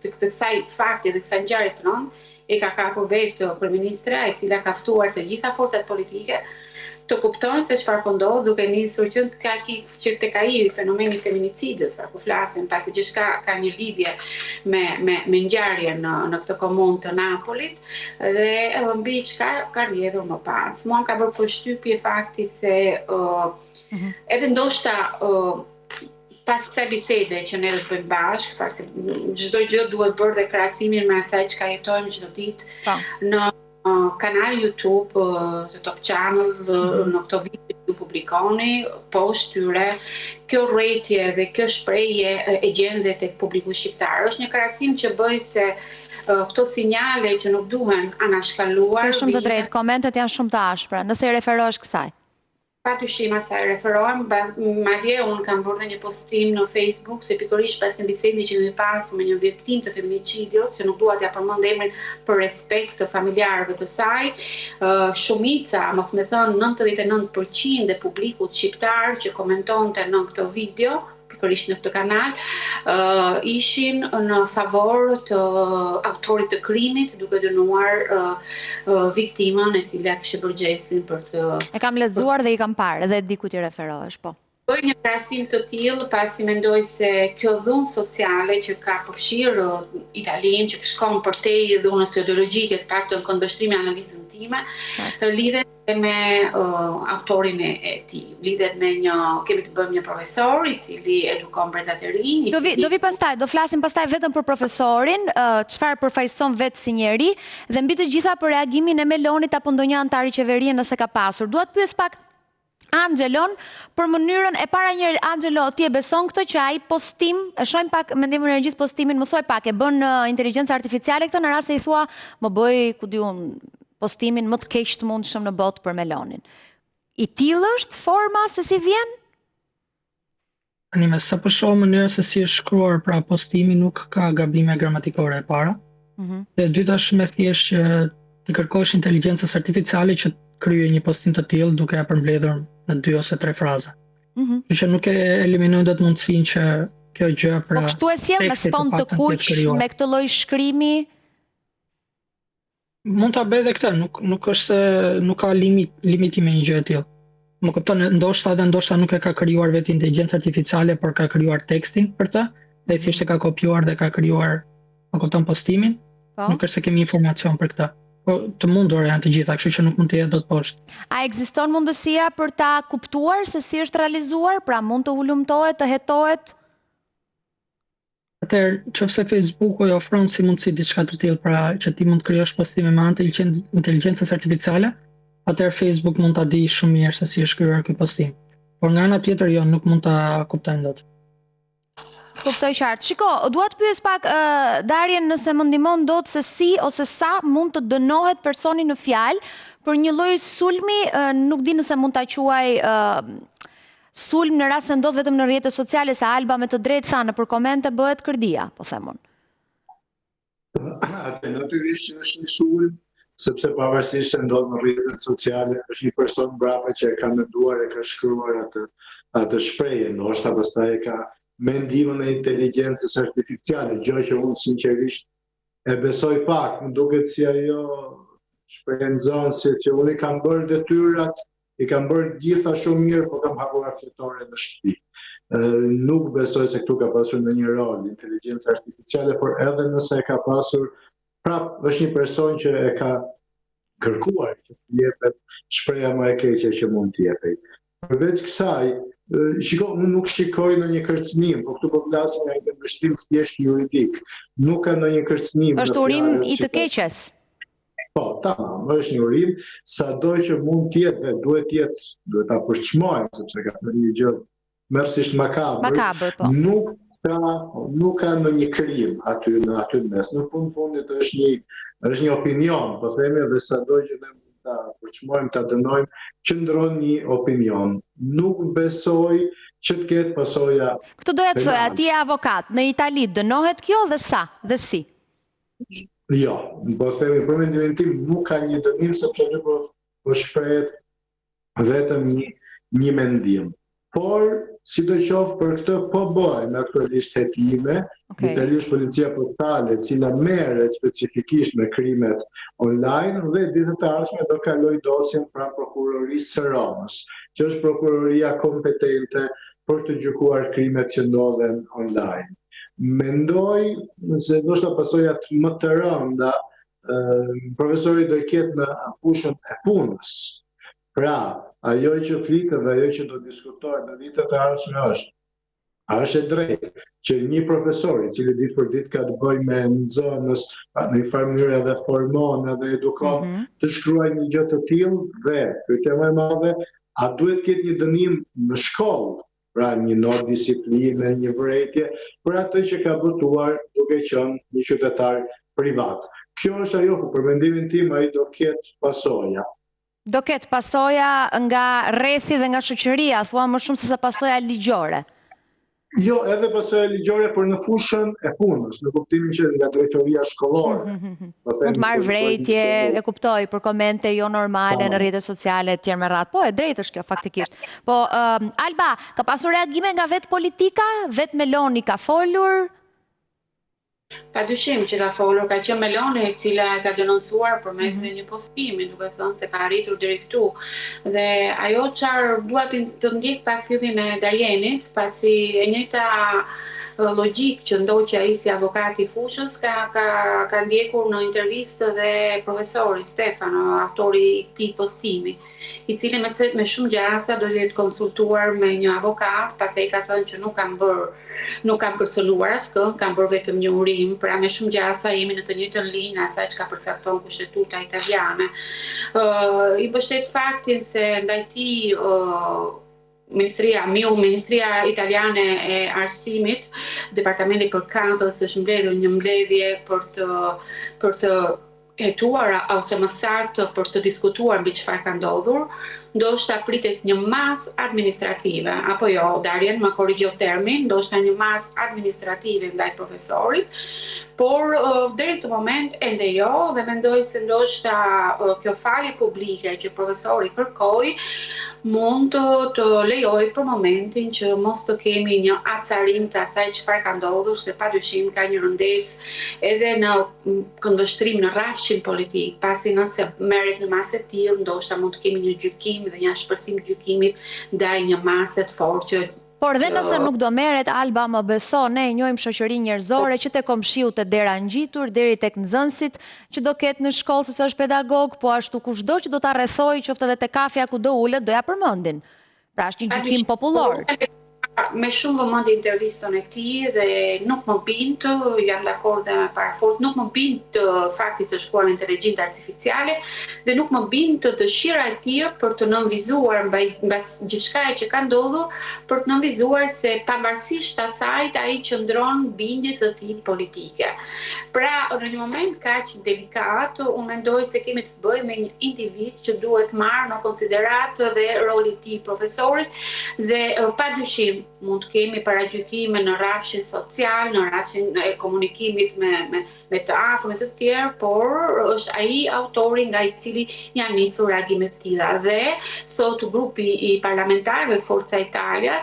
të kësaj fakti dhe kësaj ngjarje të rëndë E ka kapur vetë kryeministrja, e cila ka ftuar të gjitha forcat politike të kuptojnë se çfarë po ndodh, duke nisur që tek që tek ai fenomeni i feminicidës, pra ku flasim, pasi gjithçka ka një lidhje me me me ngjarjen në në këtë komunë të Napolit dhe mbi çka ka rrjedhur më pas. Mua më ka bërë përshtypje fakti se uh, edhe ndoshta uh, pas kësaj bisede që ne do të bëjmë bashkë, pasi çdo gjë duhet bërë dhe krahasimin me asaj çka jetojmë çdo ditë po. në kanal YouTube të Top Channel mm -hmm. në këto video që ju publikoni poshtë tyre kjo urrejtje dhe kjo shprehje e gjendet tek publiku shqiptar. Është një krahasim që bëj se Këto sinjale që nuk duhen anashkaluar. Ke shumë të drejtë, komentet janë shumë të ashpra, nëse i referohesh kësaj. Pa dyshim asaj referohem, madje unë kam bërë dhe një postim në Facebook se pikërisht pas një bisede që kemi pasur me një viktimë të feminicidios, që nuk dua t'ia përmend emrin për respekt të familjarëve të saj, shumica, mos me thënë 99% e publikut shqiptar që komentonte në këtë video, pikërisht në këtë kanal, ishin në favor të autorit të krimit, duke dënuar viktimën e cila kishte bërë gjestin për të... E kam lexuar dhe i kam parë dhe e di kujt i referohesh, po. Bëj një krahasim të tillë pasi mendoj se kjo dhunë sociale që ka përfshirë Italinë, që shkon përtej dhunës ideologjike, të paktën në këndvështrimin e analizën time, lidhet me autorin e tij. Lidhet me një, kemi të bëjmë një profesor i cili edukon brezat e rinj, i cili Do vi pastaj, do flasim pastaj vetëm për profesorin, çfarë përfaqëson vetë si njeri dhe mbi të gjitha për reagimin e Melonit apo ndonjë anëtari qeverie nëse ka pasur. Dua të pyes pak Anxhelon për mënyrën e para njëherë Anxhelo ti e beson këtë që ai postim, e shohim pak me ndihmën e regjisë postimin, më thuaj pak e bën inteligjenca artificiale këtë në rast se i thua më bëj ku di unë postimin më të keq të mundshëm në botë për Melonin. I tillë është forma se si vjen? Tani me sa po shoh mënyrën se si është shkruar pra postimi nuk ka gabime gramatikore e para. Mm -hmm. Dhe e dyta është shumë e thjeshtë që t'i kërkosh inteligjencës artificiale që të kryejë një postim të tillë duke e përmbledhur në dy ose tre fraza. Mm -hmm. Që nuk e eliminojnë dot mundësinë që kjo gjë pra Po kështu e sjell me sfond të kuq, me këtë lloj shkrimi, Mund ta bëj edhe këtë, nuk nuk është se nuk ka limit limitime një gjë e tillë. Më kupton, ndoshta edhe ndoshta nuk e ka krijuar vetë inteligjenca artificiale, por ka krijuar tekstin për të dhe thjesht e ka kopjuar dhe ka krijuar, më kupton postimin. Po. Nuk është se kemi informacion për këtë. Po të mundura janë të gjitha, kështu që nuk mund të jetë dot poshtë. A ekziston mundësia për ta kuptuar se si është realizuar, pra mund të hulumtohet, të hetohet? Atëherë, qoftë se Facebooku i ofron si mundësi diçka të tillë, pra që ti mund të krijosh postime me anë të inteligjencës artificiale, atëherë Facebook mund ta dijë shumë mirë se si është krijuar ky postim. Por nga ana tjetër jo, nuk mund ta kuptojmë dot. Kuptoj qartë. Shiko, dua të pyes pak uh, Darjen nëse më ndihmon dot se si ose sa mund të dënohet personi në fjalë për një lloj sulmi, uh, nuk di nëse mund ta quaj uh, Sulm në rast se ndodh vetëm në rrjete sociale se Alba me të drejtë tha nëpër komente bëhet kërdia, po them unë. Atë natyrisht që është një sulm, sepse pavarësisht se ndodh në rrjetet sociale, është një person mbrapa që e ka menduar e ka shkruar atë atë shprehje, ndoshta pastaj e ka me ndihmën e inteligjencës artificiale, gjë që unë sinqerisht e besoj pak, më duket si ajo shprehja e nxënësit që unë i kam bërë detyrat, i kam bërë gjitha shumë mirë, po kam harruar fletoren në shtëpi. Nuk besoj se këtu ka pasur ndonjë rol inteligjenca artificiale, por edhe nëse e ka pasur, prap është një person që e ka kërkuar që të jepet shprehja më e keqe që mund të jepej. Përveç kësaj, shiko, unë nuk shikoj ndonjë kërcënim, po këtu po flasim nga një këndvështrim thjesht juridik. Nuk ka ndonjë kërcënim. Është urim i të keqes. Po, tamam, është një urim, sado që mund të jetë dhe duhet të jetë, duhet ta përçmojmë sepse ka thënë një gjë tmerrësisht makabër. Makabër, po. Nuk ka nuk ka ndonjë krim aty në aty në mes. Në fund fundit është një është një opinion, po themi dhe sado që ne mund ta përçmojmë, ta dënojmë, qëndron një opinion. Nuk besoj që të ketë pasoja. Këtë doja të thoja, ti je avokat, në Itali dënohet kjo dhe sa dhe si? Jo, po themi për mendimin tim nuk ka një dënim sepse aty po po shprehet vetëm një një mendim. Por, sidoqoftë për këtë po bëhen aktualisht hetime, okay. Në Itali është policia postale, e cila merret specifikisht me krimet online dhe ditët e ardhshme do kalojë dosjen pranë prokurorisë së Romës, që është prokuroria kompetente për të gjykuar krimet që ndodhen online. Mendoj se ndoshta pasojat më të rënda profesori do i ketë në fushën e punës. Pra, ajo që flitet dhe ajo që do diskutohet në vitet e ardhshme është a është e drejtë që një profesor i cili ditë për ditë ka të bëjë me nxënës, në një farë mënyrë edhe formon edhe edukon, mm -hmm. të shkruajë një gjë të tillë dhe pyetja më e madhe, a duhet të ketë një dënim në shkollë pra një notë disipline, një vërejtje, për atë që ka botuar duke qenë një qytetar. privat. Kjo është ajo ku për mendimin tim ai do ketë pasoja. Do ketë pasoja nga rrethi dhe nga shoqëria, thua më shumë sesa pasoja ligjore. Jo, edhe pasoja ligjore, por në fushën e punës, në kuptimin që nga drejtoria shkollore. Mm -hmm. Po Mund të marrë vërejtje, e kuptoj, për komente jo normale në po. rrjetet sociale e të tjera me radhë. Po, e drejtë është kjo, faktikisht. Po, um, Alba, ka pasur reagime nga vetë politika? Vetë Meloni ka folur? Pa dyshim që ka folur, ka qenë Meloni e cila e ka denoncuar përmes mm -hmm. një postimi, duke thënë se ka arritur deri këtu. Dhe ajo çfarë dua të, të ndjek pak fillin e Darjenit, pasi e njëjta logjikë që ndoqi ai si avokat i Fushës ka ka ka ndjekur në intervistë dhe profesori Stefano, autori i këtij postimi. i cili me se me shumë gjasa do të jetë konsultuar me një avokat, pasi ai ka thënë që nuk kam bërë, nuk kam kërcënuar askënd, kam bërë vetëm një urim, pra me shumë gjasa jemi në të njëjtën linjë asaj çka përcakton kushtetuta italiane. Ë i mbështet faktin se ndaj tij ë Ministria, MIU, Ministria Italiane e Arsimit, departamenti përkatës është mbledhur një mbledhje për të për të hetuar ose më saktë për të diskutuar mbi çfarë ka ndodhur, ndoshta pritet një masë administrative, apo jo, Darjen, më korrigjo termin, ndoshta një masë administrative ndaj profesorit, por deri në këtë moment ende jo dhe mendoj se ndoshta kjo falje publike që profesori kërkoi mund të, të lejojë për momentin që mos të kemi një acarim të asaj çfarë ka ndodhur, se padyshim ka një rëndesë edhe në këndvështrim në rrafshin politik, pasi nëse merret një masë e tillë, ndoshta mund të kemi një gjykim dhe një ashpërsim të gjykimit ndaj një mase të fortë që Por dhe nëse nuk do merret, Alba më beso, ne e njohim shoqërinë njerëzore që te komshiu te dera ngjitur, deri tek nxënësit që do ketë në shkollë sepse është pedagog, po ashtu kushdo që do ta rrethojë, qoftë edhe te kafja ku do ulet, do ja përmendin. Pra është një gjykim popullor. Me shumë vëmendje intervistën e tij dhe nuk më bind, jam dakord dhe me parafolës, nuk më bind fakti se është shkruar me inteligjencë artificiale dhe nuk më bind dëshira e tij për të nënvizuar mbas gjithçkaje që ka ndodhur, për të nënvizuar se pavarësisht asaj ai qëndron bindjes së tij politike. Pra, në një moment kaq delikat, unë mendoj se kemi të bëjmë me një individ që duhet marrë në konsideratë dhe roli i tij profesorit dhe pa dyshim mund të kemi paragjykime në rrafshin social, në rrafshin e komunikimit me, me, me të afërm, me të tjerë, por është ai autori nga i cili janë nisur reagime të tilla. Dhe sot grupi i parlamentarëve Forza Italia,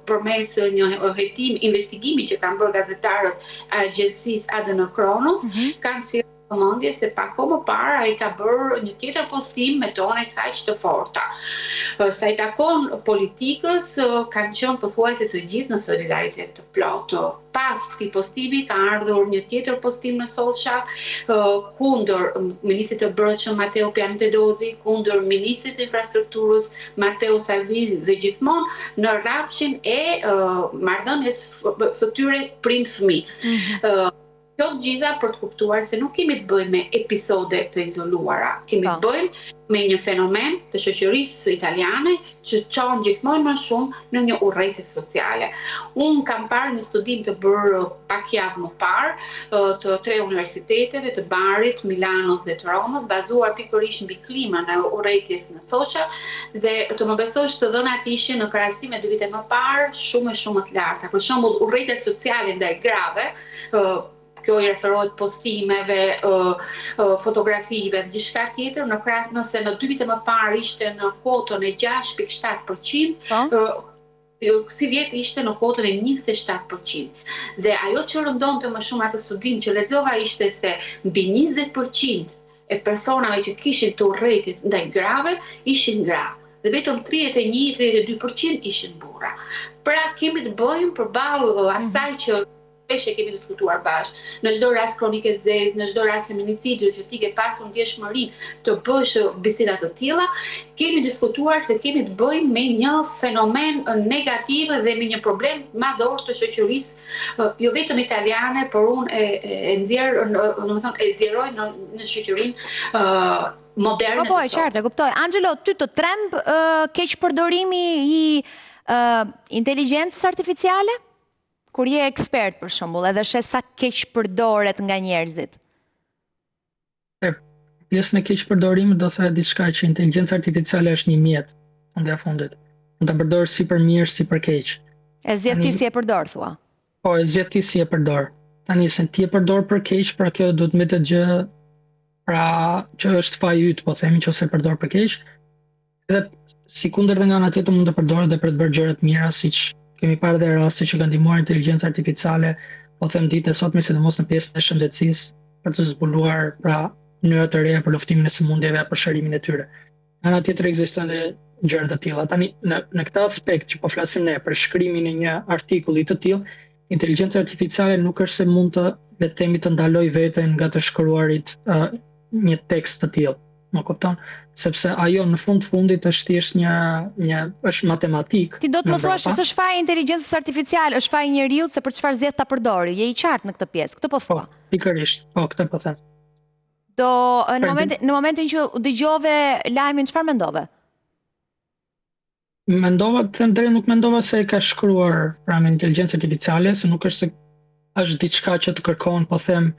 përmes një hetim investigimi që kanë bërë gazetarët e agjencisë ADN Kronos, mm -hmm. kanë sjellë vëmendje se pak kohë më parë ai ka bërë një tjetër postim me tone kaq të forta. Sa i takon politikës, kanë qenë pothuajse të gjithë në solidaritet të plotë. Pas këtij postimi ka ardhur një tjetër postim në social kundër ministrit të Brendshëm Matteo Piantedosi, kundër ministrit të Infrastrukturës Matteo Salvini dhe gjithmonë në rrafshin e marrëdhënies së tyre prind-fëmijë. Mm -hmm. Kjo të gjitha për të kuptuar se nuk kemi të bëjmë me episode të izoluara, kemi të po. bëjmë me një fenomen të shoqërisë italiane që çon gjithmonë më shumë në një urrejtje sociale. Unë kam parë një studim të bërë pak javë më parë të tre universiteteve të Barit, Milanos dhe të Romës, bazuar pikërisht mbi klimën e urrejtjes në social dhe të më besosh të dhënat ishin në krahasim me dy vite më parë shumë e shumë më të larta. Për shembull, urrejtja sociale ndaj grave kjo i referohet postimeve, fotografive, gjithçka tjetër, në krahas nëse në dy vite më parë ishte në kuotën e 6.7%, po. sivjet ishte në kuotën e 27%. Dhe ajo që rëndonte më shumë atë studim që lexova ishte se mbi 20% e personave që kishin të urrejtje ndaj grave ishin gra dhe vetëm 31-32% ishin burra. Pra kemi të bëjmë përballë mhm. asaj që shpesh e kemi diskutuar bashkë. Në çdo rast kronike e zezë, në çdo rast feminicidi që ti ke pasur ndjeshmëri të bësh biseda të tilla, kemi diskutuar se kemi të bëjmë me një fenomen negativ dhe me një problem madhor të shoqërisë jo vetëm italiane, por unë e, e nxjerr, domethënë e zgjeroj në në shoqërinë moderne. Po po, e qartë, e kuptoj. Angelo, ty të tremb uh, keqpërdorimi i uh, inteligjencës artificiale? Kur je ekspert për shembull, edhe sheh sa keqpërdoret nga njerëzit. E pjesën e keqpërdorimit do thoja diçka që inteligjenca artificiale është një mjet, fund e fundit. Mund ta përdorësh si për mirë, si për keq. E zgjedh ti si e përdor thua. Po, e zgjedh ti si e përdor. Tani se ti e përdor për keq, pra kjo duhet mbetet gjë pra që është faji yt, po themi që ose e përdor për keq. Edhe sikundër dhe nga ana tjetër mund të përdoret dhe për të bërë gjëra të mira, siç kemi parë dhe raste që ka ndihmuar inteligjenca artificiale, po them ditën e sotme, sidomos në pjesën e shëndetësisë, për të zbuluar pra mënyra të reja për luftimin e sëmundjeve apo shërimin e tyre. Nga ana tjetër ekzistojnë dhe gjëra të tilla. Tani në në këtë aspekt që po flasim ne për shkrimin e një artikulli të tillë, inteligjenca artificiale nuk është se mund të le të themi të ndalojë veten nga të shkruarit uh, një tekst të tillë. Më kupton? Sepse ajo në fund fundit është thjesht një një është matematikë. Ti do të më thuash se s'është faji i inteligjencës artificiale, është faji i njeriut se për çfarë zgjedh ta përdorë. Je i qartë në këtë pjesë. Këtë po thua. Po, pikërisht. Po, këtë po them. Do në momentin në momentin që dëgjove lajmin çfarë mendove? Mendova, të them drejt, nuk mendova se e ka shkruar pra me inteligjencë artificiale, se nuk është se është diçka që të kërkon, po them,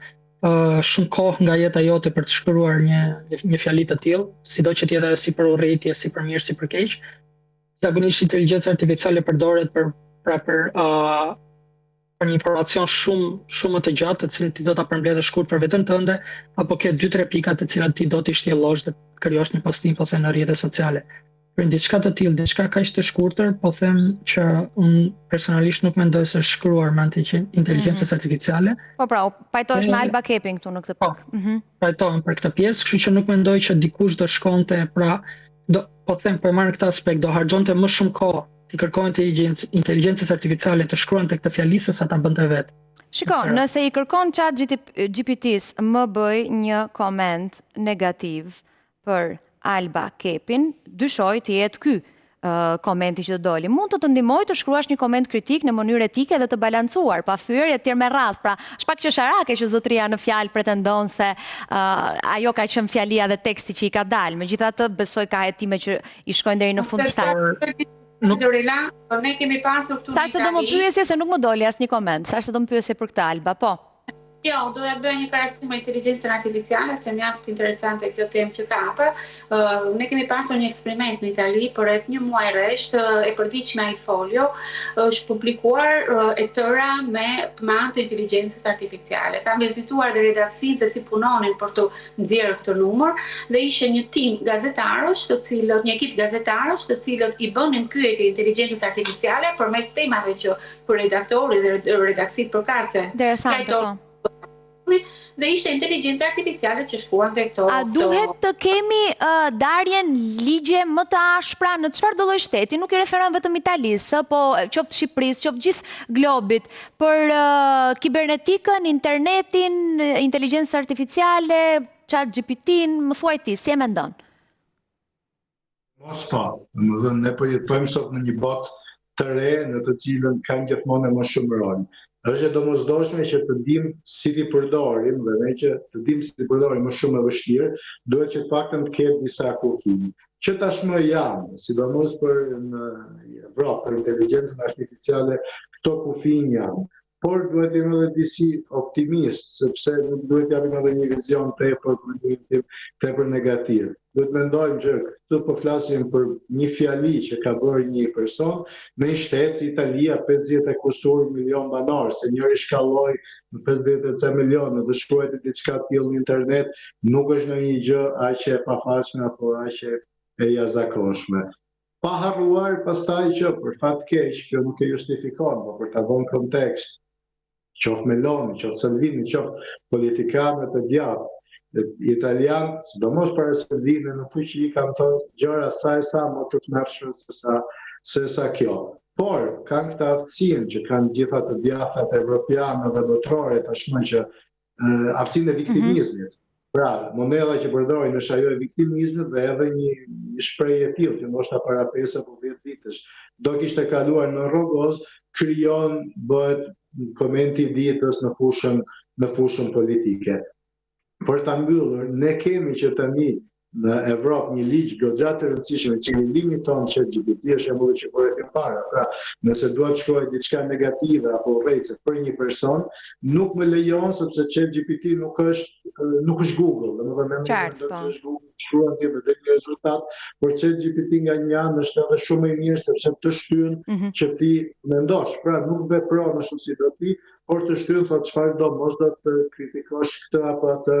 uh, shumë kohë nga jeta jote për të shkruar një një fjali të tillë, sido që të jetë ajo si për urrejtje, si për mirë, si për keq. Zakonisht inteligjenca artificiale përdoret për pra për uh, për një informacion shumë shumë më të gjatë, të cilin ti do ta përmbledhësh shkurt për veten tënde, apo ke 2-3 pika të cilat ti do t'i shtjellosh dhe të krijosh një postim po them në rrjetet sociale. Për një diçka të tillë, diçka kaq të shkurtër, po them që unë personalisht nuk mendoj se është shkruar me anë të inteligjencës mm -hmm. artificiale. Po pra, pajtohesh me Alba Kepin këtu në këtë po, pikë. Mm -hmm. Pajtohem për këtë pjesë, kështu që nuk mendoj që dikush do shkonte pra do po them po e marr në këtë aspekt, do harxhonte më shumë kohë t'i kërkonte inteligjencës artificiale të shkruante këtë fjali se sa ta bënte vetë. Shiko, nëse i kërkon Chat GPT-s më bëj një koment negativ për Alba Kepin, dyshoj të jetë ky komenti që të doli. Mund të të ndihmojë të shkruash një koment kritik në mënyrë etike dhe të balancuar, pa fyerje e tjerë me radhë. Pra, është pak qesharake që zotëria në fjalë pretendon se uh, ajo ka qenë fjalia dhe teksti që i ka dalë. Megjithatë, besoj ka hetime që i shkojnë deri në fund kësaj. Nuk Dorela, po ne kemi pasur këtu në Thashë se do më pyesje se nuk më doli asnjë koment. Thashë se do më pyesje për këtë Alba, po. Jo, doja të bëja një krahasim me inteligjencën artificiale, se mjaft interesante kjo temë që kape. Uh, ne kemi pasur një eksperiment në Itali për rreth një muaj rresht, e përditshmja Il Foglio, është publikuar e tëra me me anë të inteligjencës artificiale. Kam vizituar dhe redaksinë se si punonin për të nxjerrë këtë numër dhe ishte një tim gazetarësh, të cilët një ekip gazetarësh, të cilët i bënin pyetje inteligjencës artificiale përmes temave që për redaktori dhe redaksitë përkatëse. Interesante, po. Dhe ishte inteligjenca artificiale që shkruante këto. A duhet të kemi uh, darjen ligje më të ashpra në çfarëdo lloj shteti, nuk i referohem vetëm Italisë, po qoftë Shqipërisë, qoftë gjithë globit, Për kibernetikën, internetin, inteligjencën artificiale, chat GPT-n, më thuaj ti, si e mendon? Mos po, domethënë, ne po jetojmë sot në një botë të re në të cilën kanë gjithmonë e më shumë rol. Është e domosdoshme që të dimë si t'i përdorim dhe meqë të dimë si t'i përdorim është shumë e vështirë, duhet që të paktën të ketë disa kufij. Që tashmë janë, sidomos për në Evropë, për inteligjencën artificiale, këto kufinj janë. Por duhet të jemi edhe disi optimist, sepse nuk duhet të japim edhe një vizion tepër, për mendimin tim, tepër negativ. Duhet mendojmë që këtu po flasim për një fjali që ka bërë një person në një shtet si Italia 50 e kusur milion banorë, se njëri shkalloi në 50 e ca milion, në të shkruajtë diçka të tillë në internet, nuk është ndonjë gjë aq e pafalshme apo aq e jashtëzakonshme. Pa harruar pastaj që për fat keq kjo nuk e justifikon, por për ta vënë kontekst, qoftë Meloni, qoftë Salvini, qoftë politikanët e djathtë italianë, sidomos para Salvini në fuqi, kanë thënë gjëra sa e sa më të tmerrshme se sa se sa kjo. Por kanë këtë aftësinë që kanë gjitha të djathtat evropiane dhe botërore tashmë që aftësinë e mhm. viktimizmit. Mm -hmm. Pra, monedha që përdorin është ajo e viktimizmit dhe edhe një, një shprehje e tillë që ndoshta para 5 apo 10 vitesh do kishte kaluar në rrogoz, krijon bëhet komenti i ditës në fushën në fushën politike. Për ta mbyllur, ne kemi që tani. Në Evropë një ligj goxha të rëndësishëm i cili limiton ChatGPT është shembulli që bëre ti para. Pra, nëse dua të shkruaj diçka negative apo urrejtëse për një person, nuk më lejon sepse ChatGPT nuk është nuk është Google, domethënë ne mendojmë po. se është Google, shkruan ti dhe del një rezultat, por ChatGPT nga një anë është edhe shumë më i mirë sepse të shtyn mm -hmm. që ti mendosh, pra nuk vepron ashtu si do ti, por të shtyn thotë çfarë do, mos do të kritikosh këtë apo atë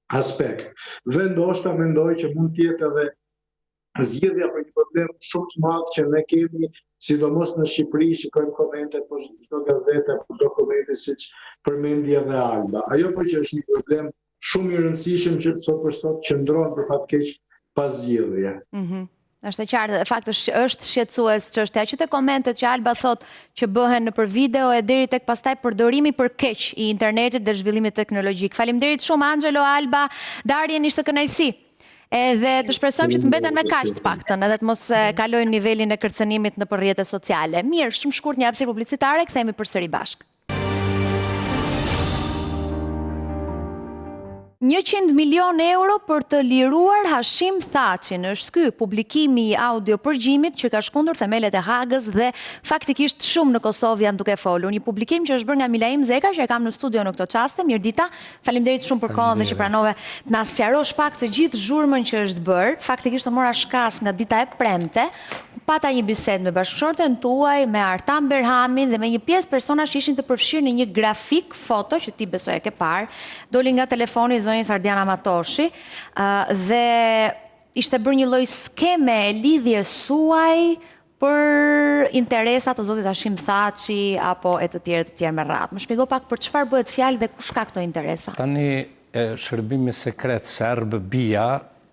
aspekt. Dhe ndoshta mendoj që mund të jetë edhe zgjidhja për një problem shumë të madh që ne kemi, sidomos në Shqipëri, shikojmë komente po çdo gazete, po çdo komenti siç përmendi edhe Alba. Ajo po që është një problem shumë i rëndësishëm që sot për sot qëndron për fat keq pa zgjidhje. Mm -hmm. Është e qartë, në fakt është është shqetësues çështja që te komentet që Alba thotë që bëhen nëpër video e deri tek pastaj përdorimi për keq i internetit dhe zhvillimit teknologjik. Faleminderit shumë Angelo Alba, Darien ishte kënaqësi. Edhe të shpresojmë që të mbeten me kaq të paktën, edhe të mos e kalojnë nivelin e kërcënimit nëpër rrjete sociale. Mirë, shumë shkurt një hapësirë publicitare, kthehemi përsëri bashkë. 100 milionë euro për të liruar Hashim Thaçin. Është ky publikimi i audio-përgjimit që ka shkundur themelet e Hagës dhe faktikisht shumë në Kosovë janë duke folur. Një publikim që është bërë nga Milaim Zeka që e kam në studio në këto çaste. Mirëdita. Faleminderit shumë për kohën dhe që pranove të na sqarosh pak të gjithë zhurmën që është bërë. Faktikisht u mora shkas nga dita e premte, ku pata një bisedë me bashkëshorten tuaj, me Artan Berhamin dhe me një pjesë personash që ishin të përfshirë në një grafik foto që ti besoj e ke parë, doli nga telefoni i zonjës Ardiana Matoshi, dhe ishte bërë një lloj skeme e lidhjes suaj për interesa të zotit Hashim Thaçi apo e të tjerë të tjerë me radhë. Më shpjego pak për çfarë bëhet fjalë dhe kush ka këto interesa? Tani shërbimi sekret serb BIA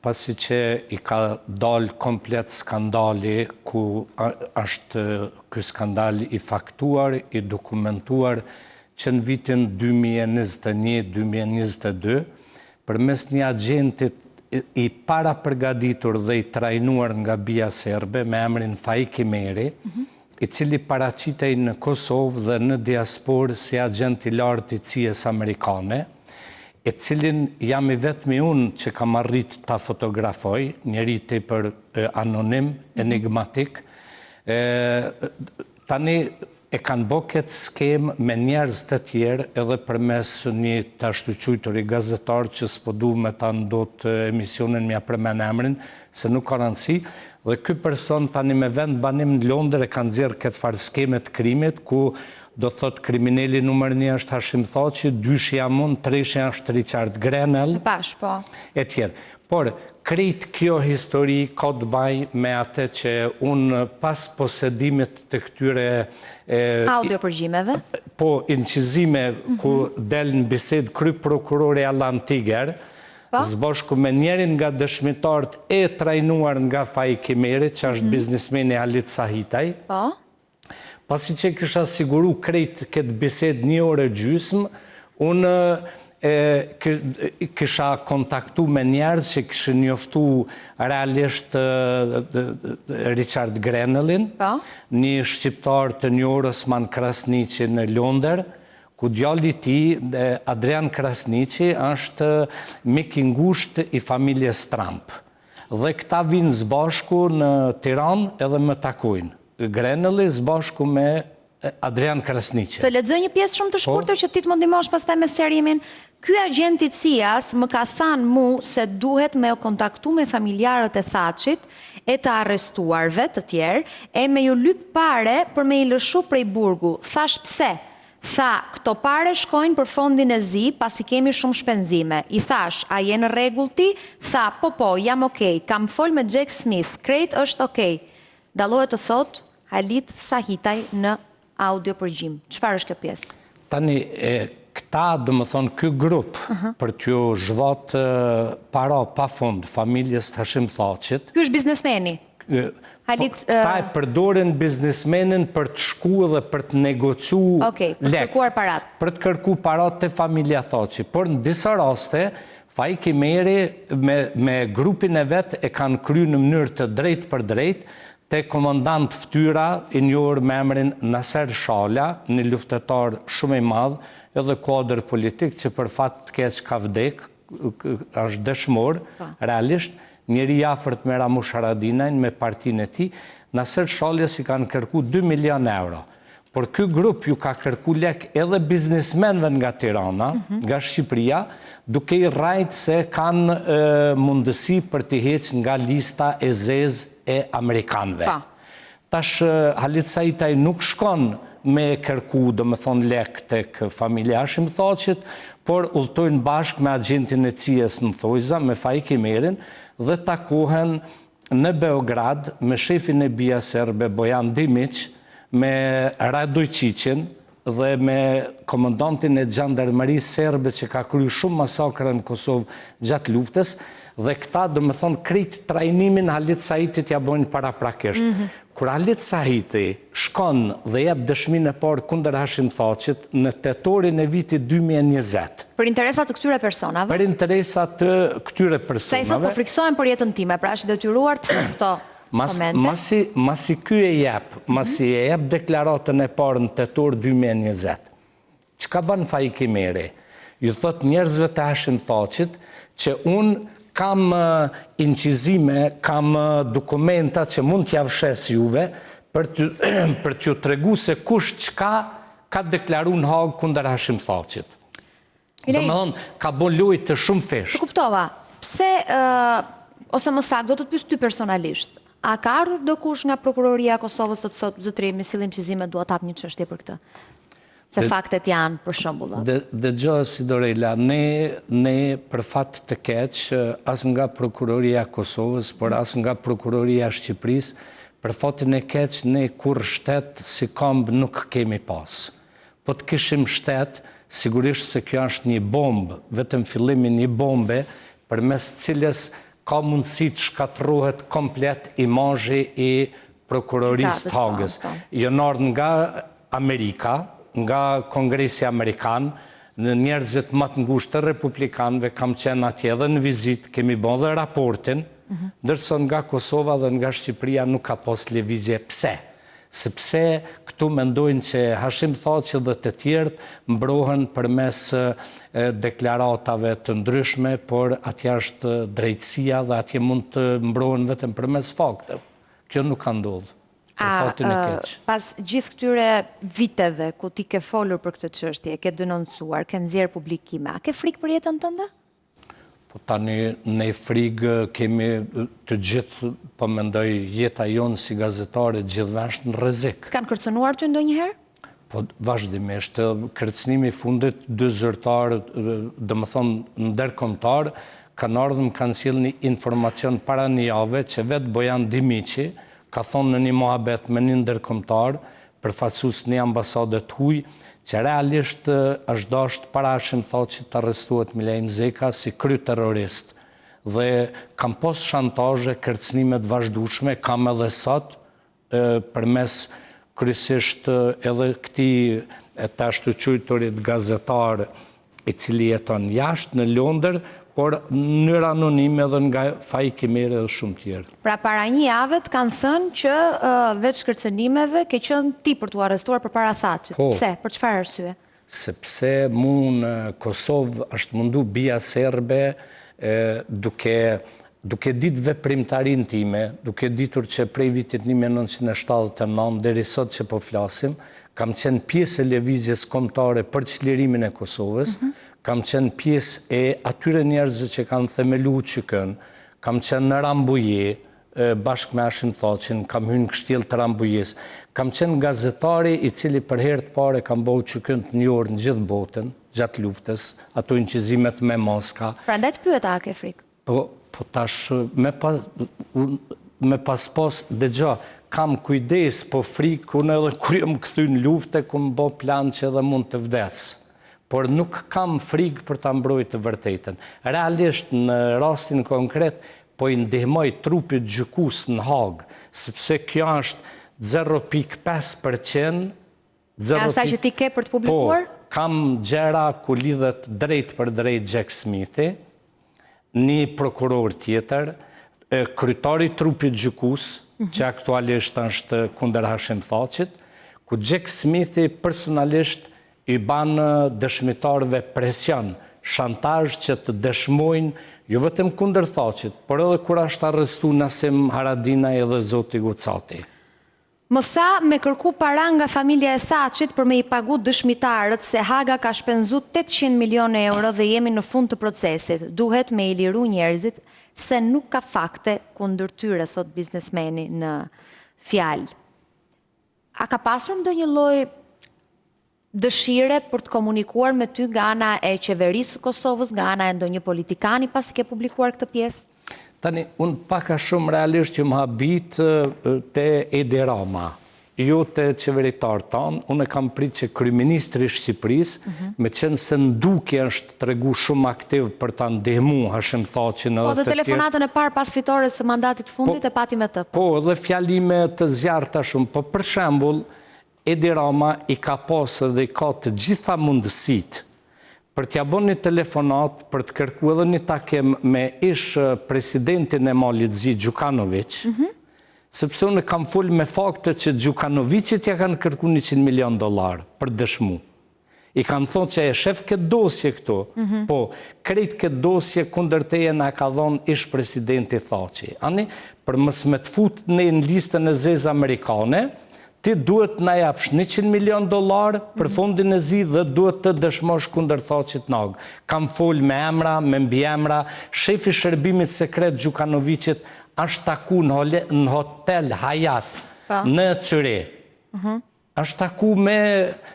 Pasi që i ka dalë komplet skandali ku është ky skandal i faktuar, i dokumentuar që në vitin 2021, 2022, përmes një agjentit i parapërgatitur dhe i trajnuar nga BIA serbe me emrin Faik Imeri, i cili paraqitej në Kosovë dhe në diasporë si agjent i lartë i CIA-s amerikane, e cilin jam i vetmi unë që kam arrit ta fotografoj, njeri tepër anonim, enigmatik, tani e kanë bo këtë skemë me njerëz të tjerë edhe përmes një të ashtuquajturi gazetar që s'po du me ta ndot emisionin me ia përmend emrin, se nuk ka rëndësi, dhe ky person tani me vendbanim në Londër e ka nxjerrë këtë farë skeme të krimit ku do thotë krimineli numër një është Hashim Thaçi, dyshi jam unë, treshi është Richard Grenell, Të pashë, po. e tjerë. Por, krejt kjo histori ka të bajë me atë që unë pas posedimit të këtyre Audio përgjimeve. Po, incizime ku del në bisedë kryeprokurori Alan Tiger, Po? Së bashku me njërin nga dëshmitarët e trajnuar nga Faik Imeri, që është biznesmeni Halit Sahitaj. Po. Pasi që kisha siguru krejt këtë bisedë një orë e gjysmë, unë e kisha kontaktu me njerëz që kishin njoftu realisht Richard Grenellin, po. një shqiptar të njohur Osman Krasniqi në Londër, ku djali i tij, Adrian Krasniqi, është mik i ngushtë i familjes Trump. Dhe këta vijnë së bashku në Tiranë edhe më takojnë. Grenelli së bashku me Adrian Krasniqin. Të lexoj një pjesë shumë të shkurtër që ti të më ndihmosh pastaj me sqarimin? Ky agjent i CIA-s më ka thanë mu se duhet me u kontaktu me familjarët e Thaçit e të arrestuarve të tjerë e me ju lyp pare për me i lëshu prej burgu. Thash pse? Tha, këto pare shkojnë për fondin e zi pasi kemi shumë shpenzime. I thash, a je në rregull ti? Tha, po po, jam okej, kam fol me Jack Smith, krejt është okej. Dallohet të thotë Halit Sahitaj në audio përgjim. Çfarë është kjo pjesë? Tani, këta, domethënë, ky grup, për t'ju zhvat para pa fund familjes të Hashim Thaçit, Ky është biznesmeni. Po, këta e përdorin biznesmenin për të shku dhe për të negociu Okej, për të kërkuar paratë. Për të kërku paratë te familja Thaçi. Por në disa raste, Faik Imeri me, me grupin e vet e kanë kry në mënyrë të drejtpërdrejtë te komandant Ftyra, i njohur me emrin Naser Shala, një luftëtar shumë i madh edhe kuadër politik që për fat të keq ka vdek. është dëshmor, po. realisht, njeri i afërt me Ramush Haradinajn, me partinë e tij, Naser Shalës i kanë kërku 2 milion euro. Por ky grup ju ka kërku lek edhe biznesmenëve nga Tirana, mhm. nga Shqipëria, duke i rrajt se kanë mundësi për t'i heq nga lista e zezë e amerikanëve. Po. Tash Halit Sahitaj nuk shkon me kërku, domethonë lek tek familja e Hashim Thaçit, por udhëtojnë bashkë me agjentin e CIA-s në thojza, me Faik Ymerin, dhe takohen në Beograd me shefin e BIA serbe Bojan Dimiq, me Radojçiqin dhe me komandantin e xhandarmërisë serbe që ka kryer shumë masakra në Kosovë gjatë luftës dhe këta domethënë krejt trajnimin Halit Sahitit ja bojnë paraprakisht. Kur Halit Sahiti shkon dhe jep dëshminë e parë kundër Hashim Thaçit në tetorin e vitit 2020. Për interesa të këtyre personave. Për interesa të këtyre personave. Se ai thotë po frikësohem për jetën time, pra është i detyruar të thotë këto komente. Masi, masi ky e jep, masi e jep deklaratën e parë në tetor 2020. Çka bën Faik Ymeri? Ju thotë njerëzve të Hashim Thaçit që unë kam incizime, kam dokumenta që mund t'jav shes juve për të për t'ju tregu se kush çka ka deklaru në Hagë kundër Hashim Thaçit. Domethënë, ka bo lojë të shumëfishtë. Të kuptova. Pse, ose më saktë, do të të pyes ty personalisht, a ka ardhur dokush nga prokuroria e Kosovës të të thotë, zotëri, mi sill incizime, dua të hap një çështje për këtë? Se faktet janë, për shembull. Dëgjo, Sidorela, ne, ne për fat të keq, as nga prokuroria e Kosovës, por as nga prokuroria e Shqipërisë, për fatin e keq, ne kurrë shtet si komb nuk kemi pasë. Po të kishim shtet, sigurisht se kjo është një bombë, vetëm fillimi i një bombe, përmes cilës ka mundësi të shkatërrohet komplet imazhi i Prokurorisë të Hagës. Janë ardhë nga Amerika, nga Kongresi Amerikan, në njerëzit më të ngushtë të republikanëve, kam qenë atje edhe në vizitë, kemi bo dhe raportin, ndërsa nga Kosova dhe nga Shqipëria nuk ka pas lëvizje. Pse? Sepse këtu mendojnë që Hashim Thaçi dhe të tjerët mbrohen përmes deklaratave të ndryshme, por atje është drejtësia dhe atje mund të mbrohen vetëm përmes fakteve. Kjo nuk ka ndodhur, për fatin e keq. Pas gjithë këtyre viteve ku ti ke folur për këtë çështje, ke denoncuar, ke nxjerrë publikime, a ke frikë për jetën tënde? Po tani ne frigë kemi të gjithë, po mendoj jeta jonë si gazetarë gjithë është në rrezik. Të kanë kërcënuar ty ndonjëherë? Po vazhdimisht, kërcënimi i fundit dy zyrtarë, domethënë ndërkombëtarë, kanë ardhur më kanë sjellë një informacion para një jave që vetë Bojan Dimiqi ka thonë në një muhabet me një ndërkombëtar, përfaqësues një ambasade të huaj, që realisht është dashtë para Hashim Thaçit të arrestohet Milaim Zeka si kryeterrorist. Dhe kam pas shantazhe, kërcënime të vazhdueshme, kam edhe sot, përmes kryesisht edhe këtij të ashtuquajturit gazetar i cili jeton jashtë në Londër, por në mënyrë anonime edhe nga Faik Ymeri dhe shumë tjerë. Pra para një jave të kanë thënë që veç kërcënimeve ke qenë ti për t'u arrestuar përpara Thaçit. Po. Pse? Për çfarë arsye? Sepse mu në Kosovë është mundu BIA serbe duke duke ditë veprimtarinë time, duke ditur që prej vitit 1979 deri sot që po flasim, kam qenë pjesë e lëvizjes kombëtare për çlirimin e Kosovës, kam qenë pjesë e atyre njerëzve që kanë themelu UÇK-në, kam qenë në Rambuje, bashkë me Hashim Thaçin, kam hyrë në kështjellë të Rambujesë, kam qenë gazetari i cili për herë të parë e kam bo UÇK-në të njohur në gjithë botën, gjatë luftës, ato incizimet me maska. Prandaj të pyeta a ke frikë? Po, po tash me pas, me pas pas, dëgjo, kam kujdes, po frikë, unë edhe kur jam kthy në luftë, kom bo plan që edhe mund të vdes. Por nuk kam frikë për ta mbrojtë të vërtetën. Realisht, në rastin konkret, po i ndihmoj trupit gjykues në Hagë, sepse kjo është 0.5 për qind E asaj që ti ke për të publikuar? Po, kam gjëra ku lidhet drejtpërdrejt Jack Smithi, një prokuror tjetër, kryetari i trupit gjykues, mhm. që aktualisht është kundër Hashim Thaçit, ku Jack Smithi personalisht i ban dëshmitarëve presion. shantazh që të dëshmojnë jo vetëm kundër Thaçit, por edhe kur është arrestu Nasim Haradinaj edhe zoti Gucati. Më tha me kërku para nga familja e Thaçit për me i pagu dëshmitarët se Haga ka shpenzu 800 milionë euro dhe jemi në fund të procesit. Duhet me i liru njerëzit se nuk ka fakte kundër tyre, thotë biznesmeni në fjalë. A ka pasur ndonjë lloj dëshire për të komunikuar me ty nga ana e qeverisë së Kosovës, nga ana e ndonjë politikani pasi ke publikuar këtë pjesë? Tani, unë pak a shumë realisht jom habit te Edi Rama, jo te qeveritarët tanë, unë e kam prit që kryeministri i Shqipërisë, mhm. meqenëse në dukje është tregu shumë aktiv për ta ndihmu Hashim Thaçin edhe po, dhe telefonatën e parë pas fitores së mandatit të fundit po, e pati me të. Po, dhe fjalime të zjarrta shumë, po për shembull, Edi Rama i ka pasë dhe i ka të gjitha mundësitë për t'ia bo një telefonatë për të kërku edhe një takim me ish presidentin e Malit të Zi Gjukanoviq, sepse unë kam fol me fakte që Gjukanoviqit ia kanë kërku 100 milion dollarë për të dëshmu. I kanë thonë që e shef këtë dosje këtu, po, krejt këtë dosje kundër teje na ka dhonë ish presidenti Thaçi. Ani, për mos me të fut ne në listën e zezë amerikane, ti duhet na japsh 100 milion dollarë për fondin e zi dhe duhet të dëshmosh kundër Thaçit në Hagë. Kam fol me emra, me mbiemra, shefi i shërbimit sekret Gjukanoviqit është taku në hotel Hyatt në Cyrih. Është taku me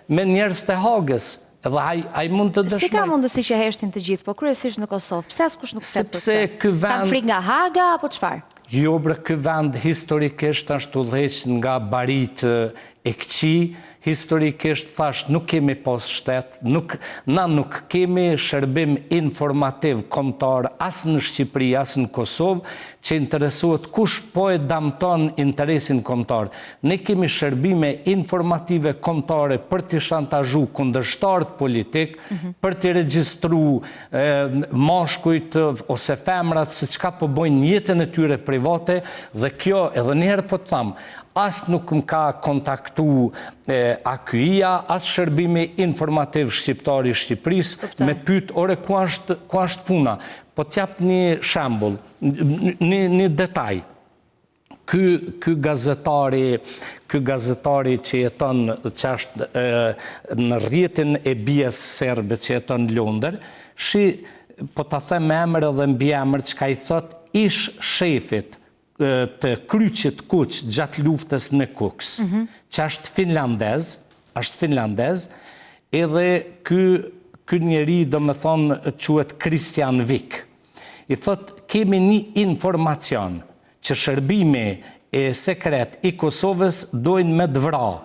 me njerëz të Hagës, edhe ai ai mund të dëshmojë. Si ka mundësi që heshtin të gjithë, po kryesisht në Kosovë, pse askush nuk flet për këtë? Sepse ky vend Kanë frikë nga Haga apo çfarë? Jo bre, ky vend historikisht është udhëheq nga baritë e këqij, historikisht thash nuk kemi pas shtet, nuk na nuk kemi shërbim informativ kombëtar as në Shqipëri as në Kosovë që interesohet kush po e damton interesin kombëtar. Ne kemi shërbime informative kombëtare për t'i shantazhu kundërshtarët politik, për t'i regjistru mashkujt ose femrat se çka po bojnë në jetën e tyre private dhe kjo edhe një herë po të tham, as nuk më ka kontaktu AKI-ja, as shërbimi informativ shqiptar i Shqipërisë me pyet ore ku është ku është puna. Po t'jap një shembull, një një detaj. Ky ky gazetari, ky gazetari që jeton që është në rrjetin e BIA-s serbe që jeton në Londër, shi po ta them me emër edhe mbiemër çka i thot ish shefit të Kryqit Kuq gjatë luftës në Kukës, mm -hmm. që është finlandez, është finlandez, edhe ky ky njeri domethonë quhet Christian Vik. I thot kemi një informacion që shërbimi sekret i Kosovës dojnë me të vra.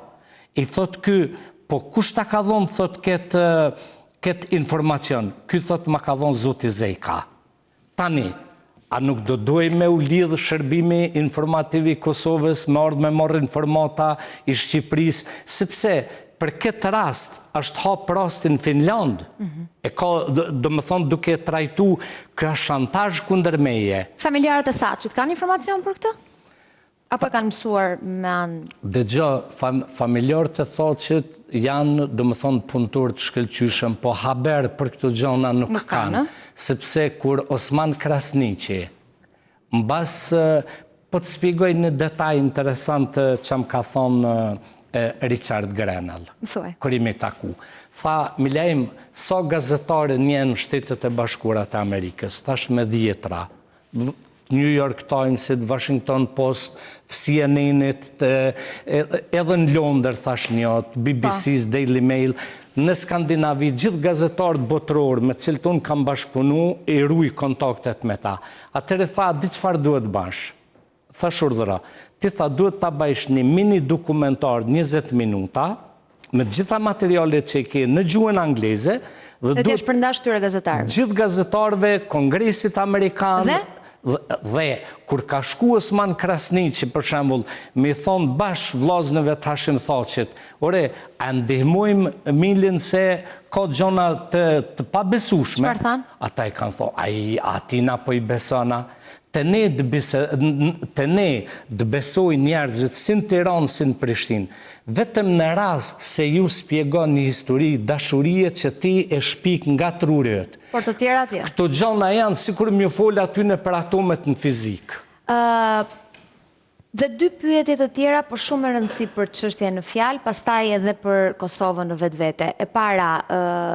I thot ky, po kush ta ka dhonë thot këtë këtë informacion? Ky thot ma ka dhonë zoti Zeka. Tani, a nuk do duhej me u lidhë shërbimi informativ i Kosovës me ardhë me marrë informata i Shqipërisë, sepse për këtë rast është hap rasti në Finlandë, e ka, domethonë duke e trajtu, ky është shantazh kundër meje. Familjarët e Thaçit kanë informacion për këtë? Apo e kanë mësuar me anë? Dëgjo, familjarët e Thaçit janë, domethonë, punëtorë të shkëlqyeshëm, po haber për këto gjona nuk kanë, sepse kur Osman Krasniqi, Mbas, po të spjegoj një detaj interesant që më ka thonë Richard Grenell, kur jemi taku. Tha, Milaim, sa gazetarë njeh në Shtetet e Bashkuara të Amerikës? Thash me dhjetra. New York Timesit, Washington Post, CNN-it, edhe në Londër, thash një, BBC-s, Daily Mail, në Skandinavi, gjithë gazetarët botërorë me të cilët unë kam bashkëpunu, i ruj kontaktet me ta. Atëherë tha, di çfarë duhet bash? Thash urdhëro. Ti tha duhet ta bajsh një mini dokumentar 20 minuta, me të gjitha materialet që i ke në gjuhën angleze, dhe duhet... Dhe t'ia shpërndash këtyre gazetarëve. Gjithë gazetarëve, Kongresit Amerikan... Dhe? Dhe, kur ka shku Osman Krasniqi, për shembull, me i thonë bash vllaznëve të Hashim Thaçit, ore, a ndihmojmë Milin se ka gjona të, të pabesueshme. Çfarë thanë? Ata i kanë thonë, ai, atina po i beson a. Te ne të bise, te ne të besojnë njerëzit si në Tiranë si në Prishtinë. Vetëm në rast se ju spjegon një histori dashurie që ti e shpik nga truri yt. Por të tjerat jo. Këto gjana janë sikur me ju fol atyne për atomet në fizikë. Ë Dhe dy pyetje të tjera, por shumë me rëndësi për çështjen në fjalë, pastaj edhe për Kosovën në vetvete. E para,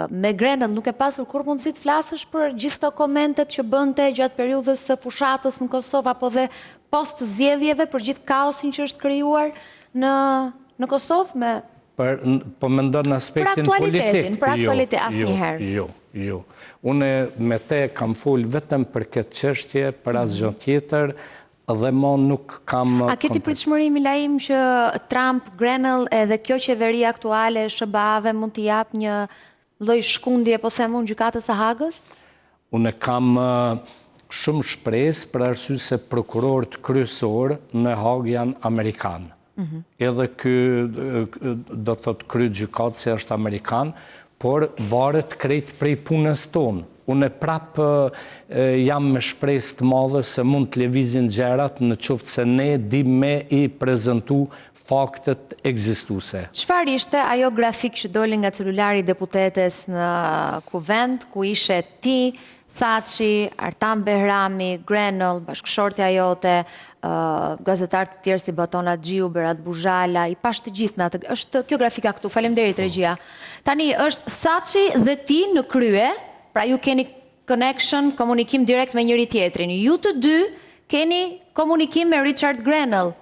me Grenell nuk ke pasur kurrë mundësi të flasësh për gjithë këto komentet që bënte gjatë periudhës së fushatës në Kosovë apo dhe post zgjedhjeve për gjithë kaosin që është krijuar në në Kosovë me Për po mendon në aspektin politik. Për aktualitetin, për aktualitetin asnjëherë. Jo, jo, jo. Unë me te kam fol vetëm për këtë çështje, për asgjë tjetër. Dhe mo nuk kam A ke ti pritshmëri Milaim që Trump, Grenell edhe kjo qeveri aktuale e SHBA-ve mund t'i japë një lloj shkundje, po them unë, Gjykatës së Hagës? Unë kam shumë shpresë për arsye se prokurorët kryesorë në Hagë janë amerikanë. Edhe ky, do të thotë kryegjykatësi është amerikan, por varet krejt prej punës tonë. Unë prapë jam me shpresë të madhe se mund të lëvizin gjërat në qoftë se ne dimë me i prezentu faktet ekzistuese. Çfarë ishte ajo grafikë që doli nga celulari i deputetes në Kuvend, ku ishe ti, Thaçi, Artan Behrami, Grenell, bashkëshortja jote, gazetarë të tjerë si Baton Haxhiu, Berat Buzhala, i pashë të gjithë në atë, është kjo grafika këtu, faleminderit regjia. Tani është Thaçi dhe ti në krye, pra ju keni connection, komunikim direkt me njëri-tjetrin. Ju të dy keni komunikim me Richard Grenell.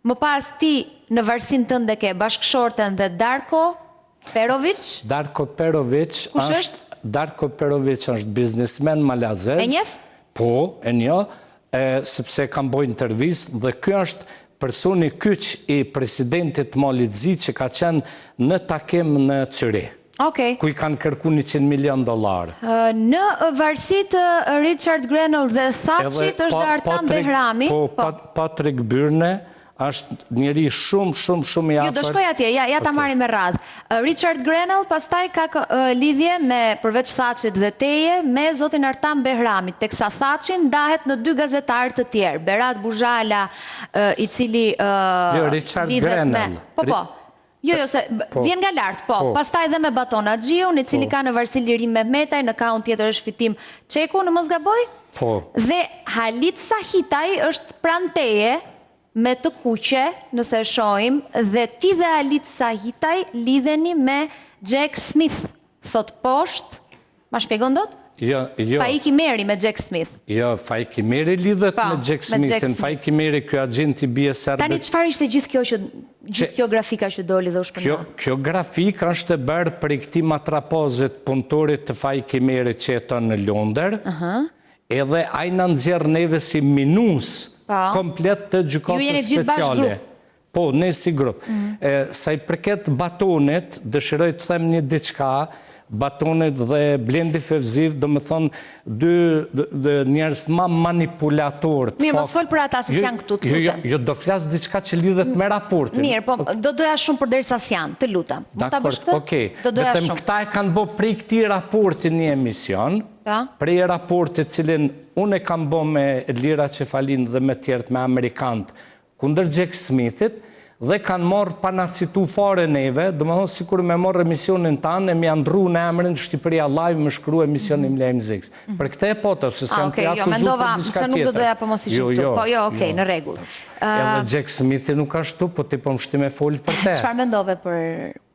Më pas ti në varësinë tënde ke bashkëshorten dhe Darko Peroviq. Darko Peroviq Kush është? Darko Peroviq është biznesmen malazez. E njeh? Po, e njoh, e, sepse kam bo intervistë dhe ky është personi kyç i presidentit të Malit Zi që ka qenë në takim në Cyrih. Okej. Ku i kanë kërku 100 milion dollarë. Në varësi të Richard Grenell dhe Thaçit është dhe Artan Behrami. Po, po. Patrick Byrne është njeri shumë, shumë, shumë i afërt. Jo, do shkoj atje, ja, ja ta marrim me radhë. Richard Grenell pastaj ka lidhje me, përveç Thaçit dhe teje, me zotin Artan Behrami, teksa Thaçi ndahet në dy gazetarë të tjerë, Berat Buzhala, i cili jo, Richard lidhet me... Po, po. Jo, jo, se po. vjen nga lart, po. po. Pastaj edhe me Baton Haxhiun, i cili po. ka në varësi Lirim Mehmetaj, në kahun tjetër është Fitim Çeku, në mos gaboj? Po. Dhe Halit Sahitaj është pranë teje me të kuqe, nëse e shohim, dhe ti dhe Halit Sahitaj lidheni me Jack Smith, thotë poshtë Ma shpjegon dot? Jo, jo. Faik Imeri me Jack Smith. Jo, Faik Imeri lidhet po, me Jack Smithin. Faik Imeri ky agjent i BIA serbe. Tani çfarë ishte gjithë kjo që gjithë kjo grafika që doli dhe u shpërnda? Kjo kjo grafikë është e bërë prej këtij matrapozit punëtorit të Faik Imerit që jeton në Londër. Ëh. Uh -huh. Edhe ai na nxjerr neve si minus po. komplet të gjykatës speciale. Po, ne si grup. E, sa i përket Batonit, dëshiroj të them një diçka, Batonit dhe Blendi Fevziut, domethënë, dy, dy njerëz ma manipulatorë. Mirë, mos fol për ata se jo, s'janë këtu, të jo, jo, lutem. Jo, do flas diçka që lidhet me raportin. Mirë, po do doja shumë përderisa s'janë, të lutem. Mund ta bësh këtë? Okej. Do doja Vetëm shumë. këta e kanë bo prej këtij raporti një emision, Po. prej raportit cilin unë e kam bo me Edlira Qefalin dhe me tjerët, me amerikanët, kundër Jack Smithit dhe kanë marrë pa na citu fare neve, domethënë sikur me marrë emisionin tanë e me ia ndrru emrin Shqipëria Live me shkru emision i Milaim Zekës. Për këtë e pota, se s'jam tu akuzu jo, mendova, për diçka se nuk do tjetër. doja po mos ishin Jo, këtu. jo, Po jo, okay, jo. në rregull. Edhe Jack Smithi nuk është këtu, po ti po më shti me folë për te. Çfarë mendove për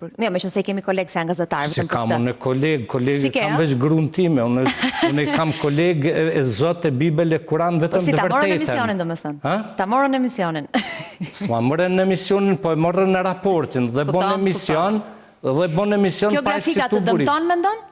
për jo, meqenëse i kemi kolegë se janë gazetarë, Si vetëm për kam këtë. unë kolegë, kolegë Si ke, kam ë? veç gruan time, unë unë kam kolegë e, e Zot e Bibël e Kuran Po vetëm si të ta morën vërtetën. emisionin domethënë. Ë? Ta morën emisionin. S'ma morën emisionin, po e morën në raportin dhe bon Kupton, kupton. emision dhe bon emision Kjo pa e grafika citu të burim. dëmton mendon?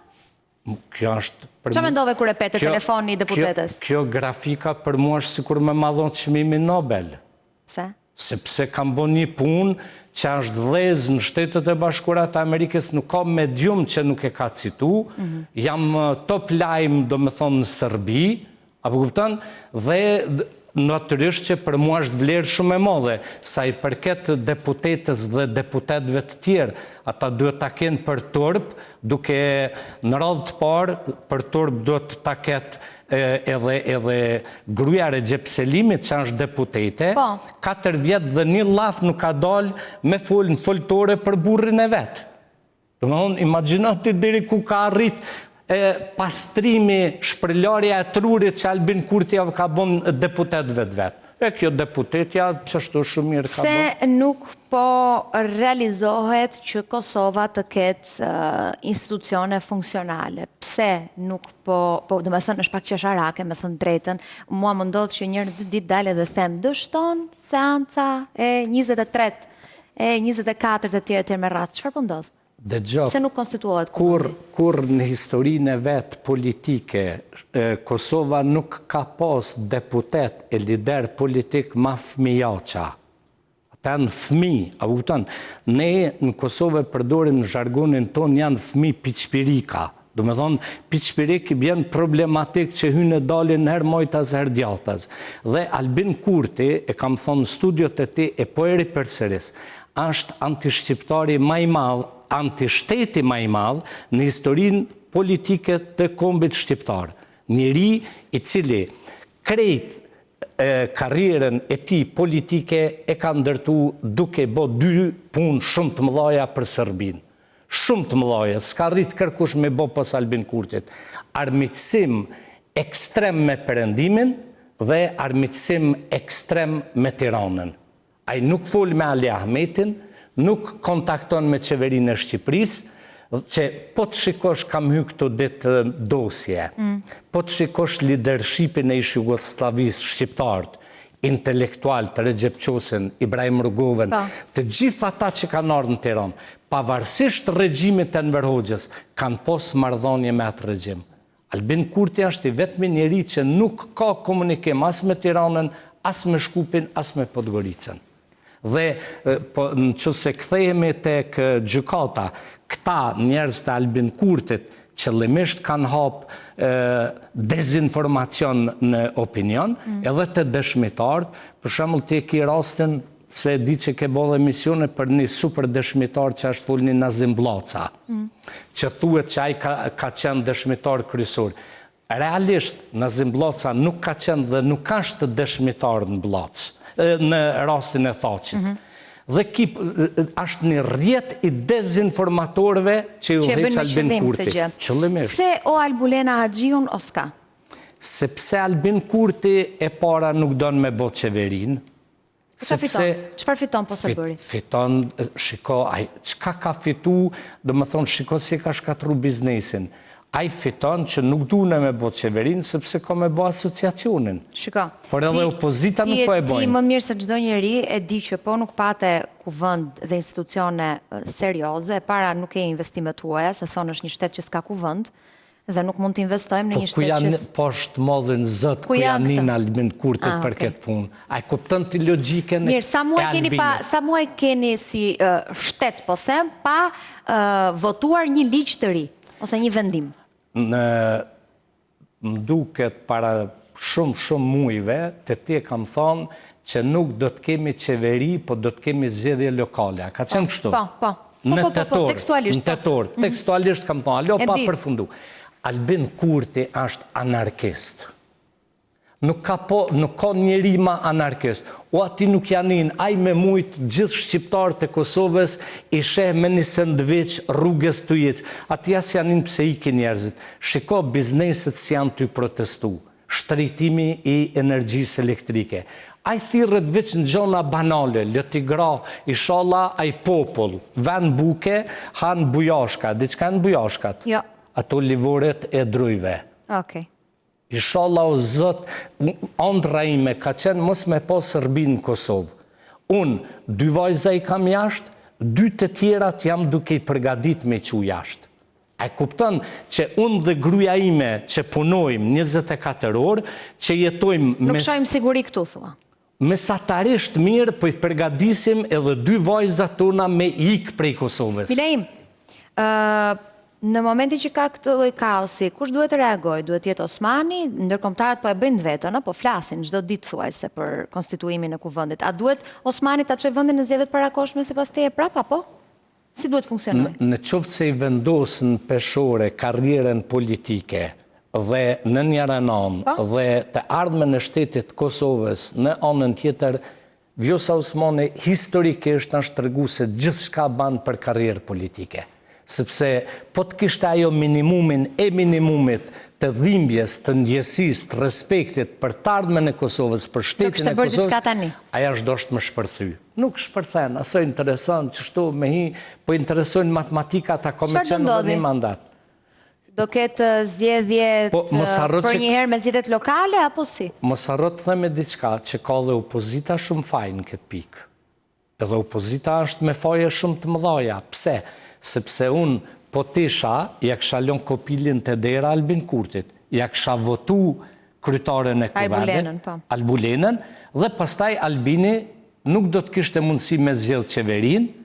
Kjo është për Çfarë mendove kur e pe te Kjo- telefoni i deputetes? Kjo, kjo grafika për mua është sikur me ma dhonë çmimin Nobel. Pse? Sepse kam bo një punë që është dhezë në Shtetet e Bashkuara të Amerikës, nuk ka medium që nuk e ka citu, mhm. jam top lajm, domethonë, në Serbi, apo kupton, dhe... Natyrisht që për mua është vlerë shumë e madhe. Sa i përket deputetes dhe deputetëve të tjerë, ata duhet ta kenë për turp, duke në radhë të parë për turp duhet ta ketë edhe edhe gruaja e Rexhep Selimit që është deputete, po. 4 vjet dhe një llaf nuk ka dalë me fol në foltore për burrin e vet. Domethënë, imagjino ti deri ku ka arrit e, pastrimi, shpërlarja e trurit që Albin Kurti jau ka bon deputetëve të vet. E kjo deputetja qashtu shumë mirë ka Pse bon. nuk po realizohet që Kosova të ketë institucione funksionale? Pse nuk po, po domethënë është pak qesharake, me thënë drejtën, mua më ndodh që një herë në dy ditë dal edhe them, dështon seanca e 23 e 24 e tjerë e tjerë me radhë. Çfarë po ndodh? Dëgjo, Pse nuk konstituohet kurrë, Kuvendi? kurrë në historinë e vet politike, Kosova nuk ka pas deputet e lider politik ma fëmijaqa. Ata janë fëmijë, a kupton? Ne në Kosovë e përdorim në zhargonin tonë janë fëmijë piçpirika. Domethonë, piçpirik i bjen problematik që hynë e dalin herë majtas, herë djathtas. Dhe Albin Kurti, e kam thonë në studiot e ti, e po e ripërsëris, është antishqiptari ma i madh, antishteti ma i madh në historinë politike të kombit shqiptar. Njeri i cili krejt karrierën e tij politike e ka ndërtu duke bo dy punë shumë të mëdhaja për Serbinë. Shumë të mëdhaja, s'ka arrit kërkush me bo pos Albin Kurtit. Armiqësim ekstrem me Perëndimin dhe armiqësim ekstrem me Tiranën. Ai nuk fol me Ali Ahmetin, nuk kontakton me qeverinë e Shqipërisë, që po të shikosh kam hy këto ditë dosje, po të shikosh lidershipin e ish-Jugosllavisë shqiptarët, intelektualët, Rexhep Qosen, Ibrahim Rugovën, të gjithë ata që kanë ardhur në Tiranë, pavarësisht regjimit të Enver Hoxhës, kanë pos marrëdhënie me atë regjim. Albin Kurti është i vetmi njeri që nuk ka komunikim as me Tiranën, as me Shkupin, as me Podgoricën. Dhe po në qoftë se kthehemi tek gjykata, këta njerëz të Albin Kurtit qëllimisht kanë hap dezinformacion në opinion, mm. edhe te dëshmitarët, për shembull ti e ki rastin se e di që ke bo dhe emisione për një super dëshmitar që është fol një Nazim Bllaca, mm. që thuhet që ai ka, ka qenë dëshmitar kryesor. Realisht, Nazim Bllaca nuk ka qenë dhe nuk është dëshmitar në Bllacë, në rastin e Thaçit. Mm -hmm. Dhe ki, është një rrjet i dezinformatorëve që i udhëheq Albin Kurti. Qëllimisht. Pse o Albulena Haxhiun o s'ka? Sepse Albin Kurti e para nuk don me bo qeverinë, Çfarë fiton? Çfarë fiton po s'e bëri? Fiton, shiko, ai, çka ka fitu, domethonë, shiko si e ka shkatrru biznesin. Ai fiton që nuk dune me bo qeverinë, sepse ka me bo asociacionin. Shiko. Por edhe opozita nuk po e bojnë. Ti më mirë se çdo njeri e di që po nuk pate kuvend dhe institucione serioze, e para nuk ke investime të huaja, se thonë është një shtet që s'ka kuvend, Dhe nuk mund të investojmë në po një shtet që... Po madhin Zot, ku ja nin Albin Kurtit ah, për këtë punë. A e kupton ti logjikën e Mirë, sa muaj keni pa, sa muaj keni si shtet, po them, pa votuar një ligj të ri ose një vendim? Në më duket para shumë shumë mujve, te ti e kam thonë që nuk do të kemi qeveri, po do të kemi zgjedhje lokale. A ka qenë po, kështu? Po, po. Në po, po, po, tetor, tekstualisht, në tetor, mhm. tekstualisht kam thonë, alo pa përfundu. Albin Kurti është anarkist. Nuk ka po, nuk ka njeri ma anarkist. O atij nuk ja nin, ai me mujt gjithë shqiptarët e Kosovës i sheh me një sandviç rrugës tu ec. Atij as ja nin pse ikin njerëzit. Shiko bizneset si janë tu protestu. Shtrejtimi i energjisë elektrike. Ai thirret veç në gjona banale, le t'i gra, ishalla ai popull, ven buke, han bujashka, di çka janë bujashkat? Jo. Ato livoret e drujve. Okej. Ishalla o Zot, andrra ime ka qenë mos me pa Serbinë në Kosovë. Unë, dy vajza i kam jashtë, dy të tjerat jam duke i përgatit me i çu jashtë. A e kupton që unë dhe gruaja ime që punojmë 24 orë, që jetojmë Nuk shohim siguri këtu, thua. Mesatarisht mirë, po i përgatisim edhe dy vajzat tona me ikë prej Kosovës. Milaim, ë. Në momentin që ka këtë lloj kaosi, kush duhet të reagojë? Duhet të jetë Osmani, ndërkombëtarët po e bëjnë të vetën, ë, po flasin çdo ditë thuajse për konstituimin e Kuvendit. A duhet Osmani ta çojë vendin në zgjedhje të parakohshme sipas teje prapë apo si duhet të funksionojë? Në qoftë se i vendos në peshore karrierën politike dhe në njërën anë po. dhe të ardhmen e shtetit të Kosovës në anën tjetër, Vjosa Osmani historikisht është tregu se gjithçka ban për karrierë politike. Sepse po të kishte ajo minimumin e minimumit të dhimbjes, të ndjesisë, të respektit për të ardhmen e Kosovës, për shtetin e Kosovës, ajo është dashtë me shpërthy. Nuk shpërthen, asaj intereson qështu me hi, po interesojnë matematikat a ka me qenë edhe një mandat. Do ketë zgjedhje po, përnjëherë me zgjedhjet lokale apo si? Mos harro të them diçka që ka dhe opozita shumë faj në këtë pikë. Edhe opozita është me faje shumë të mëdhaja. Pse? Sepse unë po t'isha, ja kisha lënë kopilin te dera Albin Kurtit, ja kisha votu kryetaren e Kuvendit, po. Albulenën, dhe pastaj Albini nuk do të kishte mundësi me zgjedh qeverinë,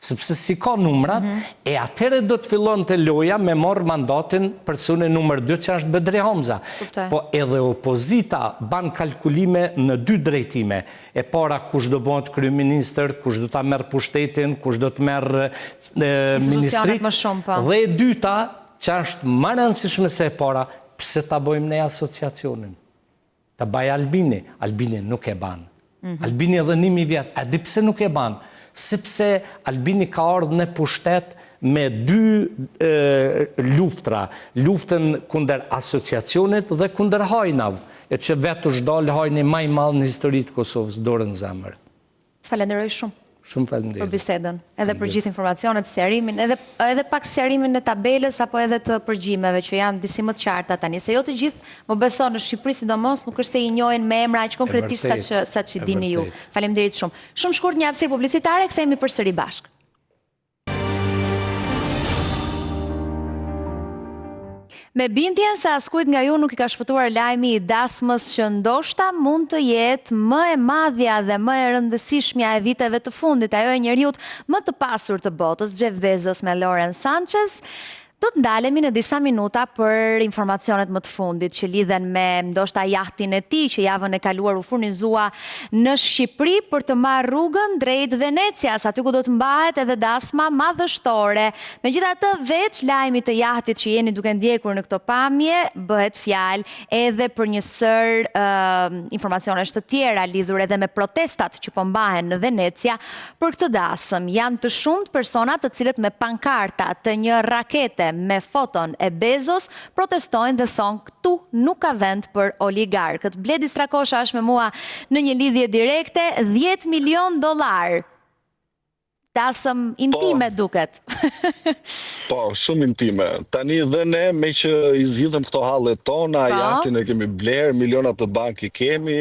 Sepse s'i ka numrat, e atëherë do të fillonte loja me marrë mandatin personi numër dy që është Bedri Hamza. Po edhe opozita ban kalkulime në dy drejtime. E para kush do bëhet kryeministër, kush do ta merr pushtetin, kush do të merr ministritë. Po. Dhe e dyta, që është më e rëndësishme se e para, pse ta bëjmë ne asociacionin? Ta bajë Albini, Albini nuk e ban. Mhm. Albini edhe 1000 vjet, a di pse nuk e ban? Sepse Albini ka ardhë në pushtet me dy luftra, luftën kundër asociacionit dhe kundër hajnav, e që vetë është dalë hajni ma i madh në histori të Kosovës, dorën në zemër. Të falenderoj shumë. Shumë faleminderit. Për bisedën, edhe për gjithë informacionet, sqarimin, edhe edhe pak sqarimin e tabelës apo edhe të përgjimeve që janë disi më të qarta tani, se jo të gjithë, më beso, në Shqipëri sidomos nuk është se i njohin me emra aq konkretisht sa që sa ç'i dini ju. Faleminderit shumë. Shumë shkurt një hapësirë publicitare, kthehemi përsëri bashkë. Me bindjen se askujt nga ju nuk i ka shpëtuar lajmi i dasmës që ndoshta mund të jetë më e madhja dhe më e rëndësishmja e viteve të fundit, ajo e njeriut më të pasur të botës, Jeff Bezos me Lauren Sanchez, do të ndalemi në disa minuta për informacionet më të fundit që lidhen me ndoshta jahtin e tij që javën e kaluar u furnizua në Shqipëri për të marrë rrugën drejt Venecias, aty ku do të mbahet edhe dasma madhështore. Megjithatë, veç lajmit të jahtit që jeni duke ndjekur në këto pamje, bëhet fjalë edhe për një sërë informacionesh të tjera lidhur edhe me protestat që po mbahen në Venecia për këtë dasëm. Janë të shumtë personat të cilët me pankarta të një rakete me foton e Bezos protestojnë dhe thonë këtu nuk ka vend për oligarkët. Bledi Strakosha është me mua në një lidhje direkte, 10 milionë dollarë. Dasëm intime po, duket. po, shumë intime. Tani dhe ne, meqë i zgjidhëm këto hallet tona, po. jahtin e kemi blerë, milionat në bankë i kemi,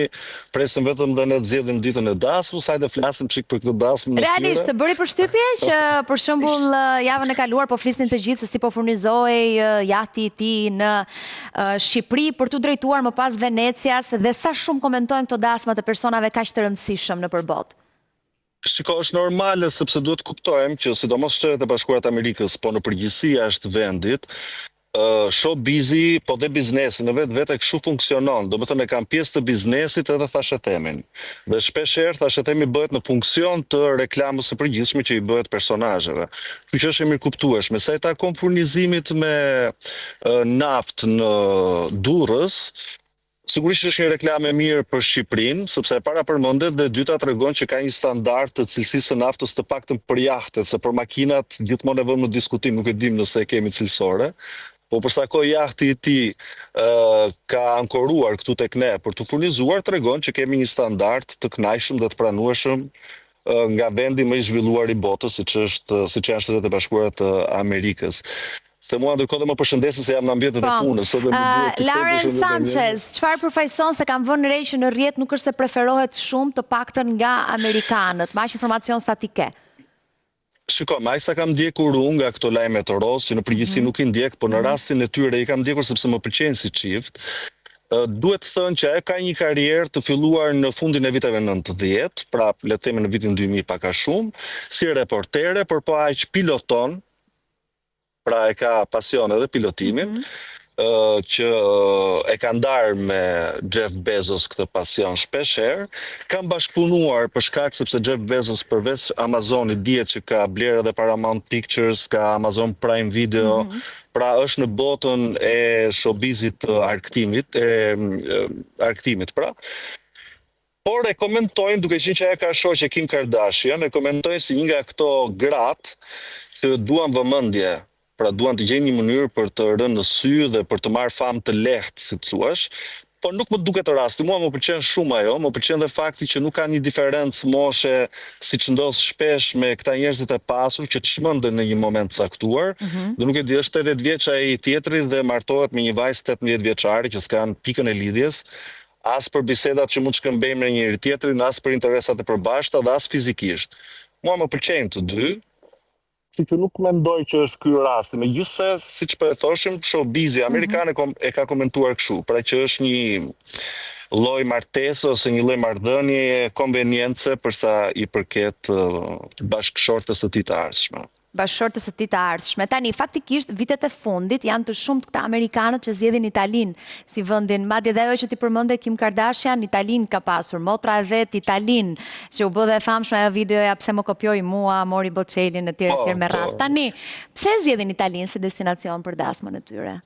presim vetëm dhe ne të zgjedhim ditën e dasmës, hajde flasim çik për këtë dasmë në Realisht, të bëri përshtypje që për shembull javën e kaluar po flisnin të gjithë se si po furnizohej jahti i tij në Shqipëri për t'u drejtuar më pas Venecias dhe sa shumë komentojnë këto dasma të personave kaq të rëndësishëm nëpër botë. Shiko, është normale sepse duhet të kuptojmë që sidomos Shtetet e Bashkuara të Amerikës, po në përgjithësi jashtë vendit, showbizi, po dhe biznesi në vetvete kështu funksionon. Domethënë e kanë pjesë të biznesit edhe thashethemin. Dhe shpesh herë thashethemi bëhet në funksion të reklamës së përgjithshme që i bëhet personazheve. Kështu që është e mirëkuptueshme. Sa i takon furnizimit me naftë në Durrës, Sigurisht është një reklamë e mirë për Shqipërinë, sepse e para përmendet dhe e dyta tregon që ka një standard të cilësisë së naftës të paktën për jahtet, se për makinat gjithmonë e vëmë në diskutim, nuk e dimë nëse e kemi cilësore. Po për sa kohë jahti i tij ka ankoruar këtu tek ne për t'u furnizuar, tregon që kemi një standard të kënaqshëm dhe të pranueshëm nga vendi më i zhvilluar i botës, siç është siç janë Shtetet e Bashkuara të Amerikës. Se mua ndërkohë dhe më përshëndesin se jam në ambientet e po. punës, edhe më duhet të Lauren Sanchez, çfarë përfaqëson se kam vënë re që në rrjet nuk është se preferohet shumë të paktën nga amerikanët, me aq informacion sa ti ke. Shiko, me aq sa kam ndjekur unë nga këto lajme të rozë, që në përgjithësi mm -hmm. nuk i ndjek, por në mhm. rastin e tyre i kam ndjekur sepse më pëlqejnë si çift. Duhet thënë që ajo ka një karrierë të filluar në fundin e viteve 90, pra le të themi në vitin 2000 pak a shumë, si reportere, por po aq piloton. pra e ka pasion edhe pilotimin, mm -hmm që e ka ndarë me Jeff Bezos këtë pasion shpesh herë, kanë bashkëpunuar për shkak sepse Jeff Bezos përveç Amazonit dihet që ka blerë edhe Paramount Pictures, ka Amazon Prime Video, mm -hmm. pra është në botën e showbizit të arkëtimit, e arkëtimit pra. Por e komentojnë, duke qenë që ajo ka shoqe Kim Kardashian, e komentojnë si një nga këto gratë që duan vëmendje, pra duan të gjejnë një mënyrë për të rënë në sy dhe për të marrë famë të lehtë, si të thuash, por nuk më duket rasti. Mua më pëlqen shumë ajo, më pëlqen dhe fakti që nuk ka një diferencë moshe siç ndodh shpesh me këta njerëzit e pasur që çmenden në një moment të caktuar. Mm -hmm. Dhe nuk e di, është 80 vjeç ai tjetri dhe martohet me një vajzë 18 vjeçare që s'kanë pikën e lidhjes as për bisedat që mund të shkëmbejnë me njëri-tjetrin, as për interesat e përbashkëta dhe as fizikisht. Mua më pëlqejnë të dy, kështu që nuk mendoj që është ky rasti, megjithëse siç po e thoshim, showbizi mhm. amerikan mm -hmm. e ka komentuar kështu, pra që është një lloj martese ose një lloj marrëdhënie konvenience për sa i përket bashkëshortes së tij të ardhshme. bashkëshortes së tij të ardhshme. Tani, faktikisht, vitet e fundit janë të shumtë këta amerikanët që zgjedhin Italinë si vendin, madje dhe ajo që ti përmende Kim Kardashian, Italinë ka pasur, motra e vet Italinë, që u bë dhe e famshme ajo videoja pse më kopjoi mua, mori Bocelli-n etj etj me radhë. Po. Tani, pse zgjedhin Italinë si destinacion për dasmën e tyre?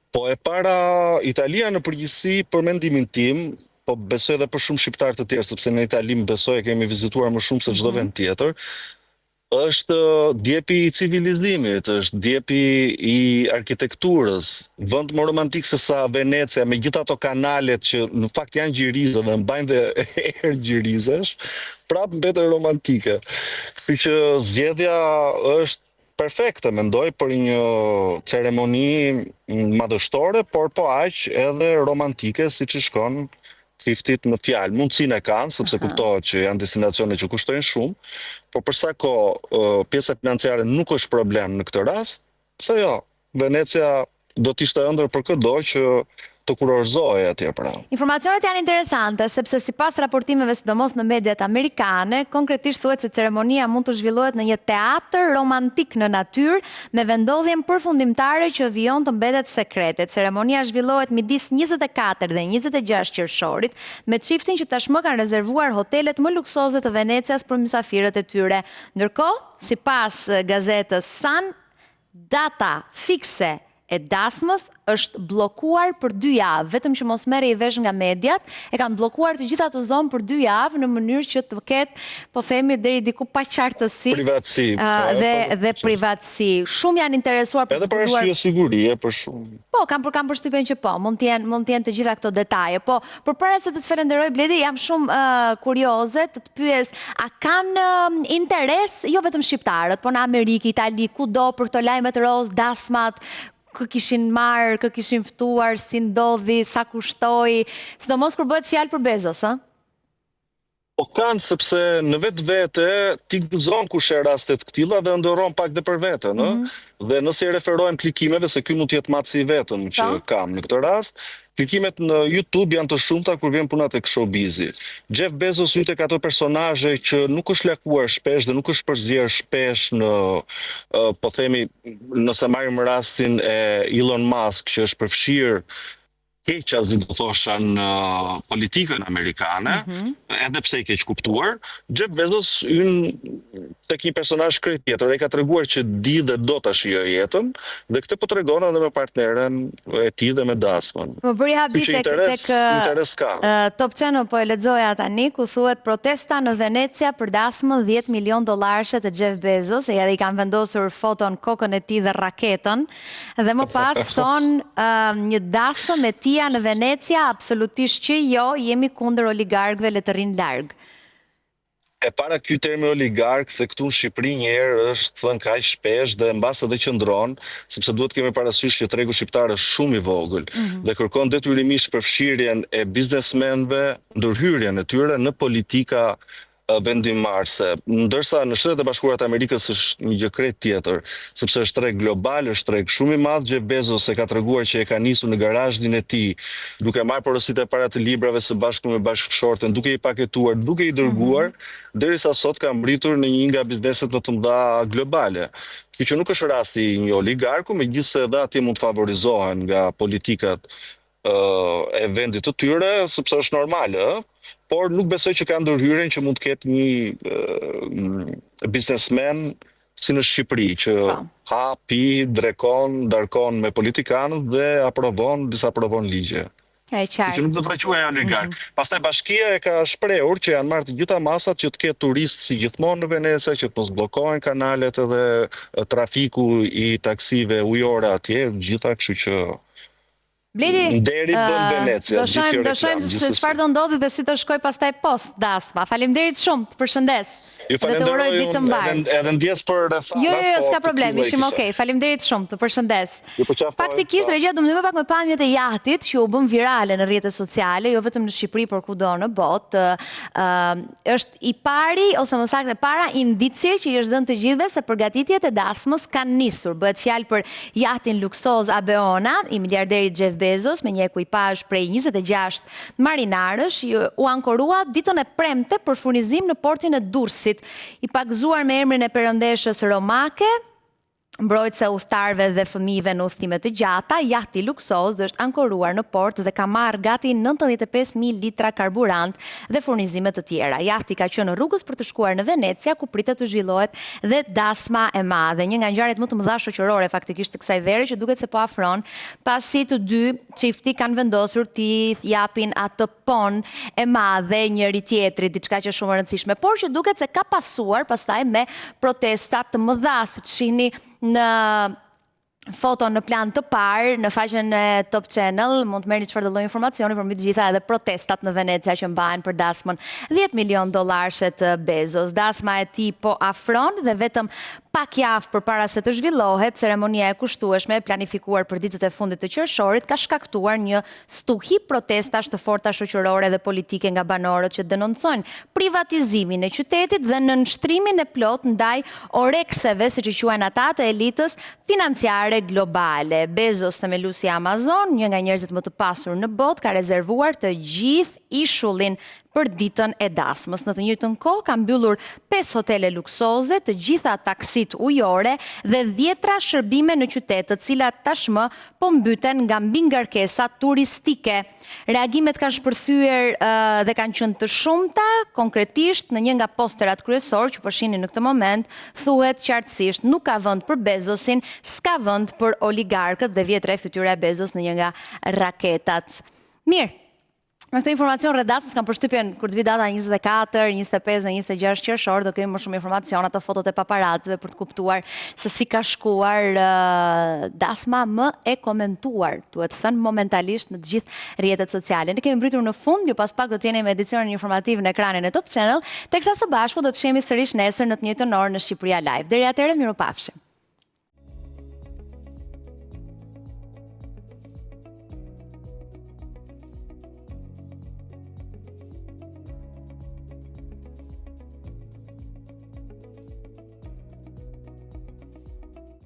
Po e para, Italia në përgjithësi për mendimin tim, po besoj edhe për shumë shqiptarë të tjerë, sepse në Itali më besoj e kemi vizituar më shumë se çdo mhm. vend tjetër, Është djepi i civilizimit, është djepi i arkitekturës, vend më romantik se sa Venecia, me gjithë ato kanalet që në fakt janë gjirize dhe mbajnë dhe erë gjirizesh, prapë mbetet romantike. Kështu që zgjedhja është perfekte, mendoj, për një ceremoni madhështore, por po aq edhe romantike siç i shkon çiftit në fjalë. Mundësinë e kanë, sepse kuptohet që janë destinacione që kushtojnë shumë, por për sa kohë pjesa financiare nuk është problem në këtë rast, pse jo? Venecia do të ishte ëndërr për këdo që të kurorëzohej atje pra. Informacionet janë interesante, sepse sipas raportimeve sidomos në mediat amerikane, konkretisht thuhet se ceremonia mund të zhvillohet në një teatër romantik në natyrë, me vendndodhjen përfundimtare që vijon të mbetet sekrete. Ceremonia zhvillohet midis 24 dhe 26 qershorit, me çiftin që tashmë kanë rezervuar hotelet më luksoze të Venecias për mysafirët e tyre. Ndërkohë, sipas gazetës Sun, data fikse e dasmës është bllokuar për dy javë, vetëm që mos merrej vesh nga mediat, e kanë bllokuar të gjithë atë zonë për dy javë në mënyrë që të ketë, po themi deri diku paqartësi Privatësi, po, dhe po, dhe privatësi. Shumë janë interesuar për të zbuluar. Edhe për arsye sigurie, për shumë. Po, kam për kam përshtypjen që po, mund të jenë mund të jenë të gjitha këto detaje. Po, përpara se të të falenderoj Bledi, jam shumë uh, kurioze të të pyes, a kanë uh, interes jo vetëm shqiptarët, po në Amerikë, Itali, kudo për këto lajmet rozë, dasmat, kë kishin marrë, kë kishin ftuar, si ndodhi, sa kushtoi, sidomos kur bëhet fjalë për Bezos, ë? Po kanë sepse në vetvete ti gëzon kur sheh raste të këtilla dhe ëndërron pak dhe për veten, ë? Mm -hmm. Dhe nëse i referohem klikimeve se ky mund të jetë matësi i vetëm që po. kam në këtë rast, klikimet në YouTube janë të shumta kur vjen puna tek showbizi. Jeff Bezos hyn tek ato personazhe që nuk është lakuar shpesh dhe nuk është përzier shpesh në po themi nëse marrim rastin e Elon Musk që është përfshirë keqazi do thosha në politikën amerikane, mm -hmm. edhe pse i keqkuptuar, Jeff Bezos hyn tek një personazh krejt tjetër, ai ka treguar që di dhe do ta shijojë jetën dhe këtë po tregon edhe me partneren e tij dhe me dasmën. Më bëri habi tek interes, tek interes ka. Uh, Top Channel po e lexoja tani ku thuhet protesta në Venecia për dasmën 10 milion dollarëshe të Jeff Bezos, e edhe i kanë vendosur foton kokën e tij dhe raketën. Dhe më pas thonë uh, një dasëm e tija në Venecia, absolutisht që jo, jemi kundër oligarkëve, le të rrinë larg. E para ky termi oligark se këtu në Shqipëri një herë është thënë kaq shpesh dhe mbase edhe qëndron, sepse duhet të kemi parasysh që tregu shqiptar është shumë i vogël mm -hmm. dhe kërkon detyrimisht përfshirjen e biznesmenëve, ndërhyrjen e tyre në politika. vendimmarrëse. Ndërsa në Shtetet e Bashkuara të Amerikës është një gjë krejt tjetër, sepse është treg global, është treg shumë i madh, Jeff Bezos e ka treguar që e ka nisur në garazhin e tij, duke marrë porositë e para të librave së bashku me bashkëshorten, duke i paketuar, duke i dërguar, derisa sot ka mbërritur në një nga bizneset më të mëdha globale. Kështu që nuk është rasti i një oligarku, megjithëse edhe atje mund të favorizohen nga politikat e vendit të tyre, sepse është normale, ë, por nuk besoj që ka ndërhyrjen që mund të ketë një biznesmen si në Shqipëri, që po. ha, pi, drekon, darkon me politikanët dhe aprovon, disaprovon ligje. E qartë. Që nuk do ta quaja oligark. Mm -hmm. Pastaj bashkia e ka shprehur që janë marrë të gjitha masat që të ketë turistë si gjithmonë në Venecia, që të mos bllokohen kanalet edhe trafiku i taksive ujore atje, të gjitha, kështu që Bledi, Nderi bën Venecia, do shohim, do shohim se çfarë do ndodhi dhe si do shkojë pastaj post dasma. Faleminderit shumë, të përshëndes. Ju Dhe të uroj ditë të mbarë. Edhe, edhe ndjesë për rrethanat. Jo, jo, jo, po s'ka problem, ishim okay. Faleminderit shumë, të përshëndes. Ju përqafoj. Faktikisht, regjia do më ndihmojë pak me pamjet e jahtit që u bënë virale në rrjetet sociale, jo vetëm në Shqipëri, por kudo në botë. Ë është I pari, ose më saktë e para indicie që i është dhënë të gjithëve se përgatitjet e dasmës kanë nisur. Bëhet fjalë për jahtin luksoz Abeona, i miliarderit Jeff Bezos, me një ekuipazh prej 26 marinarësh, u ankorua ditën e premte për furnizim në portin e Durrësit. I pagëzuar me emrin e perëndeshës romake, Mbrojtëse e udhëtarëve dhe fëmijëve në udhëtime të gjata, jahti luksoz është ankoruar në port dhe ka marrë gati 95.000 litra karburant dhe furnizime të tjera. Jahti ka qenë rrugës për të shkuar në Venecia, ku pritet të zhvillohet dhe dasma e madhe, një nga ngjarjet më të mëdha shoqërore faktikisht të kësaj vere që duket se po afron, pasi të dy çifti kanë vendosur t'i japin atë pon e madhe njëri tjetrit, diçka që është shumë e rëndësishme, por që duket se ka pasuar pastaj me protesta të mëdha, siç shihni në foto në plan të parë në faqen e Top Channel, mund të merrni çfarëdo lloj informacioni, por mbi të gjitha edhe protestat në Venecia që mbahen për dasmën 10 milion dollarëshe të Bezos. Dasma e tij po afron dhe vetëm pak javë përpara se të zhvillohet, ceremonia e kushtueshme e planifikuar për ditët e fundit të qershorit ka shkaktuar një stuhi protestash të forta shoqërore dhe politike nga banorët që denoncojnë privatizimin e qytetit dhe nënshtrimin e plotë ndaj orekseve, siç i quajnë ata, të elitës financiare globale. Bezos, themeluesi i Amazon, një nga njerëzit më të pasur në botë, ka rezervuar të gjithë ishullin për ditën e dasmës. Në të njëjtën kohë ka mbyllur pesë hotele luksoze, të gjitha taksitë ujore dhe dhjetra shërbime në qytet, të cilat tashmë po mbyten nga mbingarkesa turistike. Reagimet kanë shpërthyer dhe kanë qenë të shumta, konkretisht në një nga posterat kryesorë që po shihni në këtë moment, thuhet qartësisht nuk ka vend për Bezosin, s'ka vend për oligarkët dhe vihet re fytyra e Bezos në një nga raketat. Mirë, Me këtë informacion rreth dasmës kam përshtypjen kur të vijë data 24, 25 dhe 26 qershor do kemi më shumë informacion ato fotot e paparacëve për të kuptuar se si ka shkuar uh, dasma më e komentuar, duhet thënë momentalisht në të gjithë rrjetet sociale. Ne kemi mbërritur në fund, ju pas pak do të jeni me edicionin informativ në ekranin e Top Channel, teksa së bashku do të shihemi sërish nesër në të njëjtën orë në Shqipëria Live. Deri atëherë, mirupafshim.